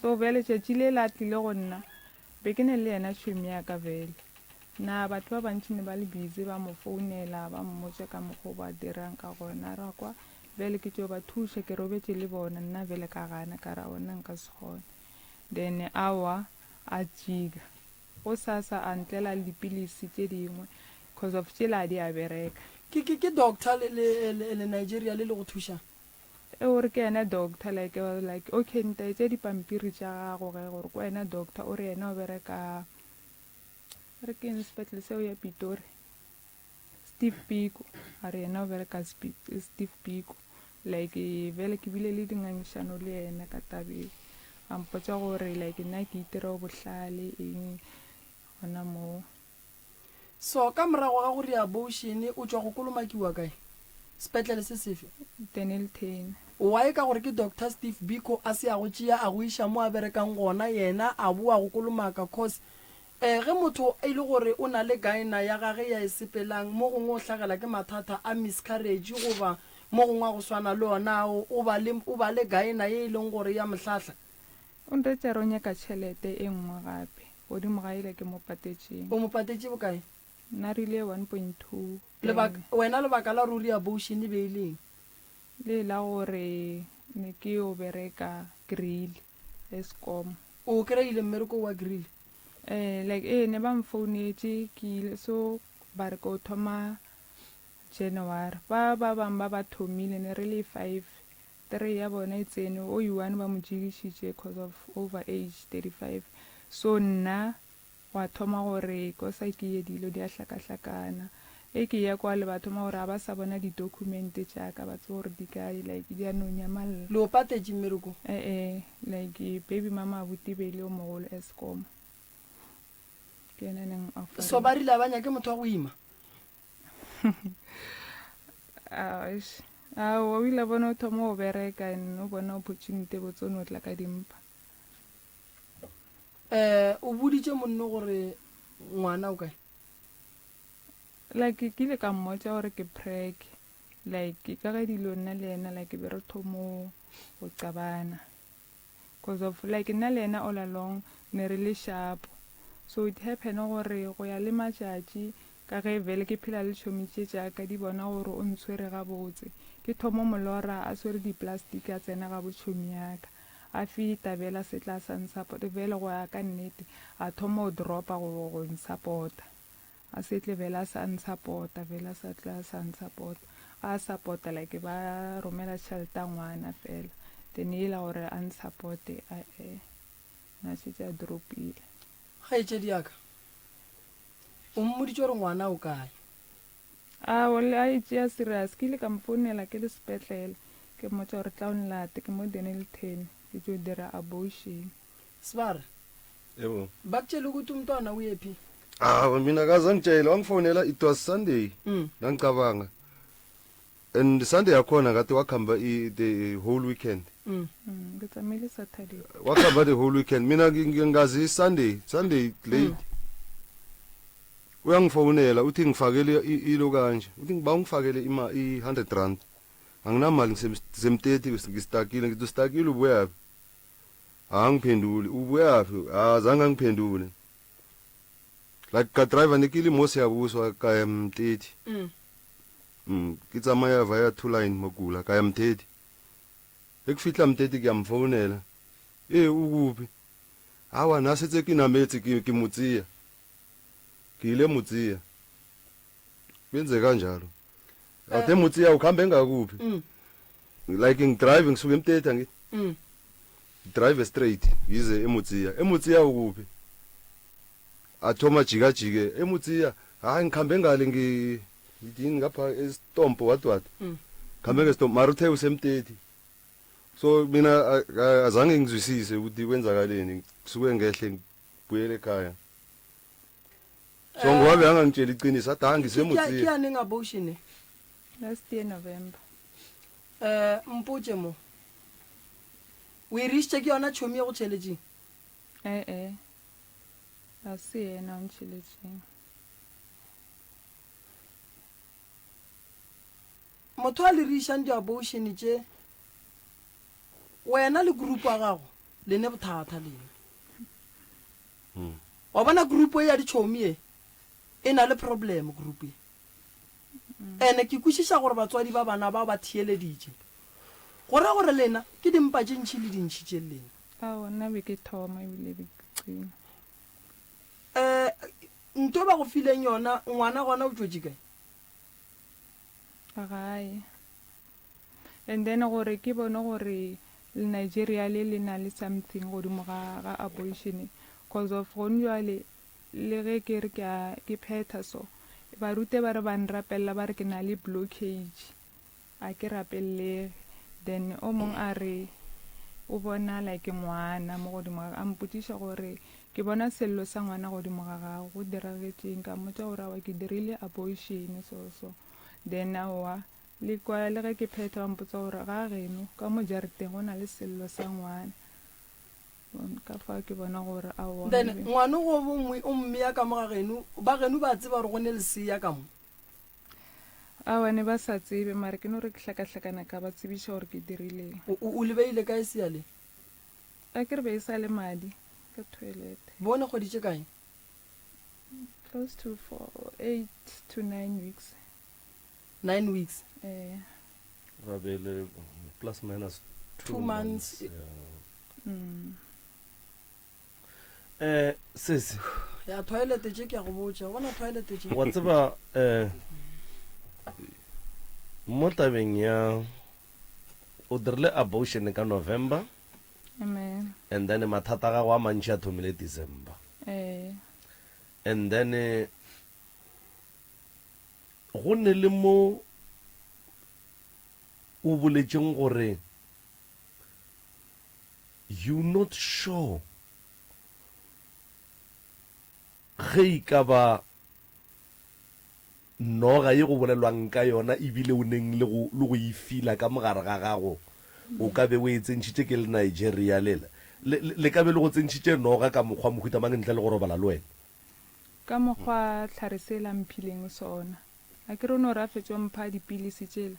So bjale tšatši le la tlile go nna, be ke ne le yena tšhomi ya ka bjale. Na batho ba bantši ne ba le busy ba mo founela ba mmotša ka mokgwa o ba dirang ka gona. A ra kwa bjale ke tšo ba thuša ke robetše le bona nna bjale ka gana ka re aowa nna nka se kgone. Then aowa a jika. Gosasa a ntlela le dipilisi tše dingwe cause of tšela di a bereka. Ke, ke, ke doctor le, le, le, le Nigeria le le go thušang? E o re ke yena doctor like I was like okay ntaetše dipampiri tša gago ge gore ke wena doctor o re yena o bereka re ke eng sepetlele seo ya Pitori Steve Biko a re yena o bereka Steve Biko like bjale ke bile le dingangišano le yena ka tabeng a mpotša gore like nna ke itira o bohlale eng gona moo. So ka morago ga go ria boušene o tšwa go kolomakiwa kae? Sepetlele se sefe? Dennilton. Why ka gore ke Doctor Steve Biko a se a go tšea a go iša mo a berekang gona yena a boa go kolomaka cos eh ge motho e le gore o na le gyna ya gage ya e sepelang mo gongwe o hlagela ke mathata a miscarriage goba mo gongwe a go swana le ona ao o ba le o ba le gyna ye e leng gore ya mohlahla. O ntetše a re o nyaka tšhelete e nngwe gape. Godimo ga yela ke mo patetšeng. O mo patetše bokae? Nna rile 1.2 Lebaka, wena lebaka la ruri abortion e be e le eng? Le la gore ne ke yo bereka grill Eskom. O kry-ile mmereko wa grill? Eh, like ee ne ba mfounetše ke ile so ba re ko thoma January. Ba ba bang ba ba thomile ne re le five Three ya bona e tsene, o yi one ba mo jigišitše cause of over age 35. So nna gwa thoma gore kosa ke ye dilo di a hlakahlakana. E ke ya kwale ba thoma gore ga ba sa bona di document tša ka ba tsebe gore di kae like di a no nyamalla. Le o patetše mmereko? E-e, like baby mama abuti be e le yo mogolo Eskom. Ke yena a neng a So ba rile a ba nyake motho wa go ima? Eish. Aowa, o ile a bona o thoma go bereka and o bona opportunity e botse o no tla ka dimpa. Eh, o boditše monno gore ngwana o kae? Like ke ile ka mmotša gore ke preg like ka ge dilo nna le yena like be re thomo go qabana. Cause of like nna le yena all along ne re le sharp so it happen gore go ya le matšatši ka ge vele ke phela le tšhomi tše tša ka di bona gore o ntshwere gabotse ke thomo molora a swere di plastic a tsena ga bo tšhomi ya ka a feta vele a se tla sa nsapota vele go ya ka nnete a thoma go dropa go go nsapota A se tle vele a sa ntshapota, vele a sa tle a sa ntshapota. A sapota like ba romela tšhelete ya ngwana fela. Then yela gore a ntshapote ae na šetše a dropile. Kgaetšedi ya ka, o mmoditše gore ngwana o kae? Ao, le a e tšea serious. Ke ile ka mo founela ke le sepetlele, ke mmotša gore tla o nlate, ke mo Dennilton, ke tšo dira abortion. Sibari. Yebo. Bakutshela ukuthi umntwana uyephi? Ah, mina kaze angitshela, wangifonela it was Sunday. Mm. Ngangicabanga. And Sunday yakhona ngathi wakhamba i the whole weekend. Mm. Mm, ke tsamaile Saturday. Wakhamba the whole weekend. Mina ngingazi Sunday, Sunday late. Mm. Uyangifonela uthi ngifakele ilo kanje. Uthi ngiba ungifakele ima i 100 rand. Anginamali ngisemteti ngistakile ngithi ustakile ubuyaphi? Angiphenduli ubuyaphi azange angiphendule like ka driver ne ke le mo Siyabuswa ka ya Mteti mm. mm ke tsamaya via two line Makula ka ya Mteti e ke fihla Mteti ke ya mfounela ee o kuphi awa na setse ke nametse ke ke motseya ke ile motseya kwenze kanjalo athe motseya ukhambe ngakuphi Mm. like ngidrive ngisuke emteti angithi Mm. drive straight ngize emutsiya emutsiya ukuphi athoma jikajike emutsiya hayi ngikhambe ngale ngi ngidini ngapha esitompo what what Mm. khambe ngestompo mara uthe usemteti. So mina azange ngizwisise ukuthi kwenzakaleni ngisuke ngehle ngibuyele ekhaya. So ngoba beyangangitshela iqiniso athi ha Ke ngisemutsini. ya neng abortion e? Last year November. Eh mpotše mo. O e rišitše ke yona tšhomi ye go tšheletšeng? Eh eh. Ga se yena o ntšheletšeng. Motho a le rišang di-abortion tše, wena le group wa gago le ne bothata lena. Wa bona group e ya ditšhomi e, e na le problem group e. Ene ke kwešiša gore batswadi ba bana bao ba theeleditše. Go ra gore lena ke dimpa tše ntši le dintši tše lena. Aowa, nna be ke thoma ebile be ke qina. Eh, nto ba go fileng yona, ngwana gona o tšwetše kae? Gae. And then gore ke bone gore le Nigeria le le na le something godimo ga ga abortion cause of gone jwale le ge ke re ke a ke phetha so barute ba re ba nrapelela ba re ke na le blockage a ke rapelelege then o mong a re o bona like ngwana mo godimo ga a mpotšiša gore ke bona sello sa ngwana godimo ga gago go diragetšeng ka mmotša gore awa ke dirile abortion so so then aowa le kwa le ge ke phetha ba mpotsa gore ga geno ka mo jareteng go na le sello sa ngwana ka fa ke bona gore aowa Then ngwana go bo o mmea ka mo ga geno ba geno ba tseba gore go ne lesea ka mo. Aowa ne ba sa tsebe mare ke no re ke hlakahlakana ka ba tsebiša gore ke dirileng. O, o, o le beile kae sea le? A ke re be e sa le madi ka toilet. Bone kgwedi tše kae? Close to four, eight to nine weeks. Nine weeks. Ee. Ba beile plus minus two, two months. months. Yeah. Mm. Eh, sesi. Ya toilet tše ke a go botša. Bona toilet tše. Wa tseba eh mo tabeng ya o dirile abortion ka November. Amen. And then mathata a gago a mantši a thomile December. Eh. And then eh, go ne le mo o boletšeng gore You not sure ge e ka ba noga ye go bolelwang ka yona ebile o neng le go, le go e fila ka mogare ga gago, o ka be o e tsentšhitše ke le Nigeria lela. Le, le, le ka be le go tsentšhitše noga ka mokgwa mohuta mang ntle le go robala le wena? Ka mokgwa tlhare sela mphileng sona. A ke re o no re a fetšo mpha dipilisi tšela,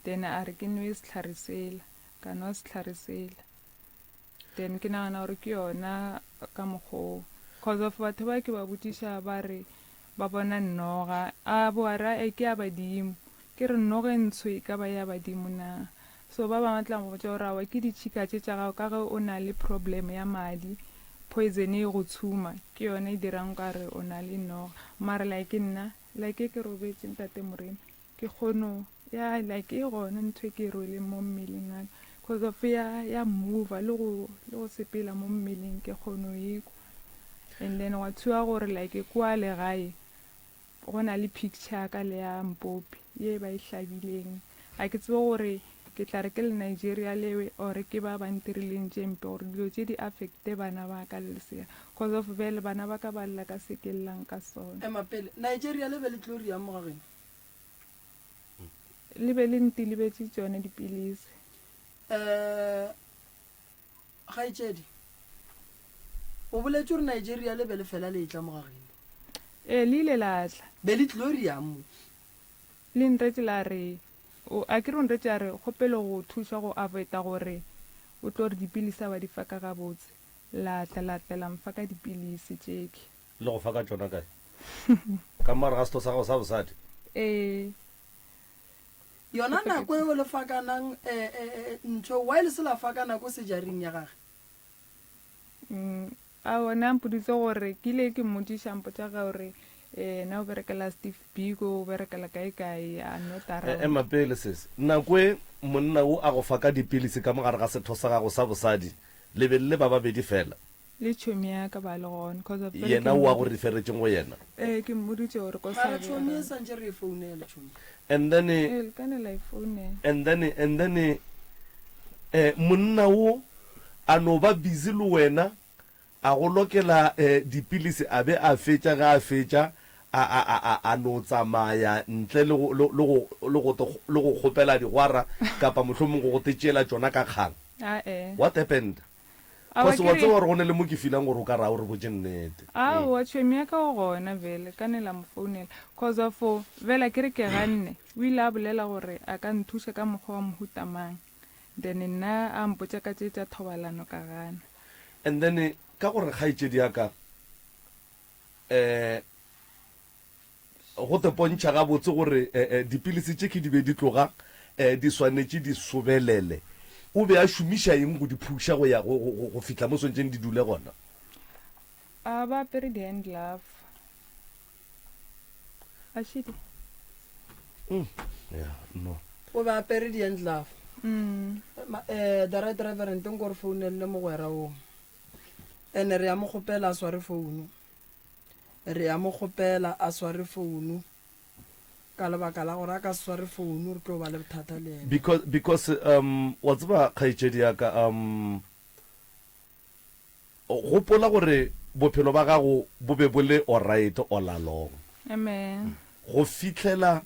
then a re ke nwe sehlare sela. Ka nwa sehlare sela. Then ke nagana gore ke yona ka mokgwa oo. Cause of batho ba ke ba botšiša ba re ba bona noga. A bo a re ae ke ya badimo. Ke re noga e ntsho e ka ba ya badimo na? So ba bangwe ba tla go botša gore aowa ke ditšhika tše tša gago ka ge o na le problem ya madi, poison e go tshuma ke yona e dirang o ka re o na le noga. Mara like nna like ke robetše ntate Moremi Ke kgono ya like e gona ntho e ke e rweleng mo mmeleng wa ka cause of ya ya mover le go le go sepela mo mmeleng ke kgono e kwa and then gwa tshuwa gore like kwa legae go na le picture ya ka le ya mpopi ye ba e hlabileng ga ke tsebe gore ke tla re ke le Nigeria lewe or ke ba ba ntirileng tše mpe gore dilo tše di affecte bana ba ka le lesea cause of bele bana ba ka ba lla ka se ke llang ka sona. Ema pele, Nigeria le be le tlo riang mo ga geno? Le be le ntilibetše tšone dipilisi. Um kgaetšedi, o boletše gore Nigeria le be le fela le etla mo ga geno. Ee, le ile la tla. Be le tlilo riang mo? Le nretše la re, o, a ke re o nretše a re, kgopelo go thuša go avoida gore o tlo re dipilisi a wa di faka gabotse. La tla, la tla la mfa ka dipilisi tšeke. Le go fa ka tšona kae? Ka mo gare ga setho sa gago sa bosadi? Ee. Yona nako eo le fakanang eh, eh, eh, ntho, why le se la fakana ko sejaring ya gage? Mm, aowa, ne a mpoditse gore ke ile ke mmotšiša, a mpotša gore yena o berekela Steve Biko, o berekela kae kae, a not around. Ema pele sesi. Nako e monna wo a go fa ka dipilisi ka mo gare ga setho sa gago sa bosadi, le be le le ba babedi fela? Le tšhomi ya ka ba le gona cause of pele Yena ke o a go mmoditše. referetšeng go yena. Ee ke mmoditše gore ko Mara sa tšhomi e santše re e founele tšhomi. And then Ee le ka ne la e founela. and then and then. Eh, monna wo a no ba busy le wena, a go lokela eh, dipilisi a be a fetša, ge a fetša a, a, a, a, a no tsamaya ntle le go, le, le go, le go te, le go kgopela digwara kapa mohlomong go go te tšeela tšona ka kgang. Ae. What happened? Aowa, Cause ke wa re- tseba gore go ne le mo ke feelang gore o ka re a o re botše nnete. Aowa, tšhomi ya ka o gona bjale, ka ne la mo founela. Cause of, bjale ke re ke ganne, o ile a bolela gore a ka nthuša ka mokgwa wa mohuta mang. Then nna a mpotša ka tše tša thobalano ka gana. And then ka gore kgaetšedi ya ka eh go te pontšha gabotse gore eh, eh, dipilisi tše ke di be di tloga eh, di swanetše di sobelele. O be a šomiša eng go di phuša go ya go, go, go, go fihla mo swantšeng di dule gona? A ba apere di-hand glove. A šidi. Mm. Yeah, no. O be apere di-hand glove. Mm. Ma, eh, the right reverend nko re founelele mogwera o. Ene re ya mo kgopela a sware founu. Re ya mo kgopela a sware founu. Ka lebaka la gore a ka se sware founu re tlo ba le bothata le yena. Because, because um, wa tseba kgaetšedi ya ka um, Gopola gore bophelo ba gago bo be bo le alright all along. Amen. Go fihlela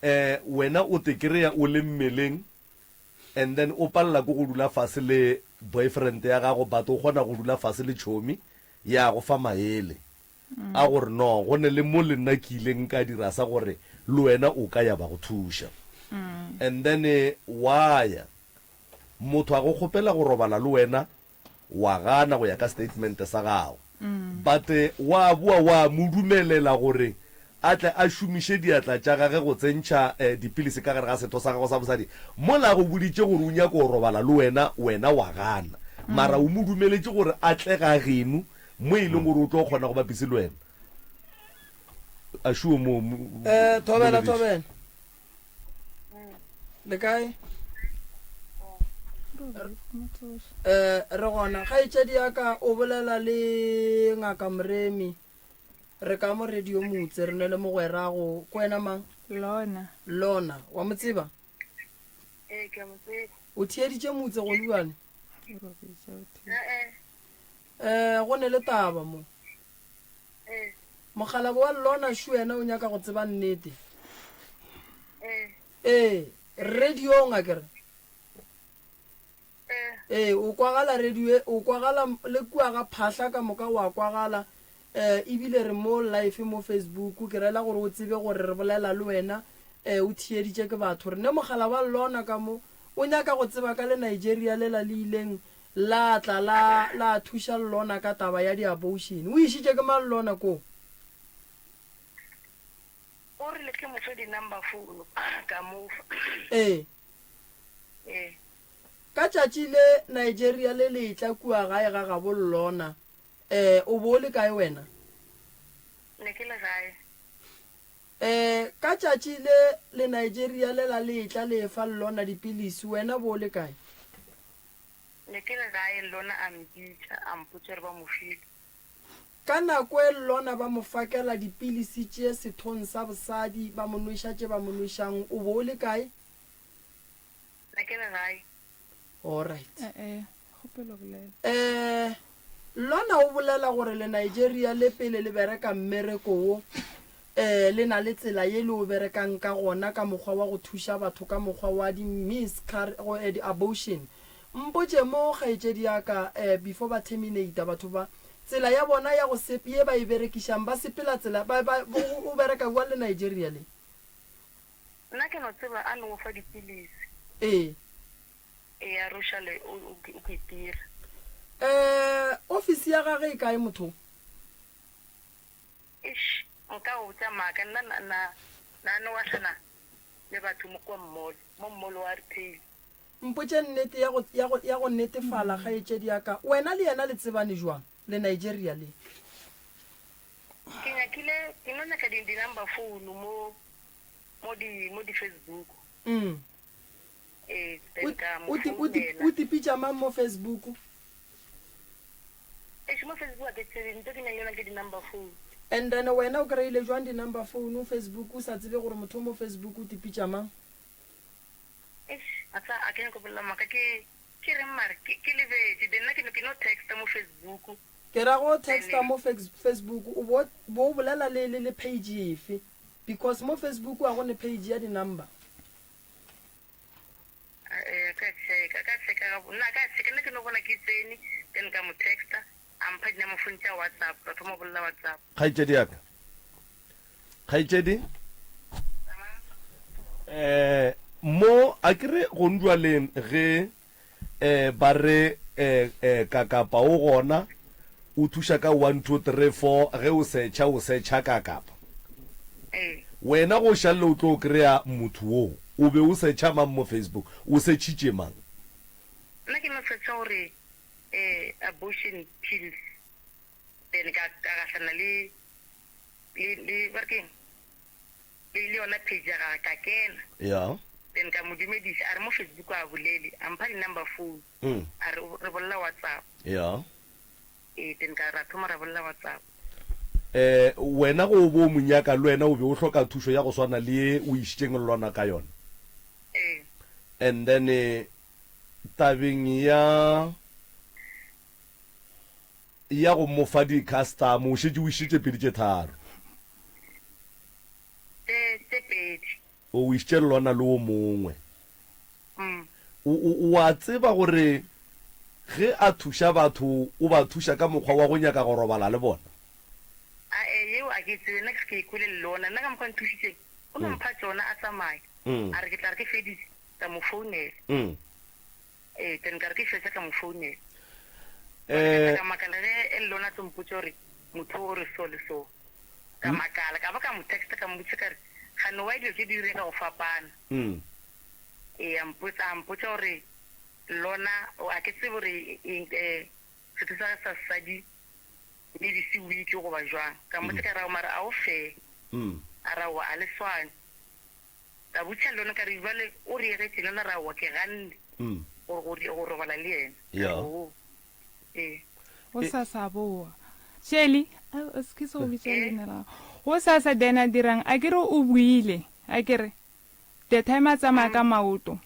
eh wena o te kry-a o le mmeleng and then o palela ke go dula fase le boyfriend ya gago but o kgona go dula fase le chomi ya go fa maele a gore no go ne le mo le nna ke ileng ka dira sa gore le wena o ka ya ba go thuša and then wa ya Motho a go kgopela go robala le wena wa gana go ya ka statement sa gago but wa boa wa mo dumelela gore a tle a šomiše diatla tša gage go tsentšha dipilisi ka gare ga setho sa gago sa bosadi mola a go boditše gore o nyaka go robala le wena, wena wa gana mara o mo dumeletše gore a tle ga geno mo e leng gore o tlo kgona go ba busy le wena. A sure mo, mo Eh, thobela thobela. Le kae? Eh, re gona. Kgaetšedi ya ka o bolela le ngaka Moremi. Re ka mo radio motse re ne le mogwerago. Ke wena mang? Lona. Lona. Wa mo tseba? Ee, ke a mo tseba. O theeditše motse gone bjale? Eh, Eh, go ne le taba mo. Eh. Mokgalabo wa Lona šo yena o nyaka go tseba nnete. Eh. Ee, radiong a kere. Eh. Ee, o kwagala radio, o kwagala le kua ga phahla ka moka wa kwagala. Eh, ebile re mo live mo Facebook, ke rela gore o tsebe gore re bolela le wena, eh, o theeditše ke batho. Re ne mogala wa Lona ka mo, o nyaka go tseba ka le Nigeria lela le ileng La tla la, la thuša Llona ka taba ya diabotion. O išitše ke mang Llona koo? O rile ke mo fe di-number phone, ka mo fa. Ee. Ee. Ka tšatši le Nigeria le le etla kua gae ga gabo Llona, ee, o bo o le kae wena? Ne ke le gae. Ee, ka tšatši le le Nigeria lela le etla le efa Llona dipilisi, wena bo o le kae? Ne ke le gae, Lona a mpitša, a mpotša gore ba mo file. Ka nako e Lona ba mo fakela dipilisi tše sethong sa bosadi, ba mo nweša tše ba mo nwešang, o bo o le kae? Ne ke le gae. Alright. Eh-eh, kgopelo bolela. Eh, Lona o bolela gore le Nigeria le pele le bereka mmereko wo, eh, le na le tsela ye le o berekang ka gona ka mokgwa wa go thuša batho ka mokgwa wa di miscar-, go, eh, di abortion. Mpotše mo, kgaetšedi ya ka, eh, before ba terminate batho ba, tsela ya bona ya go sep-, ye ba e berekišang, ba sepela tsela, ba, ba, o, o bereka bjang le Nigeria le? Nna ke no tseba a no fa dipilisi. Ee. Eya re o šale o, o, o kitira. Eh, ofisi ya gage e kae motho? Eish, nka go botša maaka, nna na, na, na no gahlana le batho mo kwa mmolo, mo mmolo wa retail. Mpotše nnete ya go, ya go, ya go netefala, kgaetšedi ya ka. Wena le yena le tsebane jwang, le Nigeria le? Ke nyakile, ke no nyaka di, di number phone mo, mo di, mo di Facebook. Mm. Ee, O, then ka mo o, ti, o, ti, founela. o tipitša mang mo Facebook? Eish, mo Facebook ga ke tsebe, ntho ke nang le yona ke di number phone. And then wena o kry-ile jwang di number phone Facebook o sa tsebe gore motho o mo Facebook o tipitša mang? Eish. A sa a ke nyako bolela maaka ke ke reng mare ke ke lebetše then nna ke no ke no texta mo Facebook. Ke ra go texta mo Facebook o bo bo o bolela le le le page efe because mo Facebook a go ne page ya di number. A ka checka ka checka ga nna ka checka nna ke no bona ke tsene then ka mo texta a mpha di number phone tša WhatsApp ra thoma go bolela WhatsApp. Kgaetšedi ya ka. Kgaetšedi. Eh mo a ke re gondwaleng ge eh ba re eh eh kakapa o gona o thuša ka 1 2 3 4 ge o setšha o setšha kakapa. Ee. Wena go šalle o tlo kry-a motho wo o be o setšha mang mo Facebook o setšhitše mang? Nna ke no setšha gore eh abortion pills then ka ka gahlana le le le ba re keng le le yona page ya gage ka kena Ya. then ka mo dumedisa a re mo Facebook a bolele a mpha di number phone Mm. a re re bolela WhatsApp Ya. ee then ka ra thoma ra bolela WhatsApp Eh wena go o bo o mo nyaka le wena o be o hloka thušo ya go swana le ye o išitšeng Lona ka yona. ee And then eh, tabeng ya ya go mo fa di-custom, o šetše o išitše tše pedi tše tharo. Tše, tše pedi. O išitše lona le o mongwe. Mm. O, o, o a tseba gore ge a thuša batho, o ba thuša ka mokgwa wa go nyaka go robala le bona? Ae, yeo a ke e tsebe, nna ke se ke e kwele le lona. Nna ka mokgwa a nthušitšeng, o no mpha tšona a tsamaya. Mm. A re ke tla re ke feditše, ka mo founela. Mm. Ee, then ka re ke fetša ka mo founela. Eh. Ka makala ge e le lona a tlo mpotša gore motho o re so le so. Ka makala, ka ba ka mo texta ka mmotša ka re, gane why dilo tše di direga go fapana? Mm. Ee, a mpotša, a mpotša gore lona, a ke tsebe gore eng, eh, setho sa gage sa sesadi maybe se weak goba jwang. Ka mmotša ka re, ao mara a o fair. Mm. A re aowa, a le swane. Ka botša Lona ka re, Bjale o re egetše Lona ra aowa, ke ganne go, go, go robala le yena. Ka re, Oo. Ee. Go sasa boa. Shelly, excuse go bitša leina la gago. Go sasa then a dirang? A ke re o boile, a ke re the time a tsamaya ka maoto,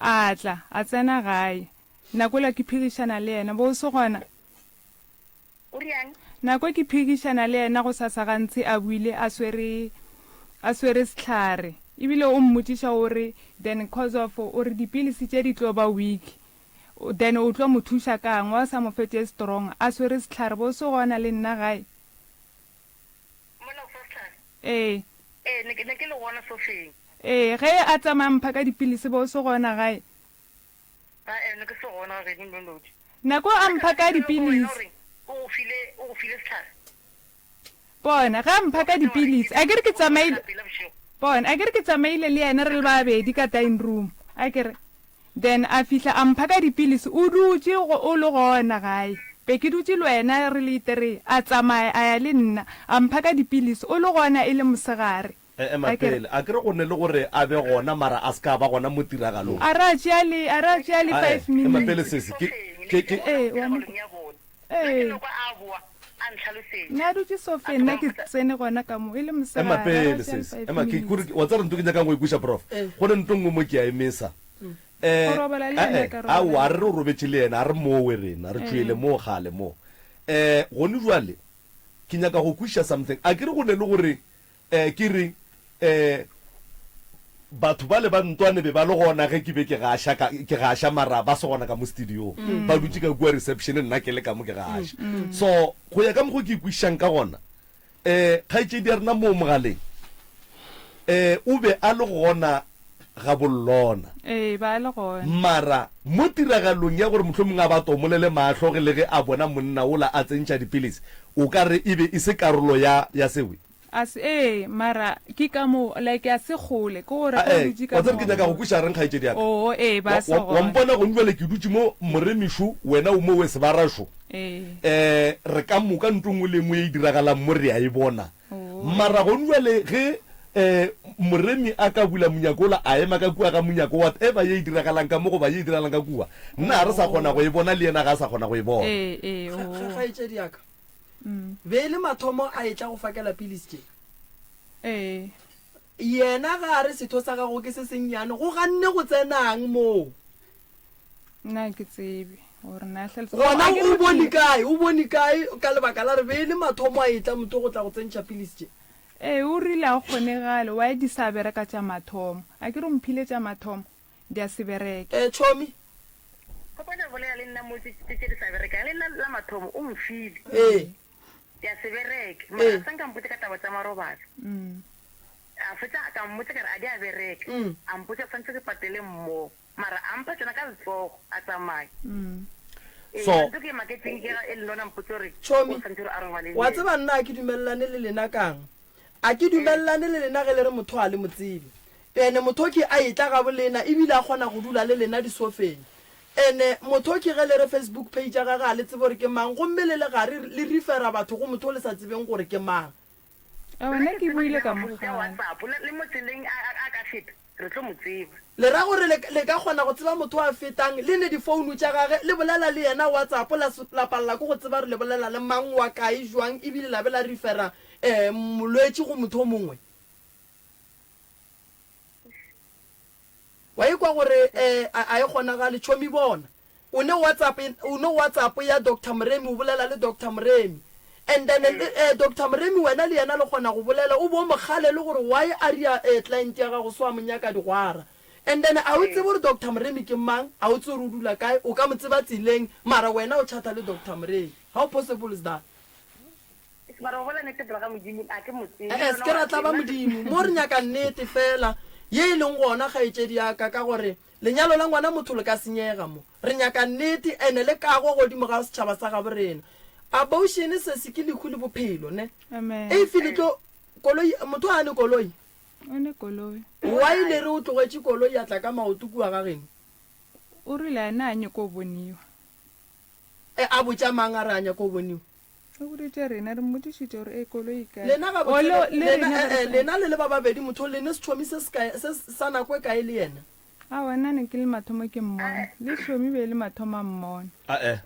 a tla, a tsena gae. Nako ela ke phegišana le yena, bo o se gona? O reang? Nako ke phegišana le yena gosasa gantsi a buile a swere a swere sehlare ebile o mmotšiša o re then cause of o re dipilisi tše di tlo ba weak then o tlo mo thuša kang wa sa mo fe tše strong a swere sehlare bo se gona le nna gae. Mola o fa sehlare? Ee. Ee ne ke ne ke le gona sofeng. Ee ge a tsamaya mpha ka dipilisi bo se gona gae. Ae, ne ke se gona ga geno Nonodi. Nako a mpha ka dipilisi. O go file, o go file sehlare? Bona, ge a mpha ka dipilisi, a ke re ke tsamaile, bona, a ke re ke tsamaile le yena re le babedi ka dining room, a ke re. Then a fihla a mpha ka dipilisi, o dutše go, o le gona gae. Be ke dutše le wena re le three, a tsamaya a ya le nna, a mpha ka dipilisi, o le gona e le mosegare. E, ema pele. A ke re go ne le gore a be gona mara a se ka ba gona mo tiragalong. A re a tšea le, a re a tšea le Ae, five ema pele minutes. sesi. Ke, ke, ke. Ee, wa mo kwa. Ee. Nna a dutše sofeng, nna ke tsene gona ka mo, e le Ema mosegare, a re a pele tšea le sesi. five Ema, ke, minutes. kore, wa tseba ntho ke nyakang go e kweša, prof? Go ne ntho nngwe mo ke a e mesa. Eh, Go robala le yena, ae, ka robala aowa, a le re re o robetše le yena, a re mowe rena, re tšwele Ee. moo kgale moo. Eh, gone jwale, ke nyaka go kwešiša something. A ke re go ne le gore Eh, ke re, eh, batho bale ba ntwane be ba le gona ge ke be ke gaša, ka, ke gaša, mara ba se gona ka mo studiong. Ba dutše ka kua reception, nna ke le ka mo ke gaša. So, go ya ka mokgo ke ikwešišang ka gona, eh, kgaetšedi ya rena moo mogaleng, eh, o be a le gona ga bollona. Ee, ba le gona. Mara mo tiragalong ya gore mohlomongwe a ba tomolele mahlo ge le ge a bona monna wola a tsentšha dipilisi, o ka re e be e se karolo ya, ya sewe. A se, ee, mara ke ka mo, like a se kgole, ke gore ge o Ae, dutše ka wa tseba mo ke nyaka go kweša reng kgaetšedi ya ka? Oo, ee, ba Wa, se wa, wa gona. mpona gong bjale ke dutše mo moremišo, wena o mo we sebarašo. Ee. Eh, re ka moka ntho nngwe le nngwe ye e diragalang mo re a e bona. Oo. Mara gong bjale ge eh moremi a ka bula monyako ola a ema ka kua ga monyako, whatever ye e diragalang ka mo goba ye e diragalang ka kua, nna ga re sa kgona go e bona le yena ga a sa kgona go e bona. Ee, ee, Kga, oo. kgaetšedi ya ka. Be e le mathomo a etla go fakela pilisi tše. Ee. Yena ga a re setho sa gago ke se sennyane, go ganne go tsenang moo? Nna ga ke tsebe gore na hlalosa. Gona o bone kae, o bone kae ka lebaka la re be e le mathomo a etla motho go tla go tsentšha pilisi tše? Ee, o rile a go kgonegale, why di sa bereka tša mathomo? A ke re o mphile tša mathomo, di a se bereke. Eh, chomi. Gopola bolela le nna mo tše tše di sa berekang, le nna la mathomo o mfile. Ee. Di a se bereke. Mara a sa nka mpotša ka taba tša marobalo. A fetša ka mmotša ka re a di a bereka. A mpotša tshwantse ke patele mmogo. Mara a mpha tšona ka letsogo a tsamaya. Ee, So. ntho ke e maketseng ke ga e le lona mpotša gore o Chomi, tshwanetse gore a robale le wa yena. tseba nna a ke dumelelane le lena kang? A ke dumelelane le lena ge le re motho a le mo tsebe. Ene motho ke a etla gabo lena ebile a kgona go dula le lena disofeng. Ene motho ke ge le re Facebook page ya gage a le tsebe gore ke mang gomme le le gare le refera batho go motho o le sa tsebeng gore ke mang. Aowa Nna nna ke ke tseba buile ke ka nyaka phone tša mogala. WhatsApp le, le mo tseleng a, a, a ka feta re tlo mo tseba. Le ra gore le, le ka kgona go tseba motho a fetang le ne difounu tša gage le bolela le yena WhatsApp la, la palela ke go tseba gore le bolela le mang wa kae jwang ebile la be la refera um molwetši go motho o mongwe? Wa ikwa gore eh, a, a e kgonagale, tšhomi bona. O ne WhatsApp, o ne WhatsApp ya Doctor Moremi, o bolela le Doctor Moremi. And then eh, Doctor Moremi wena le yena le kgona go bolela, o bo mo kgale le gore why a ria eh, client ya gago so a mo nyaka digwara. And then a o tsebe gore Doctor Moremi ke mang, a o tsebe gore o dula kae, o ka mo tseba tseleng, mara wena o chatha le Doctor Moremi. How possible is that? Mara o bolela nnete pele ga Modimo, a ke mo tsebe. E-e, se ke ra tlaba Modimo. Mo re nyaka nnete feela ye e leng gona, kgaetšedi ya ka, ka gore lenyalo la ngwana motho le ka senyega mo. Re nyaka nnete ene le kago godimo ga setšhaba sa gabo rena. Abortion sesi ke lehu le bophelo, ne? Amen. If le tlo, koloi, motho a ne koloi? O ne koloi. Why le re o tlogetše koloi a tla ka maoto kua ga geno? O rile a na a nyoko boniwa. E, a botša mang a re a nyako boniwa? O boditše rena, re mmotšišitše gore e koloi e kae. Lena O, gabotse, le, le lena, rena re eh, eh, sa. lena le le ba babedi, motho le ne setšhomi se se kae, se, sa nako e kae le yena? Aowa, nna ne ke le mathomo ke mmona. Le tšhomi be e le mathomo a mmona. Ae,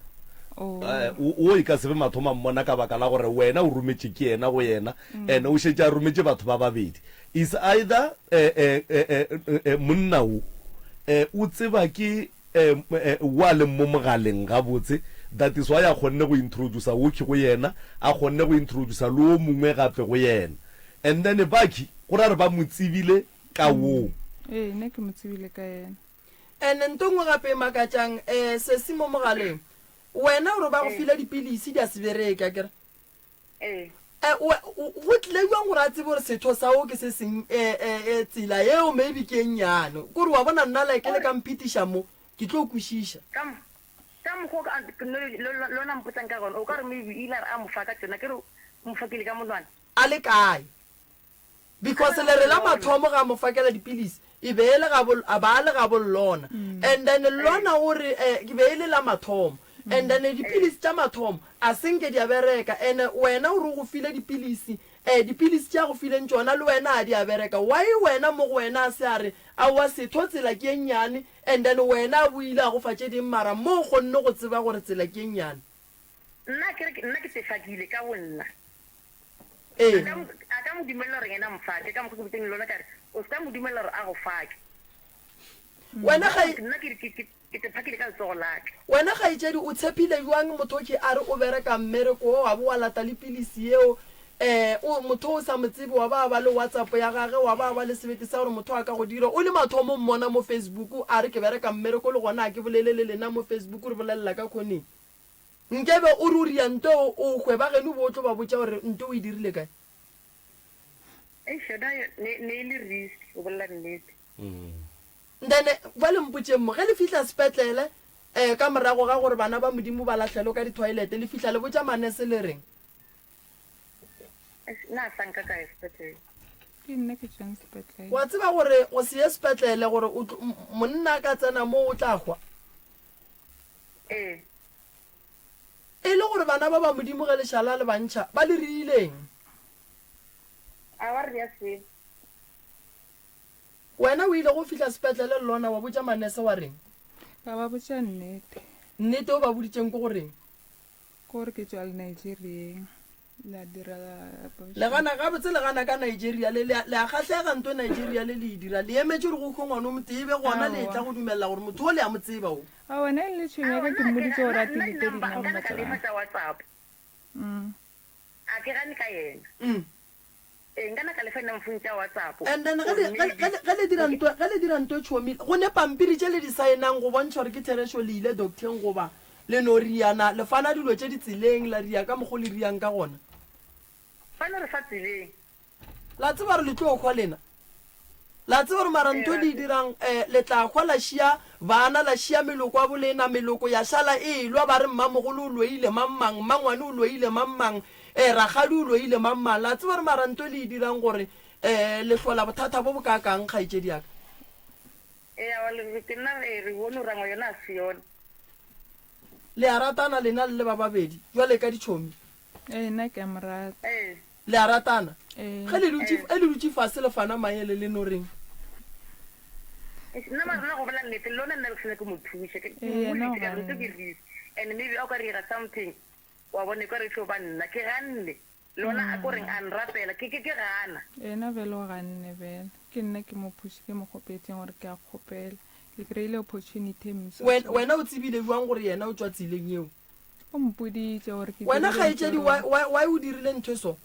Oh. ae, o, o e ka se be mathomo a mmona ka baka la gore wena o rometše ke yena go yena, ene o šetše a rometše batho ba babedi. Is either, eh, eh, eh, eh, eh, monna wo, eh, o tseba ke Wo a leng mo mogaleng gabotse, that is why a kgonne go introducer Woki go yena, a kgonne go introducer le wo mongwe gape go yena. And then Baki, go ra re ba mo tsebile ka woo. Ee, nna ke mo tsebile ka yena. And nto nngwe gape e makatšang, eh, sesi mo mogaleng, wena o re ba go file dipilisi di a se bereke, akere? Ee. Eh, we, go tlile bjang gore a tsebe gore setho sa o ke se seng, eh, eh, eh, tsela yeo maybe ke e nnyane. Kore wa bona nna like le ka mphetiša mo, ke tlo kwešiša. Ka, ka mokgwa o ka, le, le, le lona mpotsang ka gona, o ka re maybe ile a re a mo fa ka tšona, ke re o mo fakile ka monwana. A le kae? Because le re la mathomo ga mo fakela dipilisi e be e le gabo a ba a le gabo Lona and then Lona o re eh ke be e le la mathomo and then dipilisi tša mathomo a se nke di a bereka and wena o re o go file dipilisi eh dipilisi tše a go fileng tšona le wena a di a bereka why wena mo go wena a se a re aowa setho tsela ke e nnyane and then wena a boile a go fa tše ding mara mo o kgonne go tseba gore tsela ke e nnyane. Nna ke re nna ke tefakile ka bonna. Ee. A ka, a ka mo dumelela gore yena a mo fake, ka mokgwa ke botseng lona ka re, o se ka mo dumelela gore a go fake. Wena ga, Nna ke, ke, ke, ke te phakile ka letsogo la ka. wena kgaetšedi o tshepile bjang motho ke a re o bereka mmereko wo wa bo wa lata le pilisi yeo eh o motho o sa mo tsebe wa ba ba le WhatsApp ya gage wa ba ba le sebete sa gore motho a ka go dira o le mathomo mmona mo Facebook a re ke bereka mmereko le gona a ke bolele le lena mo Facebook re bolelela ka khoneng. Nkebe o re o ria nto o hwe, ba geno bo tlo ba botša gore nto o e dirile kae. Eish yona ne ne e le risk go bolela nnete. Then bjale mpotšeng mo, ge le fihla sepetlele um ka morago ga gore bana ba Modimo ba lahlelwe ka di-toilet, le fihla le botša manese le reng? Eish nna a sa nka ka ya sepetlele. Ke nna ke tšwang sepetlele. Wa tseba gore go se ye sepetlele gore o tlo, monna a ka tsena mo o tla hwa? Ee. E le gore bana ba ba Modimo ge lešala le ba ntšha, ba le riileng? A ba ria selo. Wena o ile go fihla sepetlele le lona wa botša manese wa reng? Ka ba botša nnete. Nnete o ba boditšeng ke go reng? Ke gore ke tšwa le Nigerieng. La dira abortion. Le gana gabotse le gana ka Nigeria le le a kgahlega nto Nigeria le le e dira le emetše gore go hwe ngwana o motee be gona le etla go dumelela gore motho o le a mo tseba o. Aowa nna e le tšhomi ya ka ke mmoditše gore a delete di number tša gagwe. Tša WhatsApp. A ke gane ka yena. Ee nka na ka lefa di number tša WhatsApp. And then ge le ge le ge le dira nto ge le dira nto tšhomi go ne pampiri tše le di saenang go bontšha gore ke therešo le ile docteng goba Le no riana, le fana dilo tše di tseleng, la ria ka mokgo le riang ka gona. Fane re fa tseleng. La tseba gore le tlo hwa lena. La tseba gore mara ntho le e dirang, eh, le tla hwa la šia bana, la šia meloko a bolena, meloko ya šala e elwa, ba re mmamogolo o loile mang-mang, mmangwane o loile mang-mang, eh, rakgadi o loile mang-mang. La tseba gore mara ntho le e dirang gore, eh, le hlola bothata bo bokaakang, kgaetšedi ya ka. Ee, aowa, le, ke nna, ee, re bone gore yona ga se yona. Le a ratana lena le le ba babedi jwale ka ditšhomi? Ee, nna ke a mo rata. Ee. Le a ratana? Ee. Ge le dutše, ge le dutše fase le fana maele le no reng? Eish, nna mara nna go bolela nnete, le lona nna be ke sa nyake go mo thuša. Ke, ke Ee, yena o mmoditše ka re ntho ke ganne. risk and maybe a o ka dira something, wa bona e ka re e tlo ba nna. Ke ganne. Lona a ko reng a nrapela ke ke ke gana. Yena bjale o ganne bjale. Ke nna ke mo push ke mo kgopetšeng gore ke a kgopela. Ke kry-ile opportunity e mso. Wen, wena o tsebile bjang gore yena o tšwa tseleng yeo? O mpoditše gore ke Wena dirile kgaetšedi, ntho e why, wrong. why, why o dirile ntho e so?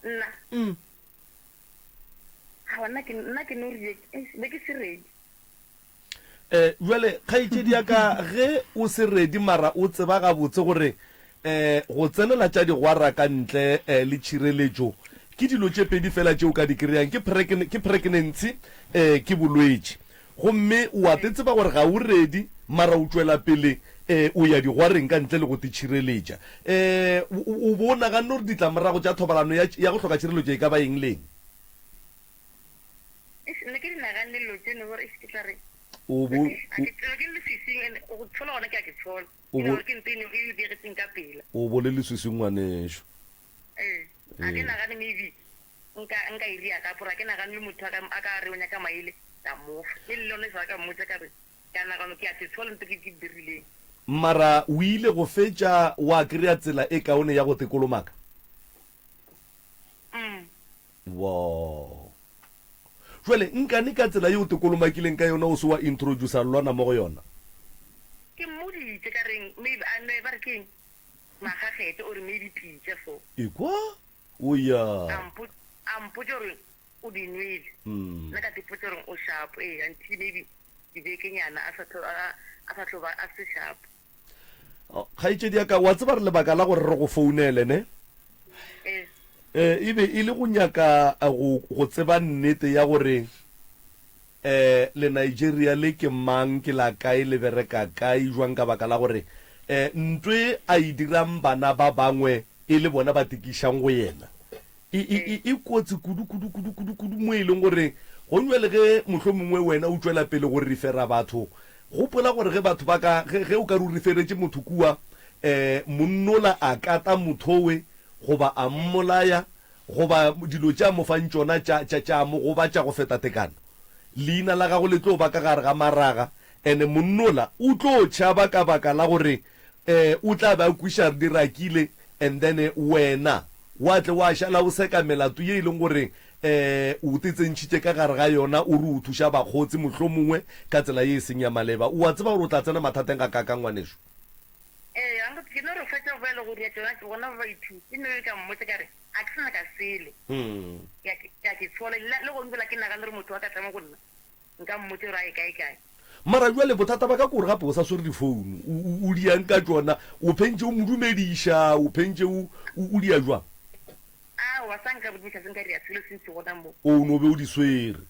Nna? Mm. Aowa nna ke, nna ke no rile, eish, be ke se ready. Eh, bjale kgaetšedi ya ka ge o se ready mara o tseba gabotse gore eh go tsenela tša digwara ka ntle eh, le tšhireletšo ke dilo tše pedi fela tše o ka di kry-ang ke ke pregnancy eh ke bolwetši gomme o a te tseba gore ga o ready mara o tšwela pele eh o ya digwareng ka ntle le go te tšhireletša eh o bo o naganne gore ditlamorago tša thobalano ya ya go hloka tšhireletšo e ka ba eng le eng? Eish, nna ke di naganne dilo tseno gore eish ke tla re O bo, a ke tsebe ke le leswiswing and go tshola gona ke a ke tshola O ke bo- gore ke nto e ne e diegetseng ka pela o bo le leswiswing ngwanešu. ee a ke Ee. nagane maybe nka nka e ria gape gore a ke nagane le motho a ka a ka re o nyaka maele ka mo fa le le lone sa ka mmotsa ka re ke a nagano ke a ke tshola nto ke ke dirileng Mara o ile go fetša wa kry-a tsela e kaone ya go te kolomaka? mm Wo. Jwale, nkane ka tsela yeo tekolomakileng ka yona o se wa introducer lwana mo go yona? Ke mmoditše ka reng maybe a nwe ba re ke eng magagete or maybe pitša so. Ekwa? O ya. A mpo a mpotša gore o di nwele. Nna ka ipotša gore o sharp ee until maybe dibekenyana a sa tlo a a sa tlo ba a se sharp. Kgaetšedi ya ka, wa tseba re lebaka la gore re go founele, ne? Ee. Eh, e be e le go nyaka eh, go, go tseba nnete ya gore eh, le Nigeria le ke mang, ke la kae, le bereka kae, jwang, ka baka la gore eh, ntwe a e dirang bana ba bangwe e le bona ba tekišang go yena e, e, e, e kotsi kudu, kudu, kudu, kudu, kudu mo e leng gore gongwe le ge mohlomongwe wena o tšwela pele go rifera batho, gopola gore ge batho ba ka, ge, ge o ka re o riferetše motho kua, um monnola a kata mothowe goba a mmolaya goba dilo tše a mo fang tšona tša, tša, tša mo gobatša go feta tekano, leina la gago le tlo ba ka gare ga maraga, ene monnola o tlo tšhaba ka baka la gore um o tla be a kweša re di rakile and then wena wa tle wa šala o seka melato ye e leng gore um o te tsentšhitše ka gare ga yona o re o thuša bakgotsi mohlomongwe ka tsela ye e seng ya maleba. O a tseba gore o tla tsena mathateng gakaakang ngwanešu? Ee, a ke no re fetša go bolela go dira tšona gona ba baithuti ke no re ka mmotša ka re a ke sa nyaka selo ke a ke a ke tshola le gone fela ke nagane gore motho a ka tla mo go nna Nka mmotša gore a ye kae kae. Mara bjale bothata ba ka ke gore gape o sa swere difounu. O, o, o diang ka tšona? O phentše o mo dumediša? O phentše o, o, o dia jwang? Aowa, sa nka bodimiša se nka dia selo se ntši gona mo. O no be o di swere.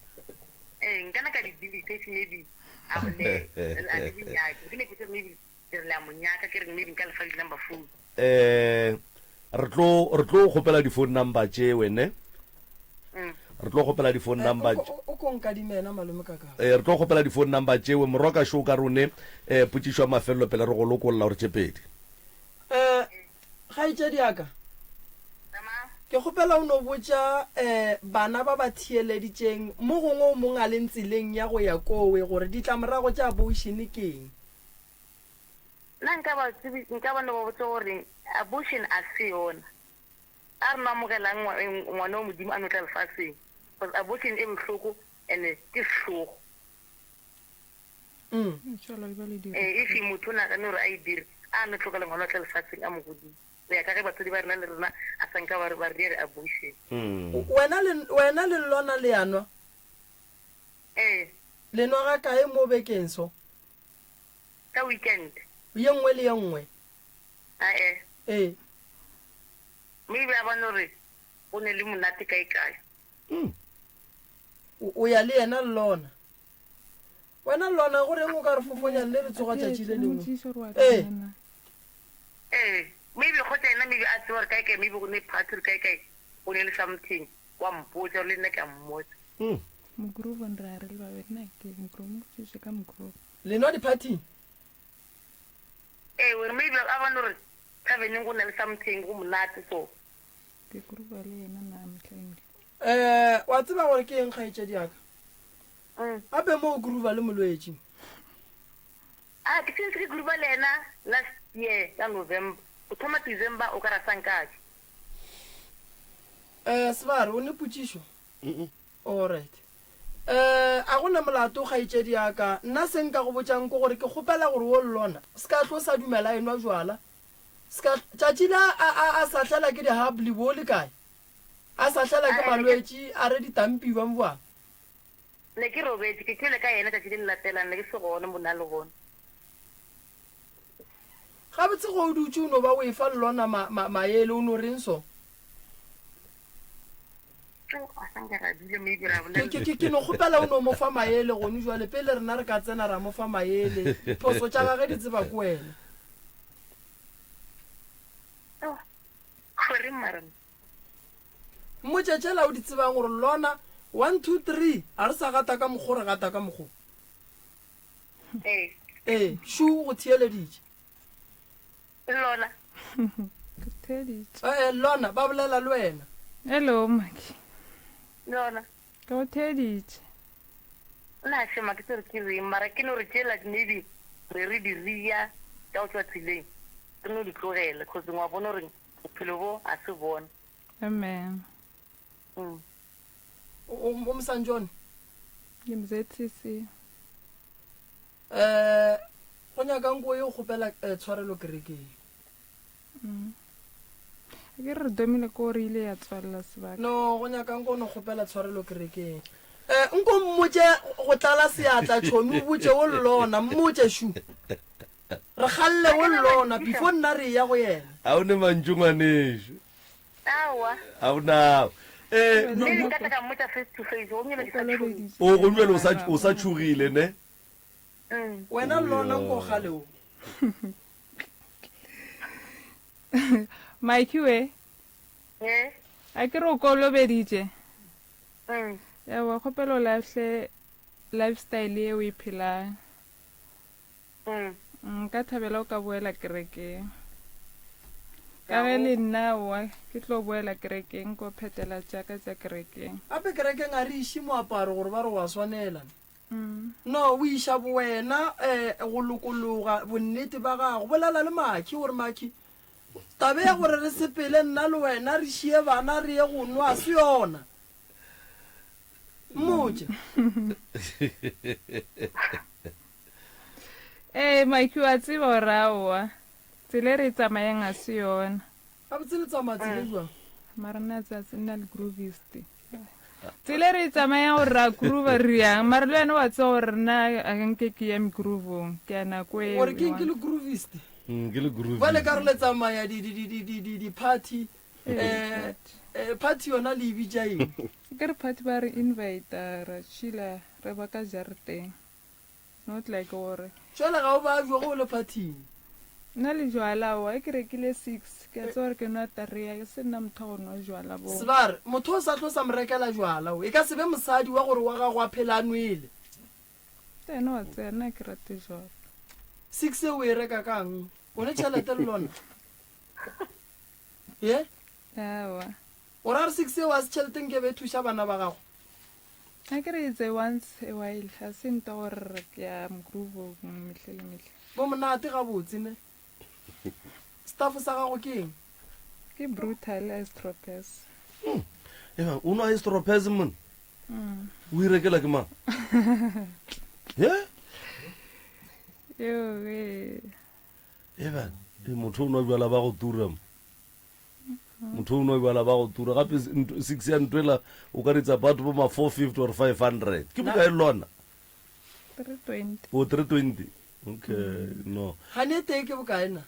Ee, nka na ka di delete if maybe a le, a le di nyake. Ke ne ke tsere maybe ke re le a mo nyaka, ke re maybe nka le fa di number phone. Eh, re tlo, re tlo kgopela di phone number tšewe, ne? Mm. Re tlo kgopela di phone Eh, number o ko- tše- o- o ko nkadimena malome ka ka. Eh, re tlo kgopela di phone number tšewe. Morwa ka šo ka rone, eh, potšišo ya mafelelo pele re go lokolla gore tše pedi. Eh, kgaetšedi ya ka, ke kgopela o no botša eh, bana ba ba theeleditšeng mo gongwe o mongwe a leng tseleng ya go ya kowe gore ditlamorago tša abortion ke eng. Nna nka ba tsebi, nka ba no ba botša gore abortion a se yona. A re no amogelang ngwana wa Modimo a no tla lefaseng cause abortion e bohloko and ke sehlogo. Ee, if motho o nagane gore a e dire, a no tlogela ngwana wa tla lefaseng a mo godise go ya ka ge batswadi ba rena le rena a sa nka ba re ba re dire abortion. Wena le, wena le lona le a nwa? Ee. Le nwa ga kae mo bekeng so? Ka weekend. Ye nngwe le ye nngwe? Ae. Ee. Maybe a bone gore go ne le monate kae kae. O, o ya le yena le lona. Wena lona go reng o ka re fofonya le re tsoga tšatši le lengwe? Ee. Ee, maybe kgotsa yena maybe a tseba gore kae kae maybe go ne party or kae kae go ne le something wa mpotsa or le nna ke a mmotsa. Mogroove ra re le babedi na ke mogroove mo botšiše ka mogroove. Le nwa di-party-ing? Ee, gore maybe a bone gore taverneng go na le something go monate so. Ke groove le yena na mehleng. Eh, wa tseba gore ke eng kgaetšedi ya ka? Gape mo o groove le molwetši. A ke sentse ke groove le yena last year ka November. Go thoma December o ka ra sa nkaje. Eh, Sebare, o ne potšišo? Alright. Eh, a go na molato kgaetšedi ya ka. Nna se nka go botšang ke gore ke kgopela gore wo lona se ka tlo sa dumela enwa jwala. Se ka tšatši la a a a sahlela ke dihabli bo le kae? A sahlela ke malwetši a re ditampiwa mbwa. Ne ke robetše, ke kwele ka yena tšatši le le latelang, ne ke se gona mo na le gona. Gabotse ge o dutše o no ba o efa Lona ma, ma, maele, o no reng so? Ke, ke, ke, ke no kgopela o no mo fa maele gone jwale, pele rena re ka tsena ra mo fa maele. Phoso tša gage di tseba ke wena. Mmotše tšela o di tsebang gore Lona, one, two, three, ga re sa gata ka mokgo, re gata ka mokgo. Ee. Ee, šu go theeleditše. Lona. Ke theeditše. Ee, Lona, ba bolela le wena. Hello, Maki. Lona. Ke go theeditše. Nna shema ke tsere ke reng mara ke no re tšela maybe re re di ria tša go tšwa tseleng re no di tlogela cause wa bona gore bophelo bo ga se bona. Amen. Mm. O, o Msanjone? Ke MZCC. Eh, go nyaka nko ye o kgopela eh, tshwarelo kerekeng. Mm. A ke re re domile ko re ile ya tswalela sebaka. No, go nyaka nko no kgopela tshwarelo kerekeng. Eh, nko mmotše go tlala seatla tšhomi o botše o llona, mmotše shu. Re kgalle o llona before nna re ya go yena. A o ne mantšu ngwanešu. Aowa. A o nao. Eh, no, nka tla ka mmotsa face to face, gomme ke sa tšhogile. O go bjale o sa o sa tšhogile ne? Mm. Wena lona nko gale o. Mikey we. Eh. A ke re o kolobeditše. Mm. Ewa kgopelo lahle lifestyle e o e phelang. Mm. Nka thabela o ka boela kerekeng. Ka ge le nna aowa ke tlo boela kerekeng ko phetela tša ka tša kerekeng. Gape kerekeng a re iše moaparo gore ba re wa swanela. No, o iša bowena um go lokologa bonnete ba gago. Bolela le Makhi gore Makhi, tabe ya gore re sepele nna le wena re šie bana re ye go nwa a se yona. Mmotše. Ee, Maki wa tseba gore aowa tsela e re e tsamayang ga se yona. Gabotse le tsamaya tsela e jwang? Mara nna tsa se nna le groovist. Tsela e re e tsamayang gore ra groova re yang, mara le wena wa tseba gore nna a nke ke ya megroovong, ke ya nako e. Gore ke eng ke le groovist? Mm, ke le groovist. Bjale ka re le tsamaya di di di di di di di party eh eh party yona le e bitša eng? Ke re party ba re invite ra chilla re ba ka jarateng. Not like gore. Jwale ga o babje ge o le phathing? Nna le jwala aowa, ke rekile six, ke a tseba gore ke nwa tarea, ke se nna motho wa go nwa jwala bo. Sebare, motho o sa tlo sa mo rekela jwala o, e ka se be mosadi wa gore wa gago a phela a nwele. Le yena wa tseba nna ke rate jwala. Six e o e reka kang? O ne tšhelete le lona? Ye? Aowa. O ra re six eo a se tšhelete nke be e thuša bana ba gago? A ke re it's a once a while, ga se nto gore re ke ya mogroovong mehle le mehle. Bo monate gabotse ne. Staff sa gago ke eng? Ke brutal estropes. Hmm. Eba, o nwa estropes mon? Mm. O irekela ke mang? Ye? Yo, we. Eba, motho o nwa bjala ba go tura mo. Motho o nwa bjala ba go tura gape six ya ntwela o ka ritsa batho bo ma 450 or 500. Ke bokae lona? 320. O 320. Okay, no. Gane tee ke bokae na?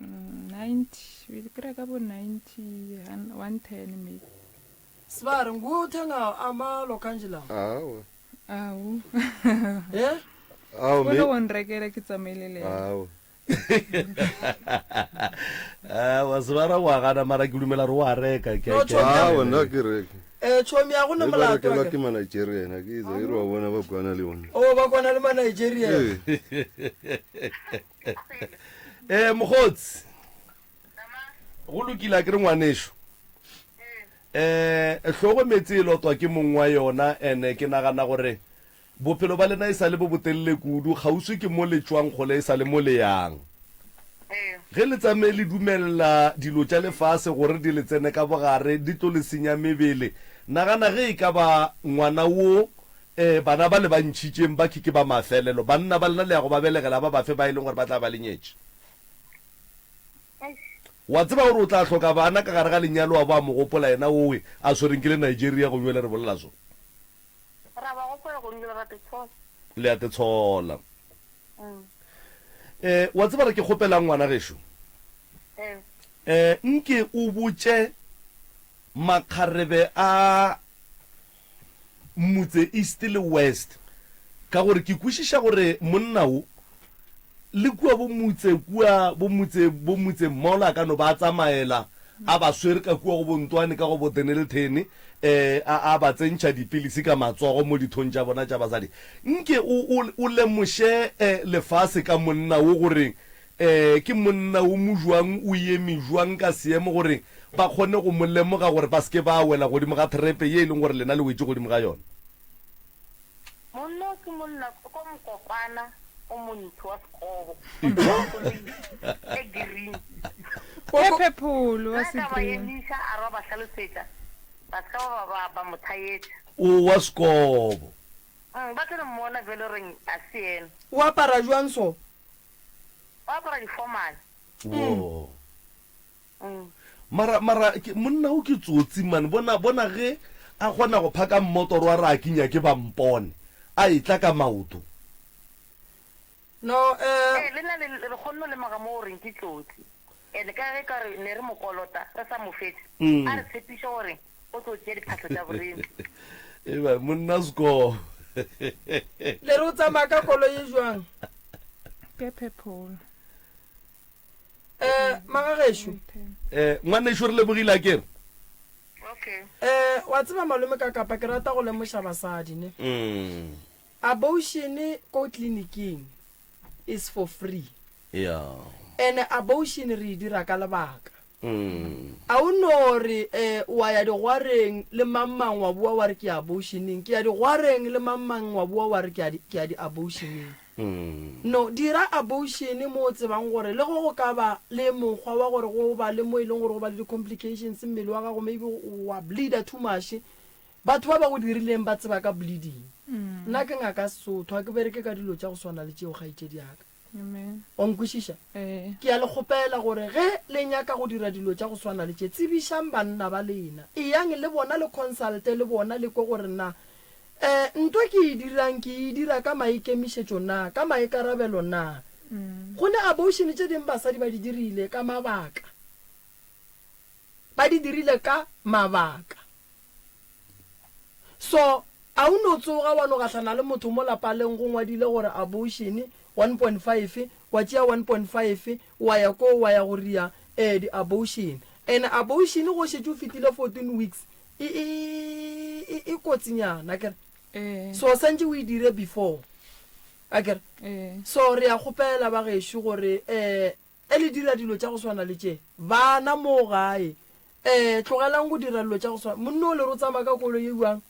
90 we kry ka bo 90 110 maybe. Sibari nguwe uthenga ama-lokanji lawo Awa. Ao. Eh? Ao, O me. le go nrekela ke tsamaile le yena. Awa. Awa, Sebara o a gana mara ke dumela gore o a reka. Ke No, ke Chomi, Awa, nna ke reke. Eh, Chomi, a go na Ge ba molato rekelwa wa ke ma-Nigerian, a ke itse, e re wa bona ba kwana le bona. O ba kwana le ma-Nigeria. Ee. Eh mokgotsi. Go lokile a ke re ngwaneso. Eh hlogo metsi e lotwa ke mong wa yona ene ke nagana gore bophelo ba lena e sa le bo botelele kudu kgauswi ke mo le tšwang kgole e sa le mo le yang. Ge le tsamaye le dumelela dilo tša lefase gore di le tsene ka bogare di tlo le senya mebele. Nagana ge e ka ba ngwana wo Ee, bana ba le ba ntšhitšeng ba ke ke ba mafelelo. Banna ba lena le ya go ba belegela ba bafe ba e leng gore ba tla ba le nyetše? Wa tseba gore o tla hloka bana ka gare ga lenyalo wa bo a mo gopola yena owe a swereng ke le Nigeria go bjale re bolela so. Ra ba gopola go bjale ra te tshola. Le a te tshola. Eh, wa tseba re ke kgopelang ngwana gešo? Eh, nke o botše makgarebe a Motse East le West, ka gore ke kwešiša gore monna wo le kua bo Motse kua bo Motse bo Motse Mall a ka no ba a tsamaela a ba swere ka kua go bo Ntwane ka go bo Dennilton eh a a ba tsentšha dipilisi ka matsogo mo dithong tša bona tša basadi. Nke o o o lemoše eh lefase ka monna wo gore Ee, ke monna wo mojwang, o eme jwang ka seemo gore ba kgone go mo lemoga gore ba se ke ba wela godimo ga trepe ye e leng gore lena le wetše godimo ga yona? Monna o ke monna ko mokopana o montsho wa sekobo, o tshwere koloi e green. E phepholo wa Nna ka ba segreen. emiša a re wa ba hlalosetša, ba se ka ba ba ba mo thaetša. O wa sekobo. Mm, ba tlo no mmona bjalo reng a se yena. O apara jwang so? O apara di-formal. Wo. Mara, mara, ke, monna o ke tsotsi man. Bona, bona ge a kgona go phaka mmotoro a re a ke nyake ba mpone. A etla ka maoto. No, eh. Ee, le nna le, re kgonne go lemoga mo goreng ke tsotsi. And ka ge ka re ne re mo kolota, re sa mo fetše, a re tshepiše gore o tlo tšea diphahlo tša borena. Eba, monna score. Le re o tsamaya ka koloi e jwang? Ke purple. Eh, magagešo. Eh, ngwanešu re lebogile a kere. Okay. Eh, wa tseba malome ka kapa ke rata go lemoša basadi ne. Mm. Abortion ko tleliniking is for free. Yeah. Ene abortion re e dira ka lebaka. Mm. A o no re eh, wa ya digwareng le mang-mang wa boa wa re ke ya abortioneng, ke ya digwareng le mang-mang wa boa wa re ke ya di, ke ya di-abortioneng. Mm. No, dira abortion mo o tsebang gore le go go ka ba le mokgwa wa gore go ba le mo e leng gore go ba le di-complications mmele wa gago maybe wa bleeder too much. Batho ba ba go dirileng ba tseba ka bleeding. Nna ke ngaka ya Sesotho, ga ke bereke ka dilo tša go swana le tšeo kgaetšedi ya ka. Amen. Wa nkwešiša? Ee. Ke a le kgopela gore ge le nyaka go dira dilo tša go swana le tše, tsebišang banna ba lena. Eyang le bona le consulte le bona le kwe gore na um nto ke e dirang ke e dira ka maikemišetšo na, ka maikarabelo na. Go ne abortion tše ding basadi ba di dirile ka mabaka. Ba di dirile ka mabaka. So a o no tsoga wa no gahlana le motho mo lapaleng go ngwadile gore abortion 1.5 wa tšea 1.5 wa ya koo wa ya go ria eh di abortion and abortion go šetše o fetile 14 weeks e e e e kotsinyana akere Ee. so santše o e dire before akere Ee. so re ya kgopela ba gešo gore eh E le dira dilo tša go swana le tše, bana moo gae. Ee, tlogelang go dira dilo tša go swana. Monna o le re o tsamaya ka koloi e bjang?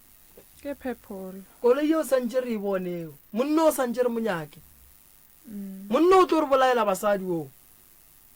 Ke purple. Koloi yeo santše re e bone eo. Monna o santše re mo nyake. Monna o tlo re bolaela basadi oo.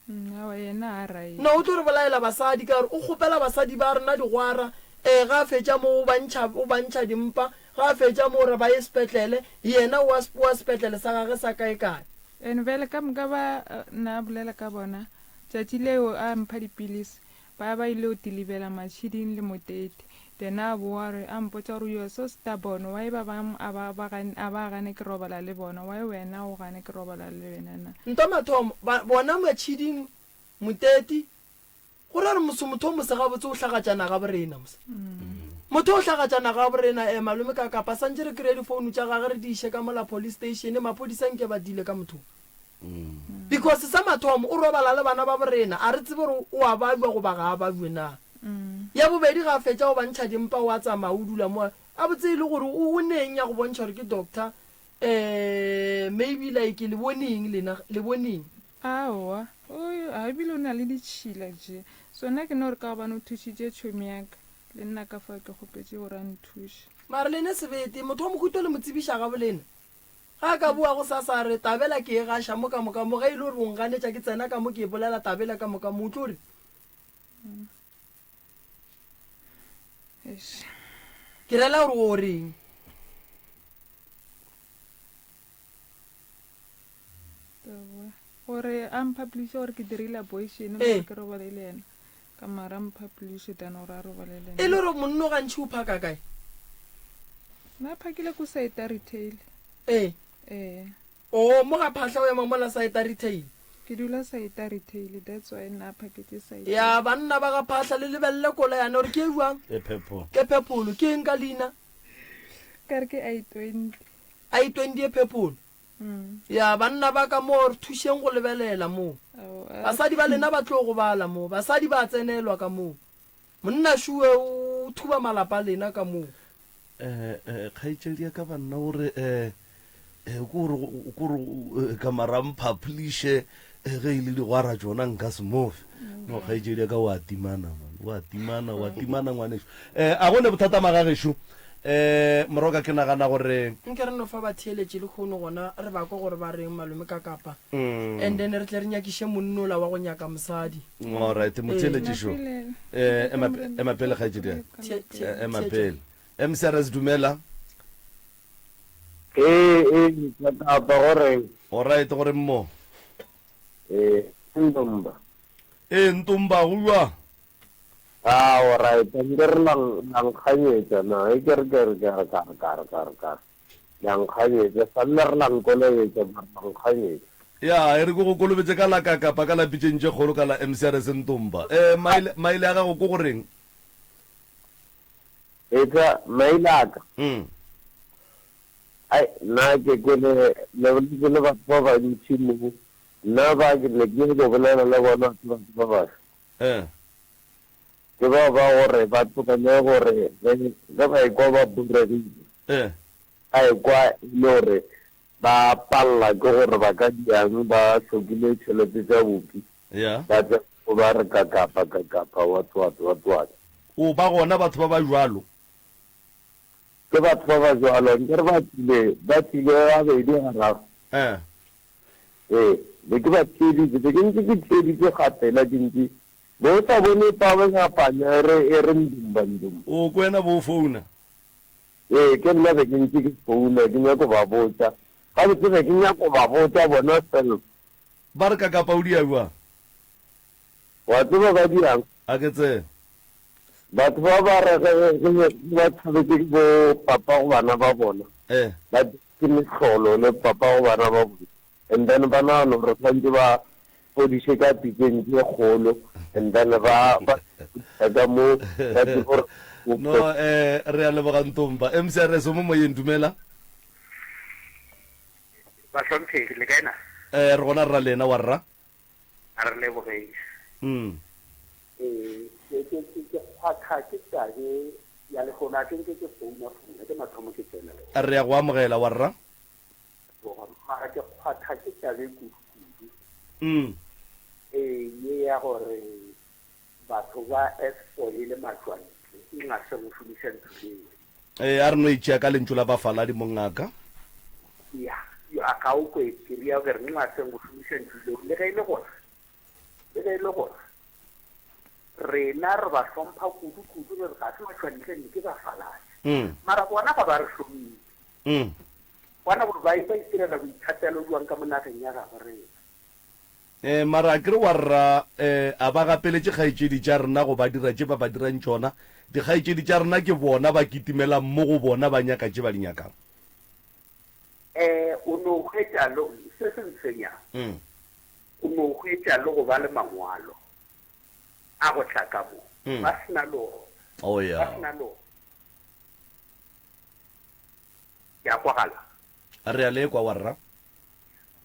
Aowa, yena a right. No, o tlo re bolaela basadi ka gore o kgopela basadi ba rena digwara, ee, ga a fetša mo o ba ntšha, o ba ntšha dimpa, ga a fetša mo o re ba ye sepetlele, yena o wa, o wa sepetlele sa gage sa kae kae. And bjale ka moka ba na bolela ka bona, tšatši leo a mpha dipilisi, Ba ba ile go tilibela Matšhiding le Motete. Then a boa re, a mpotša gore you are so stubborn, why ba bang a ba, ba gane, a ba gane ke robala le bona, why wena o gane ke robala le wena na? Ntwa mathomo, ba, bona Matšhiding, Motete, go ra gore mos, motho o mose gabotse o hlagatšana ga borena mos. Motho o hlagatšana ga borena, eh, malome ka kapa santše re kreye difounu tša gage re di iše ka mola police station, maphodisa nke ba deale ka motho o. Because sa mathomo o robala le bana ba borena, a re tsebe gore o a babja goba ga a babje na. Ya bobedi ga a fetša go ba ntšha dimpa o a tsamaya o dula mo a botse e le gore o ne eng ya go bontšha gore ke doctor um maybe like le bone eng lena le bone eng. Aowa, o a ebile o na le ditšhila je. So nna ke no re ka gobane o thušitše tšhomi ya ka, le nna ka fao ke kgopetše gore a nthuše. Mara le ne sebete, motho wa mohuta o le mo tsebiša gabolena. Ga a ka boa gosasa a re, Tabela ke e gaša mo ka moka mo, ge e le gore o nganetša ke tsena ka mo ke e bolela tabela ka moka mo, o tlo re. Ke rela gore o reng? Gore a mphapliše gore ke dirile abortion gore ke robale le yena. Ka mara mphapliše than gore a robale le nna. E le gore monno gantši o phaka kae? Nna phakile ko Saeta Retail. Ee. Ee. Oh, mo ga Phahla o ema mola Saeta Retail? Ke dula Saeta Retail, that's why nna phaketše Saeta. Ya, banna ba ga Phahla le lebelele koloi yane gore ke e jwang? E purple. Ke purple, ke eng ka leina? Ka re ke i20. I20 e purple? Ya, banna ba ka moo, re thušeng go lebelela moo. Basadi ba lena ba tlo gobala moo. Basadi ba tsenelwa ka moo. Monna šuwe o thuba malapa a lena ka moo. Eh, eh, kgaetšedi ya ka banna o re, eh, eh, ko re, ko re, eh, ka mara mphaphliše, eh, ge e le digwara tšona nka se mo fe. No, kgaetšedi ya ka o a timana, man. O a timana, o a timana, ngwanešu. Eh, a go ne bothata magagešo. Eh, Moroka ke nagana gore. Nke re no fa batheeletši lehono gona re ba kwe gore ba reng malome ka kapa. And then re tle re nyakiše monnola wa go nyaka mosadi. Alright, motheeletši šo. Eh, ema, ema pele kgaetšedi ya ka. Eh, ema pele. MCRS dumela. Ee, ee, ka kapa go reng? Alright, go reng mo? Ee, Ntomba. Ee, Ntomba, go jwang? Ah, alright, nke re la la nkganyetša na, e ke re ke re ke re ka re ka re ka re ka re. La nkganyetša, sa nna re la nkolobetša, mara la nkganyetša. Ya, e re ke go kolobetše ka la Kakapa, ka la Pitšeng tše Kgolo, ka la MCRS Ntomba. Eh, maele, maele a gago ko go reng? Etla, maele a ka. Mm. Ai, nna ke kwele le boletše le batho ba bantši mo, nna ba ke ne ke nyaka go bolela le bona ke batho ba bafe. Eh. Ke bao ba gore ba tlogele gore ge, ge ba ekwa ba boregile, Eh. ba ekwa e le gore ba palela ke gore ba ka diang ba hlokile tšhelete tša bupi, Yeah. ba tla go ba re kakapa, kakapa, what, what, what, what. O ba gona batho ba ba jwalo. Ke batho ba ba jwalo, nkere ba tlile, ba tlile gabedi gararo. Eh. Ee, be ke ba theeditše, be ke ntše ke theeditše gapela, ke ntše, be o sa bone pabanyapanya e re, e re ndumba ndumba. O, ke wena bo o founa? Ee, ke nna be ke ntše ke founa, ke nyako ba botša. Gabotse be ke nyako ba botša bona self. Ba re kakapa o dia bjang? Wa tseba ba diang? A ke tsebe. Batho ba ba re ge, ge, ge ba tšhabetše ke bo papa go bana ba bona, Eh. ba ke mehlolo le papa go bana ba bona, and then ba nagana gore swantše ba fodiše ka pitšeng tše kgolo, and then ba ba ka mo ba tsebe gore No, eh, re a leboga Ntomba. MCRS o mo moyeng, dumela. Bahlomphegi, le kae na? Eh, re gona rra lena wa rra. A re lebogeng. Mm. Ee, ke, ke, ke, ke kgwatha ke tabe ya lehono, a ke nke ke founa founa, ke mathomo ke tsena lehono. Re ya go amogela wa rra. Leboga, mara ke kgwatha ke tabe kudu kudu. Mm. Ee, ye ya gore batho ba espoile matšwantle, eng a se go šomiša ntho leo. Ee, a re no e tšea ka lentšu la bafaladi, mongaka. Ya, yo a ga o kwe ke ria ke re ngaseng go šomiša ntšu leo, le ge e le gore. E be e le gore rena re ba hlompha kudu-kudu, re re ga se matšwantle nne ke bafaladi. Mara bona ga ba re hlomphe. Bona ba ba itirela boithatelo bjang ka mo nageng ya gabo rena. Eh, mara akere wa rra, eh, a ba gapeletše kgaetšedi tša rena go ba dira tše ba ba dirang tšona. Dikgaetšedi tša rena ke bona ba kitimelang mo go bona ba nyaka tše ba di nyakang. Eh, o no hwetša le, se se ntshwenyang, o no hwetša le go ba le mangwalo a go tla ka mo, ba se na le ona. Oh, ya. Ba se na le ona. Ke a kwagala? Re a le kwa, wa rra.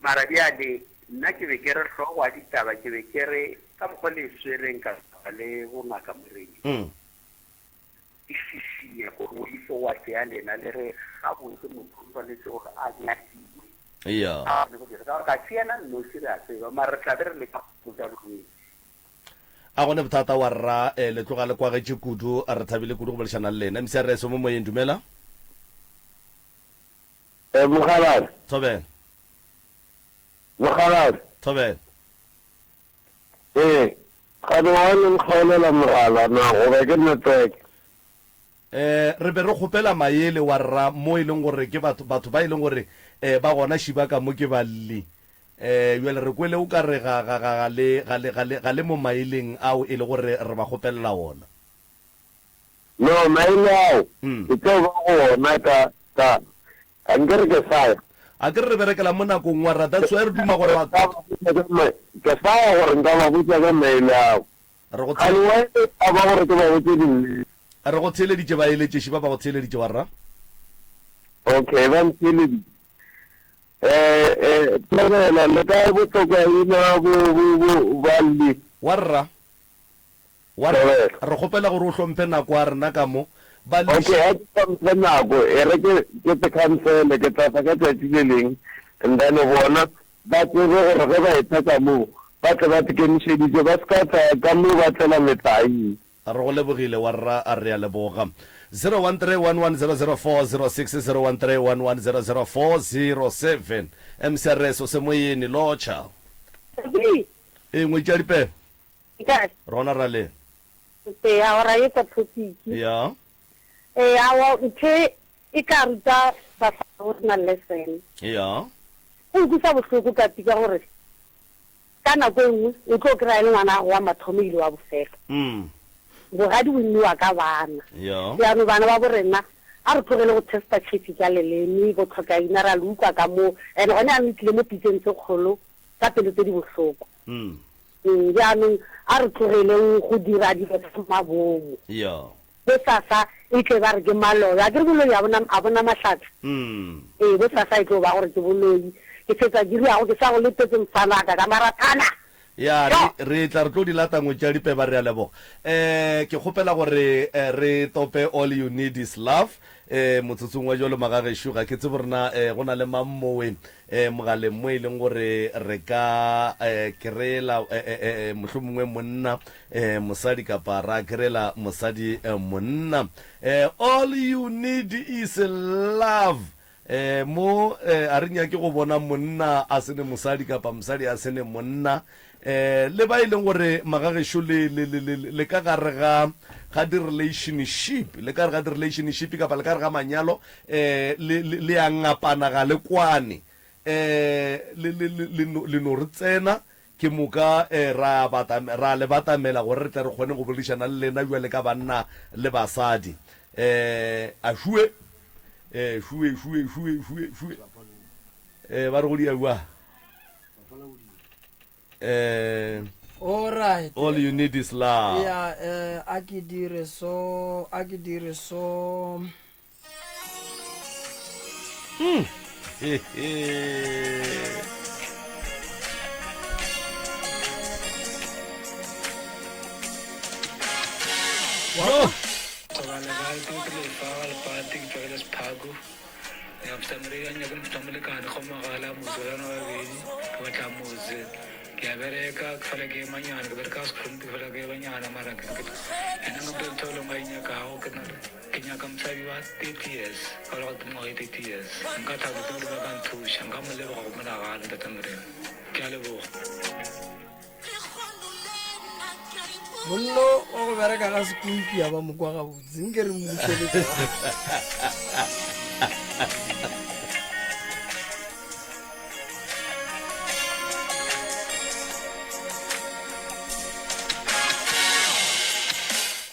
Mara bjale, nna ke be ke re hlogo ya ditaba, ke be ke re ka mokgwa le e swereng ka taba le bongaka Moremi, e šišinya gore o ife wa tšea lena le re gabotse motho o swanetše gore a nyakiwe, a kgone go dira, ka gore ga se yena nnoši re a tseba, mara re tla be re leka go fokotša bolwetši. A gone bothata wa rra, le tloga le kwagetše kudu, re thabile kudu go boledišana le lena. MCRS o mo moyeng, dumela. Eh, Mokgalabje. Thobela. Mokgalabje. Thobela. Ee, gane wa le nkgaolela mogala na goba ke network? Eh, re be re kgopela maele wa rra mo e leng gore ke batho, batho ba e leng gore eh, ba gona šiba ka mo ke balli. Eh, bjale re kwele o ka re ga, ga, ga, ga le, ga le, ga le, ga le mo maeleng ao e le gore re ba kgopelela ona. No, maele ao ke tlo ba go ona ka, ka, a nke re ke sa ya. A ke re re berekela mo nakong wa rra, that's why re duma gore ba. Nka ba botša ka ma, ke sa ya gore nka ba botša ka maele ao. Re go Kgane wa e a ba gore ke ba botše dinnete. Re go theeleditše, baeletšeši ba ba go theeleditše wa rra. Okay, ba ntheeleditše. Eh, eh, thobela, le kae botlokwaina bo, bo, bo, balli? Wa rra. Wa re, Re kgopela gore o hlomphe nako ya rena ka mo. Ba Okay, ga ke hlomphe nako, e re ke, ke se khansele, ke tla tla ka tšatši le leng, and then bona ba tsebe gore ge ba etla ka mo, ba tle ba ikemišeditše, ba se ka tla ka mo ba tlela metlae. Re go lebogile wa rra, re a leboga. 0131100406, 0131100407. MCRS, o se moyeni, lotšha. Ee, ngwetši ya dipele. Ntate. Rona ra le. Ee, a ora etsa topic. Ya. Ee, awa ntho e ka ruta basadi go rena lesson. Ya. Go nkwisa bohloko ka tika gore ka nako e nngwe o tlo kry-a e le ngwana wa mathomo ile wa bofelo. Bogadi bo nniwa ka bana. Ya. Jaanong bana ba bo rena a re tlogele go testa tšhefi ka leleme, bo tlhokaina ra le utlwa ka moo. And gone jaanong e tlile mo pitseng tse kgolo ka pelo tse di bohloko. Jaanong a re tlogeleng go dira dilo tsa mabomo. Bosasa e tle ba re ke maloyo. A ke re boloi a bona, a bona mahlatse? Ee, bosasa e tlo ba gore ke boloi. Ke fetsa ke riago ke sa go letetse mfanaka ka marathana. Ya, re, re tla re tlo di lata ngwetši ya dipeba, re a leboga. Um ke kgopela gore re tope All You Need Is Love um motsotsong wa jwalo magagešo. Ga ke tsebe gore na um go na le mang mowe um mogaleng mo e leng gore re ka um kry-ela um mohlomongwe monna um mosadi kapa ra kry-ela mosadi monna. Um all you need is love. Um mo um a re nyake go bona monna a se ne mosadi kapa mosadi a se ne monna. Um le ba e leng gore magagešo le, le, le, le, le ka gare ga ga di-relationship, le ka gare ga di-relationship kapa le ka gare ga manyalo, um le, le, le a ngapana ga le kwane. Um le, le, le, le no, le no re tsena, ke moka um ra bata, ra le batamela gore re tle re kgone go boledišana le lena bjale ka banna le basadi. Um a šue, um šue, šue, šue, šue, šue. Um ba re go dia bjang? Eh, Alright. All you need is love. Ya, eh, a ke dire so, a ke dire so. Mm. Yo. Thobela kae ke ke lefa ga lepate ke tlogele sephaku ya mosamaria nyaka motho wa molekane go magala motse wa lona babedi ke batla motse ke a bereka ke fela ke emanyana ke bereka sekhompi ke fela ke emanyana mara ke ena nka mpotsa ntho e leng ba e nyakago ke na ke nyaka mosadi wa 30 years ka le ga mengwaga e 30 years nka thaba ke modimo a ka nthuša nka mo leboga go monagano ntate Morena ke a leboga. Mollo wa go bereka ga sekumpi a ba mo kwa gabotse nke re mmušeletše.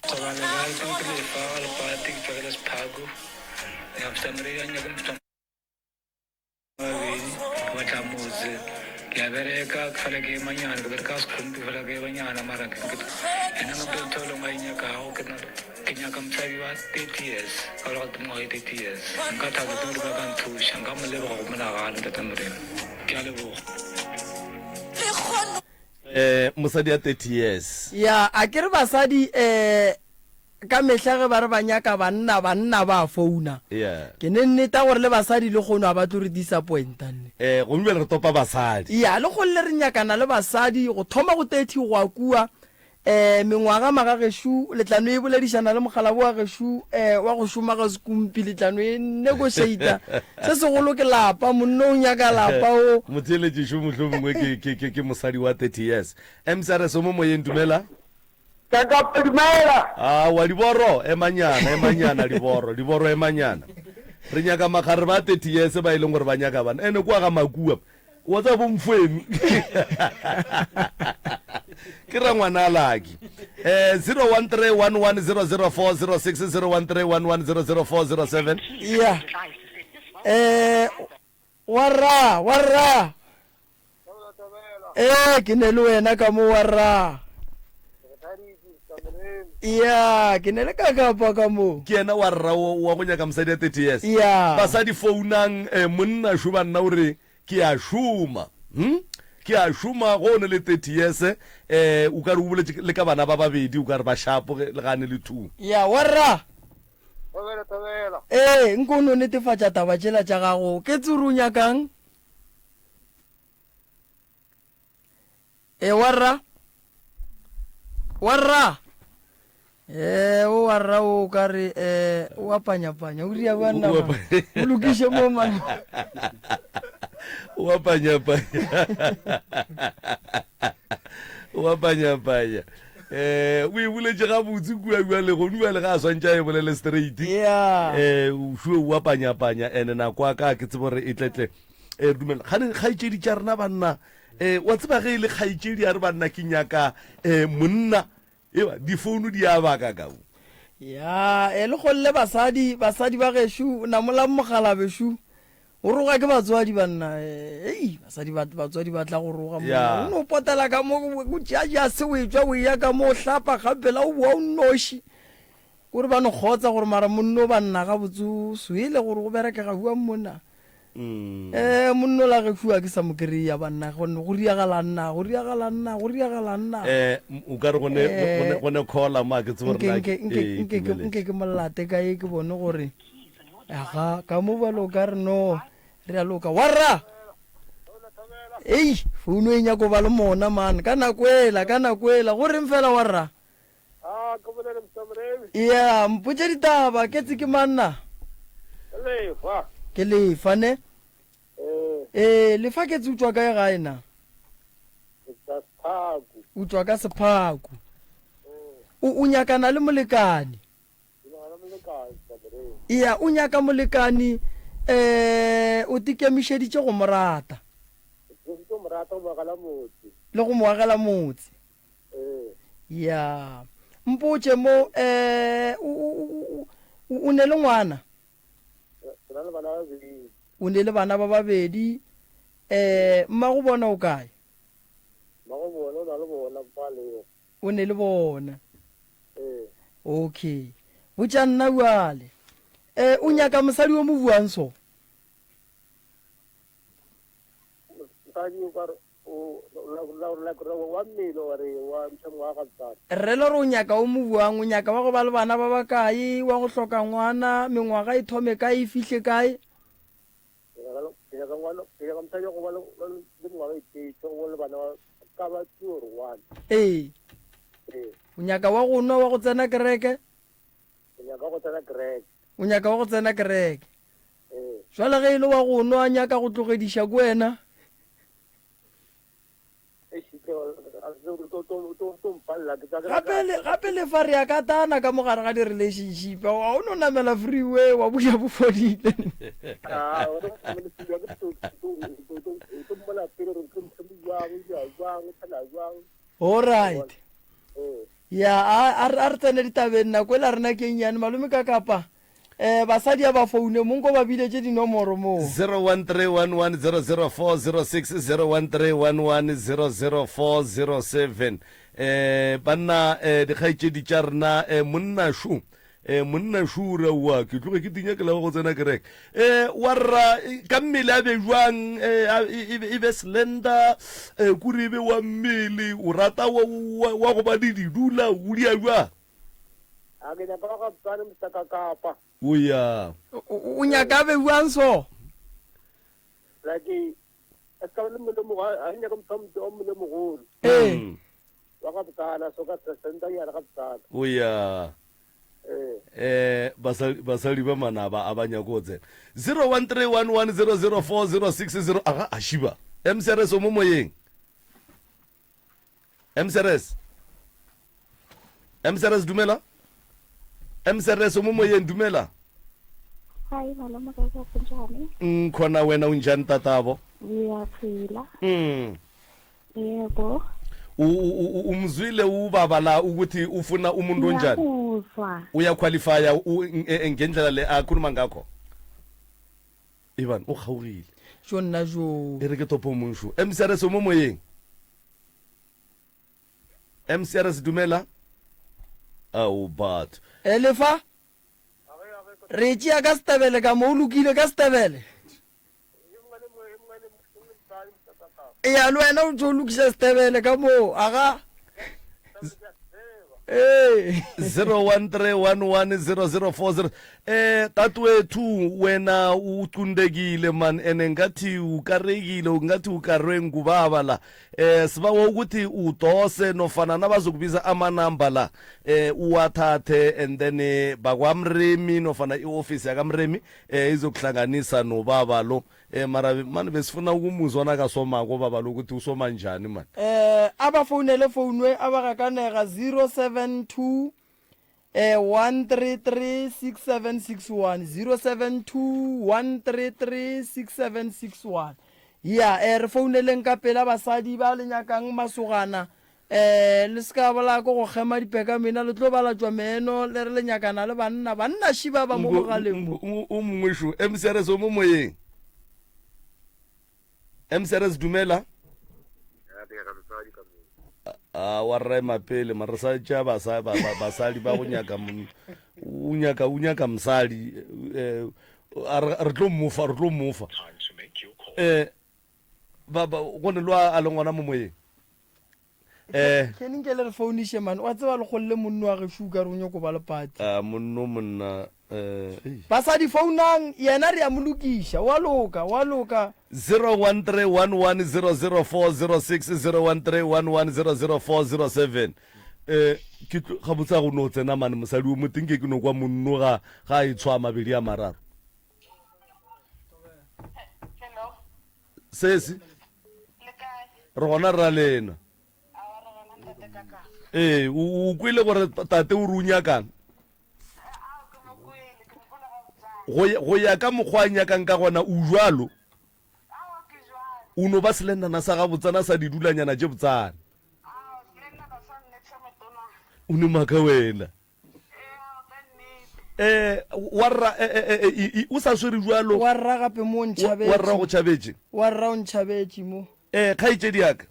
Thobane kae ke ke lefa ga lepate ke tswakela sephaku ya msamre ya nyaka motho babedi ke batla motse ke a bereka ke fela ke emanyana ke bereka sekhompi fela ke emanyana mara ke ena ka ntho e leng a e nyakago ke na ke nyaka mosadi wa 30 years ka gore ga mengwaga e 30 years nka thaba ke gore ba ka nthuša nka mo leboga go monagano ntate Morena ke a leboga Eh, mosadi ya 30 years. Ya, a ke re basadi eh ka mehla ge ba re ba nyaka banna, banna ba founa. Yeah. Ke ne nneta gore le basadi le kgono a ba tlo re disappointa nne. Eh, gomme bjale re topa basadi. Ya, le kgolle re nyakana le basadi go thoma go 30 go a kua. Eh, mengwaga magagešu le tla no e boledišana le mokgalabo wa gešu eh, wa go šoma ga sekumpi le tla no e negotiata. Se segolo ke lapa, monno o nyaka lapa o. Motheeletši šo mohlomongwe ke, ke, ke, ke mosadi wa 30 years. MCRS o mo moyeng, dumela. Kakapa dumela. Aowa diboro emanyana emanyana diboro diboro emanyana. Re nyaka makgarebe ba 30 years ba e leng gore ba nyaka bana. Ene kua ga Makua wa tseba bo mfwenu. Ke ra ngwana laki. Eh 0131100406 0131100407. Ya. Eh warra warra. Ee ke ne le wena ka mo warra. Ya ke ne le ka kapa ka mo. Ke yena warra wa go nyaka mosadi ya 30 years. Ya. Basadi founang eh, monna šo banna o re ke a šoma. Hm? Ke a šoma go ne le 30 years eh o ka re o boletše le ka bana ba babedi o ka re ba shapo ge le gane le two. Ya warra. Thobela thobela. Ee nko o no netefatša taba tšela tša gago ke tsore o nyakang. E warra warra e o warra o ka re eh o a panyapanya o ria banna O a man. o lokiše mo man o a panyapanya o a panyapanya eh o e boletše gabotse kua bjale gone bjale ga a swantše a e bolele straight Yeah. eh o šue o a panyapanya ene nako a ka ke tsebo gore e tletle e re dumela gane kgaetšedi tša rena banna um wa tseba ge e le kgaetšedi a re banna ke nyaka um monna eba difounu di a baka ka mo ya e le golle basadi basadi ba gešo namolang mogala bešo o roga ke batswadi banna ei basadi ba batswadi ba tla go roga Ya. monna o no potela ka mo o tšea tšea se o etšwa o eya ka mo o hlapa gapela o boa o nnoši Kore ba no kgotsa gore mara monno ba nna gabotse o swele gore go berekega bjang mona. Eh monno la gešo a ke sa mo kry-a banna gonne go riagala nna, go riagala nna, go riagala nna. Eh o ka re go ne go ne go ne caller mo a ke tsebe gore na Nke nke ee, nke dumeletše. nke ke molate ka ye ke bone gore aga ka mo bjalo o ka re no re a loka. Warra! Ei, founu e nyako ba le mona man ka nako ela, ka nako ela. Go reng fela warra? Ah, ke bolele Mr. Moremi. Yeah, mpotše ditaba, ke tse ke manna. Ke lefa. Ke lefa ne? Eh. Eh, lefa ke tse utswa kae gae na? Ke tsa Sephaku. Utswa ka Sephaku. Eh. O o nyakana le molekane. Ke nyakana le molekane, Mr. Moremi. Yeah, o nyaka molekane eh o tikemišeditše go mo rata. Ke tikemišeditše go mo rata go mo agela motse. Le go mo agela motse. Ya. Mpotše mo, eh, o, o, o, o ne le ngwana? Ke na le bana ba babedi. O ne le bana ba babedi. Eh, mmago bona o kae? Mmago bona o na le bona kwa leo. O ne le bona. Ee. Okay. Botša nna bjale. Eh, o nyaka mosadi o mo buang so? Mosadi o ka re Rre le re o nyaka o mo buang, o nyaka wa go ba le bana ba bakae, wa go hloka ngwana, mengwaga e thome kae e fihle kae? Ee. O nyaka wa go nwa, wa go tsena kereke? O nyaka wa go tsena kereke. Jwale ge e le wa go nwa a nyaka go tlogediša ko wena? to to to to mpalela ke tla Gape le gape le fa re ya katana ka mo gare ga di-relationship a o no namela freeway wa buša bo fodile. Ah, o re o le freeway ke to to to to to mmola pele gore ke motho jwang, o dira jwang, o phela jwang. Alright. Eh. Ya a a re tsene ditabeng nako e la rena ke e nnyane malome ka kapa eh basadi a ba foune mo nko ba biletše dinomoro moo. 0131100406 0131100407 eh banna eh dikgaetšedi tša rena eh monna šo eh monna šo o re aowa ke tloge ke tinyakela go tsena kereke eh wa rra eh, ka mmele a be jwang eh, a- e e be e be slender eh kore e be wa mmele o rata wa, wa, wa go ba le didula o dia jwang A ke nyaka wa ga Btsane Mr Kakapa. O ya. O nyaka a be bjang so? Like a se ka ba le mmele o mogolo, a ke nyaka motho wa mmele o mogolo. Ee. Wa ga Btsana so ka president ya ga Btsana. O ya. Ee. Eh basadi basadi ba manaba a ba nyako go tsena. 0131100406 aga a shiba. MCRS o mo moyeng. MCRS. MCRS dumela. MCRS o mo moyeng dumela. Hi malome ka ka kunjani? Ngikhona wena unjani tatabo? Ngiyaphila. Mm. Yebo. Umzwile ubaba la ukuthi ufuna umuntu onjani? Ngiyakuzwa. Uyaqualifya e, e, ngendlela le akhuluma ngakho. Ivan o kgaogile. Jo nna jo. E re ke topo mongšu. MCRS o mo moyeng. MCRS dumela. Ao batho. E lefa. Re tšea ka setebele ka mo o lokile ka setebele. Ya le wena o tšo lokiša setebele ka mo aga. Ee. 0131100040 eh tatwethu wena ucundekile man ene ngathi ukarekile ngathi ukarwe ngubaba la eh sibawa ukuthi udose nofana nabazokubiza amanamba la eh uwathathe and then eh, bakwamremi nofana iofisi yakamremi eh izokuhlanganisa nobaba lo Eh mara mani besifuna ukumuzwa nakasomako baba lo ukuthi usoma njani mani. Eh a ba founele founwe a ba gakanega 072 eh 133 6761 072 133 6761 ya eh re founeleng ka pela basadi ba le nyakang masogana eh le se ka bola ko go kgema dipeka mena le tlo bala tšwa meno le re le nyakana le banna banna šiba ba mo mogaleng mo O mongwe šo MCRS o mo moyeng. MCRS dumela. A wa rema pele mara sa tša basadi basadi ba go nyaka o nyaka o nyaka mosadi eh a re tlo mofa re tlo mofa. Eh ba ba go ne lo a leng gona mo moyeng eh Kenny nke le re founiše man wa tseba lekgolle monno wa gešo o ka re o nyoko ba le party a monno monna eh ei. Basadi founang yena re a mo lokiša wa loka wa loka 0131100406 0131100407 eh ke tlo gabotse a go no tsena mane mosadi o moteng ke ke no kwa monno ga ga a itshwa mabedi a mararo Sesi. Re gona rra lena. Ee, o kwele gore tate o re o nyakang? Go ya ka mokgwa a nyakang ka gona o jwalo. O no ba selendana sa gabotsana sa didulanyana tše botsana. O ne maka wena. Eh, wa rra eh, eh, eh, eh, o sa swere jwalo. Wa rra gape mo o ntšhabetše. Wa rra go tšhabetše. Wa rra o ntšhabetše mo. Eh, kgaetšedi ya ka.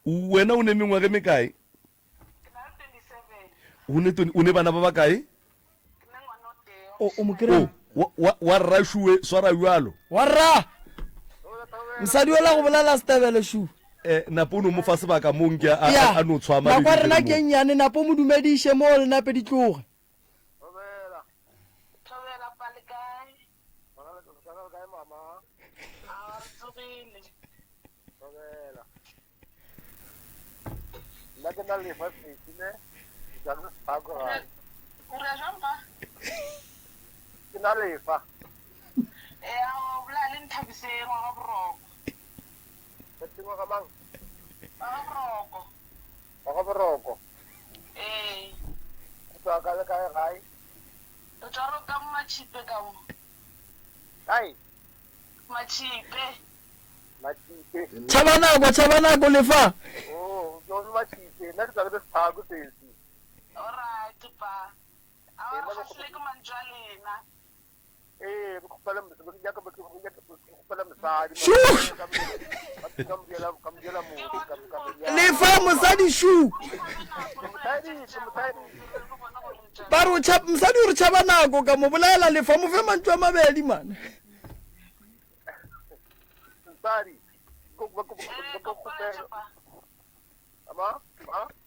Wena o ne mengwaga e mekae? O ne o ne bana ba bakae? O o mo kry. Wa wa wa rra šuwe swara bjalo. Wa rra. Mosadi ola go bolela setebele šu. Eh, napo o no mo fa sebaka mo nke a, a, a no tshwama Nako ya rena ke nnyane, napo mo dumediše mo le nape di tloge. Nna ke na lefa sesi ne, ke tla le sefako gae. O re jwang pa? Ke na lefa. Ee, o bolela le Nthabiseng wa ga Boroko. Nthabiseng wa ga mang? Wa ga Boroko. Ee. O tswa ka le kae gae? Re tswa ro ka Matšhipe ka mo. Kae? Matšhipe. Matšhipe. Tšhaba nako, tšhaba nako lefa. Oh, ke o Matšhipe. Nna ke tswa ke Sephaku sesi. Alright pa. A wa re kgahlile ke mantšu a lena. Ee, ke kgopela ke nyaka ke kgopela mosadi. Ka mo diela ka mo diela motho ka ka mo diela. Lefa mosadi shu. Mosadi, mosadi. Ba re o tšhaba mosadi o re tšhaba nako ka mo bolaela lefa mo fe mantšu a mabedi man. Mosadi. Ko ko ko ko kgopela.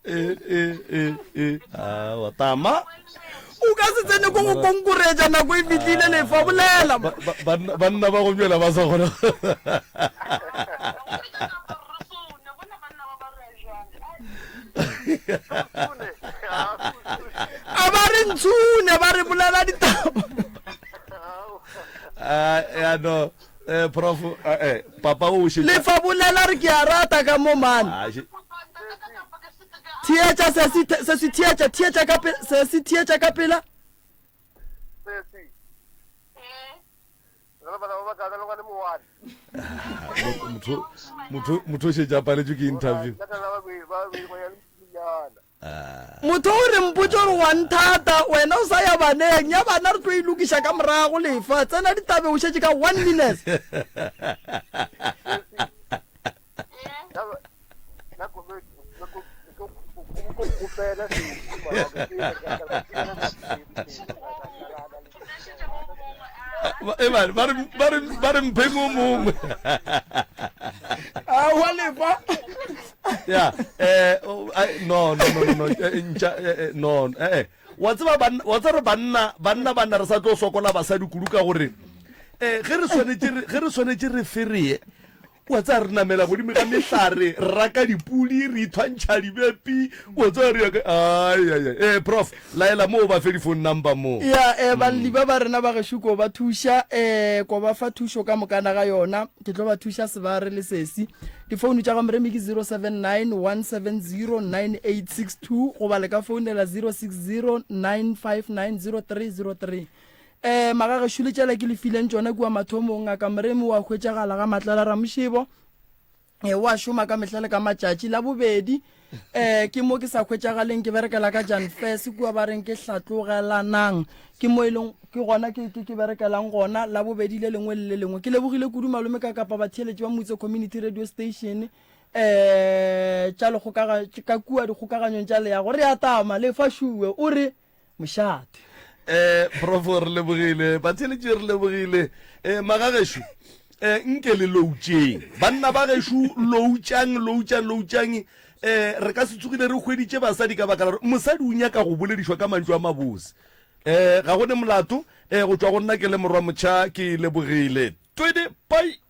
Eh, eh, eh, eh. Ah, wa tama o ka se tsene ko go konkoretša nako e fitlile lefa bolela Ba- ba- banna banna ba go nywela ba sa kgona a ba re ntshune ba re bolela ditaba Ah, ya no eh prof eh, eh papa o šetše lefa bolela re ke a rata ka mo mane Ah, še- theetša se se se se theetša theetša ka pela se se theetša ka pela motho motho motho o šetše a paletšwe ke interview Motho o re mpotše gore wa nthata, wena o sa ya baneng, ya bana re tlo e lokiša ka morago lefa. Tsena ditabeng o šetše ka one minutes. E ba ba re ba re ba re mpheng o mongwe. Aowa lefa. Ya eh no no no no no eh, ntša eh, eh, no eh eh wa tseba banna wa tseba re banna banna banna re sa tlo sokola basadi kudu ka gore eh ge re swanetše ge re swanetše re fereye Wa tseba re namela godimo ga mehlare, re raka dipudi, re ithwantšha dibepi, wa tseba re ya ka ai ai ai. Eh prof, laela mo o ba fe di phone number mo. Ya eh balli ba ba rena ba gešo ko ba thuša eh ko ba fa thušo ka mokana ga yona. Ke tlo ba thuša Sebare le Sesi. Difounu tša ga Moremi ke 079 170 9862 goba le ka founela 060 959 0303. Ee, magagešo le tšela ke le fileng tšona kua mathomong, Ngaka Moremi o a hwetšagala ga Matlala Ramošebo. Ee, o a šoma ka mehla le ka matšatši. La bobedi, eh, ke mo ke sa hwetšagaleng, ke berekela ka Jan Fes kua ba reng ke Hlatlogelanang. Ke mo e leng ke gona ke, ke, ke berekelang gona la bobedi le lengwe le le lengwe. Ke lebogile kudu malome ka kapa batheeletši ba Mutse Community Radio Station eh tša lekgokaga ka kua dikgokaganyong tša leago. Re a tama le fa šuwe o re mošate. Eh, prof re lebogile, batheeletši re lebogile. Eh, magagešo, eh, nke le loutšeng. Banna ba gešo, loutšang, loutšang, loutšang. Eh, re ka se tsogile re hweditše basadi ka baka la gore mosadi o nyaka go boledišwa ka mantšu a mabose. Eh, ga go ne molato. Eh, go tšwa go nna ke le morwa motšha ke lebogile. Twede, bye.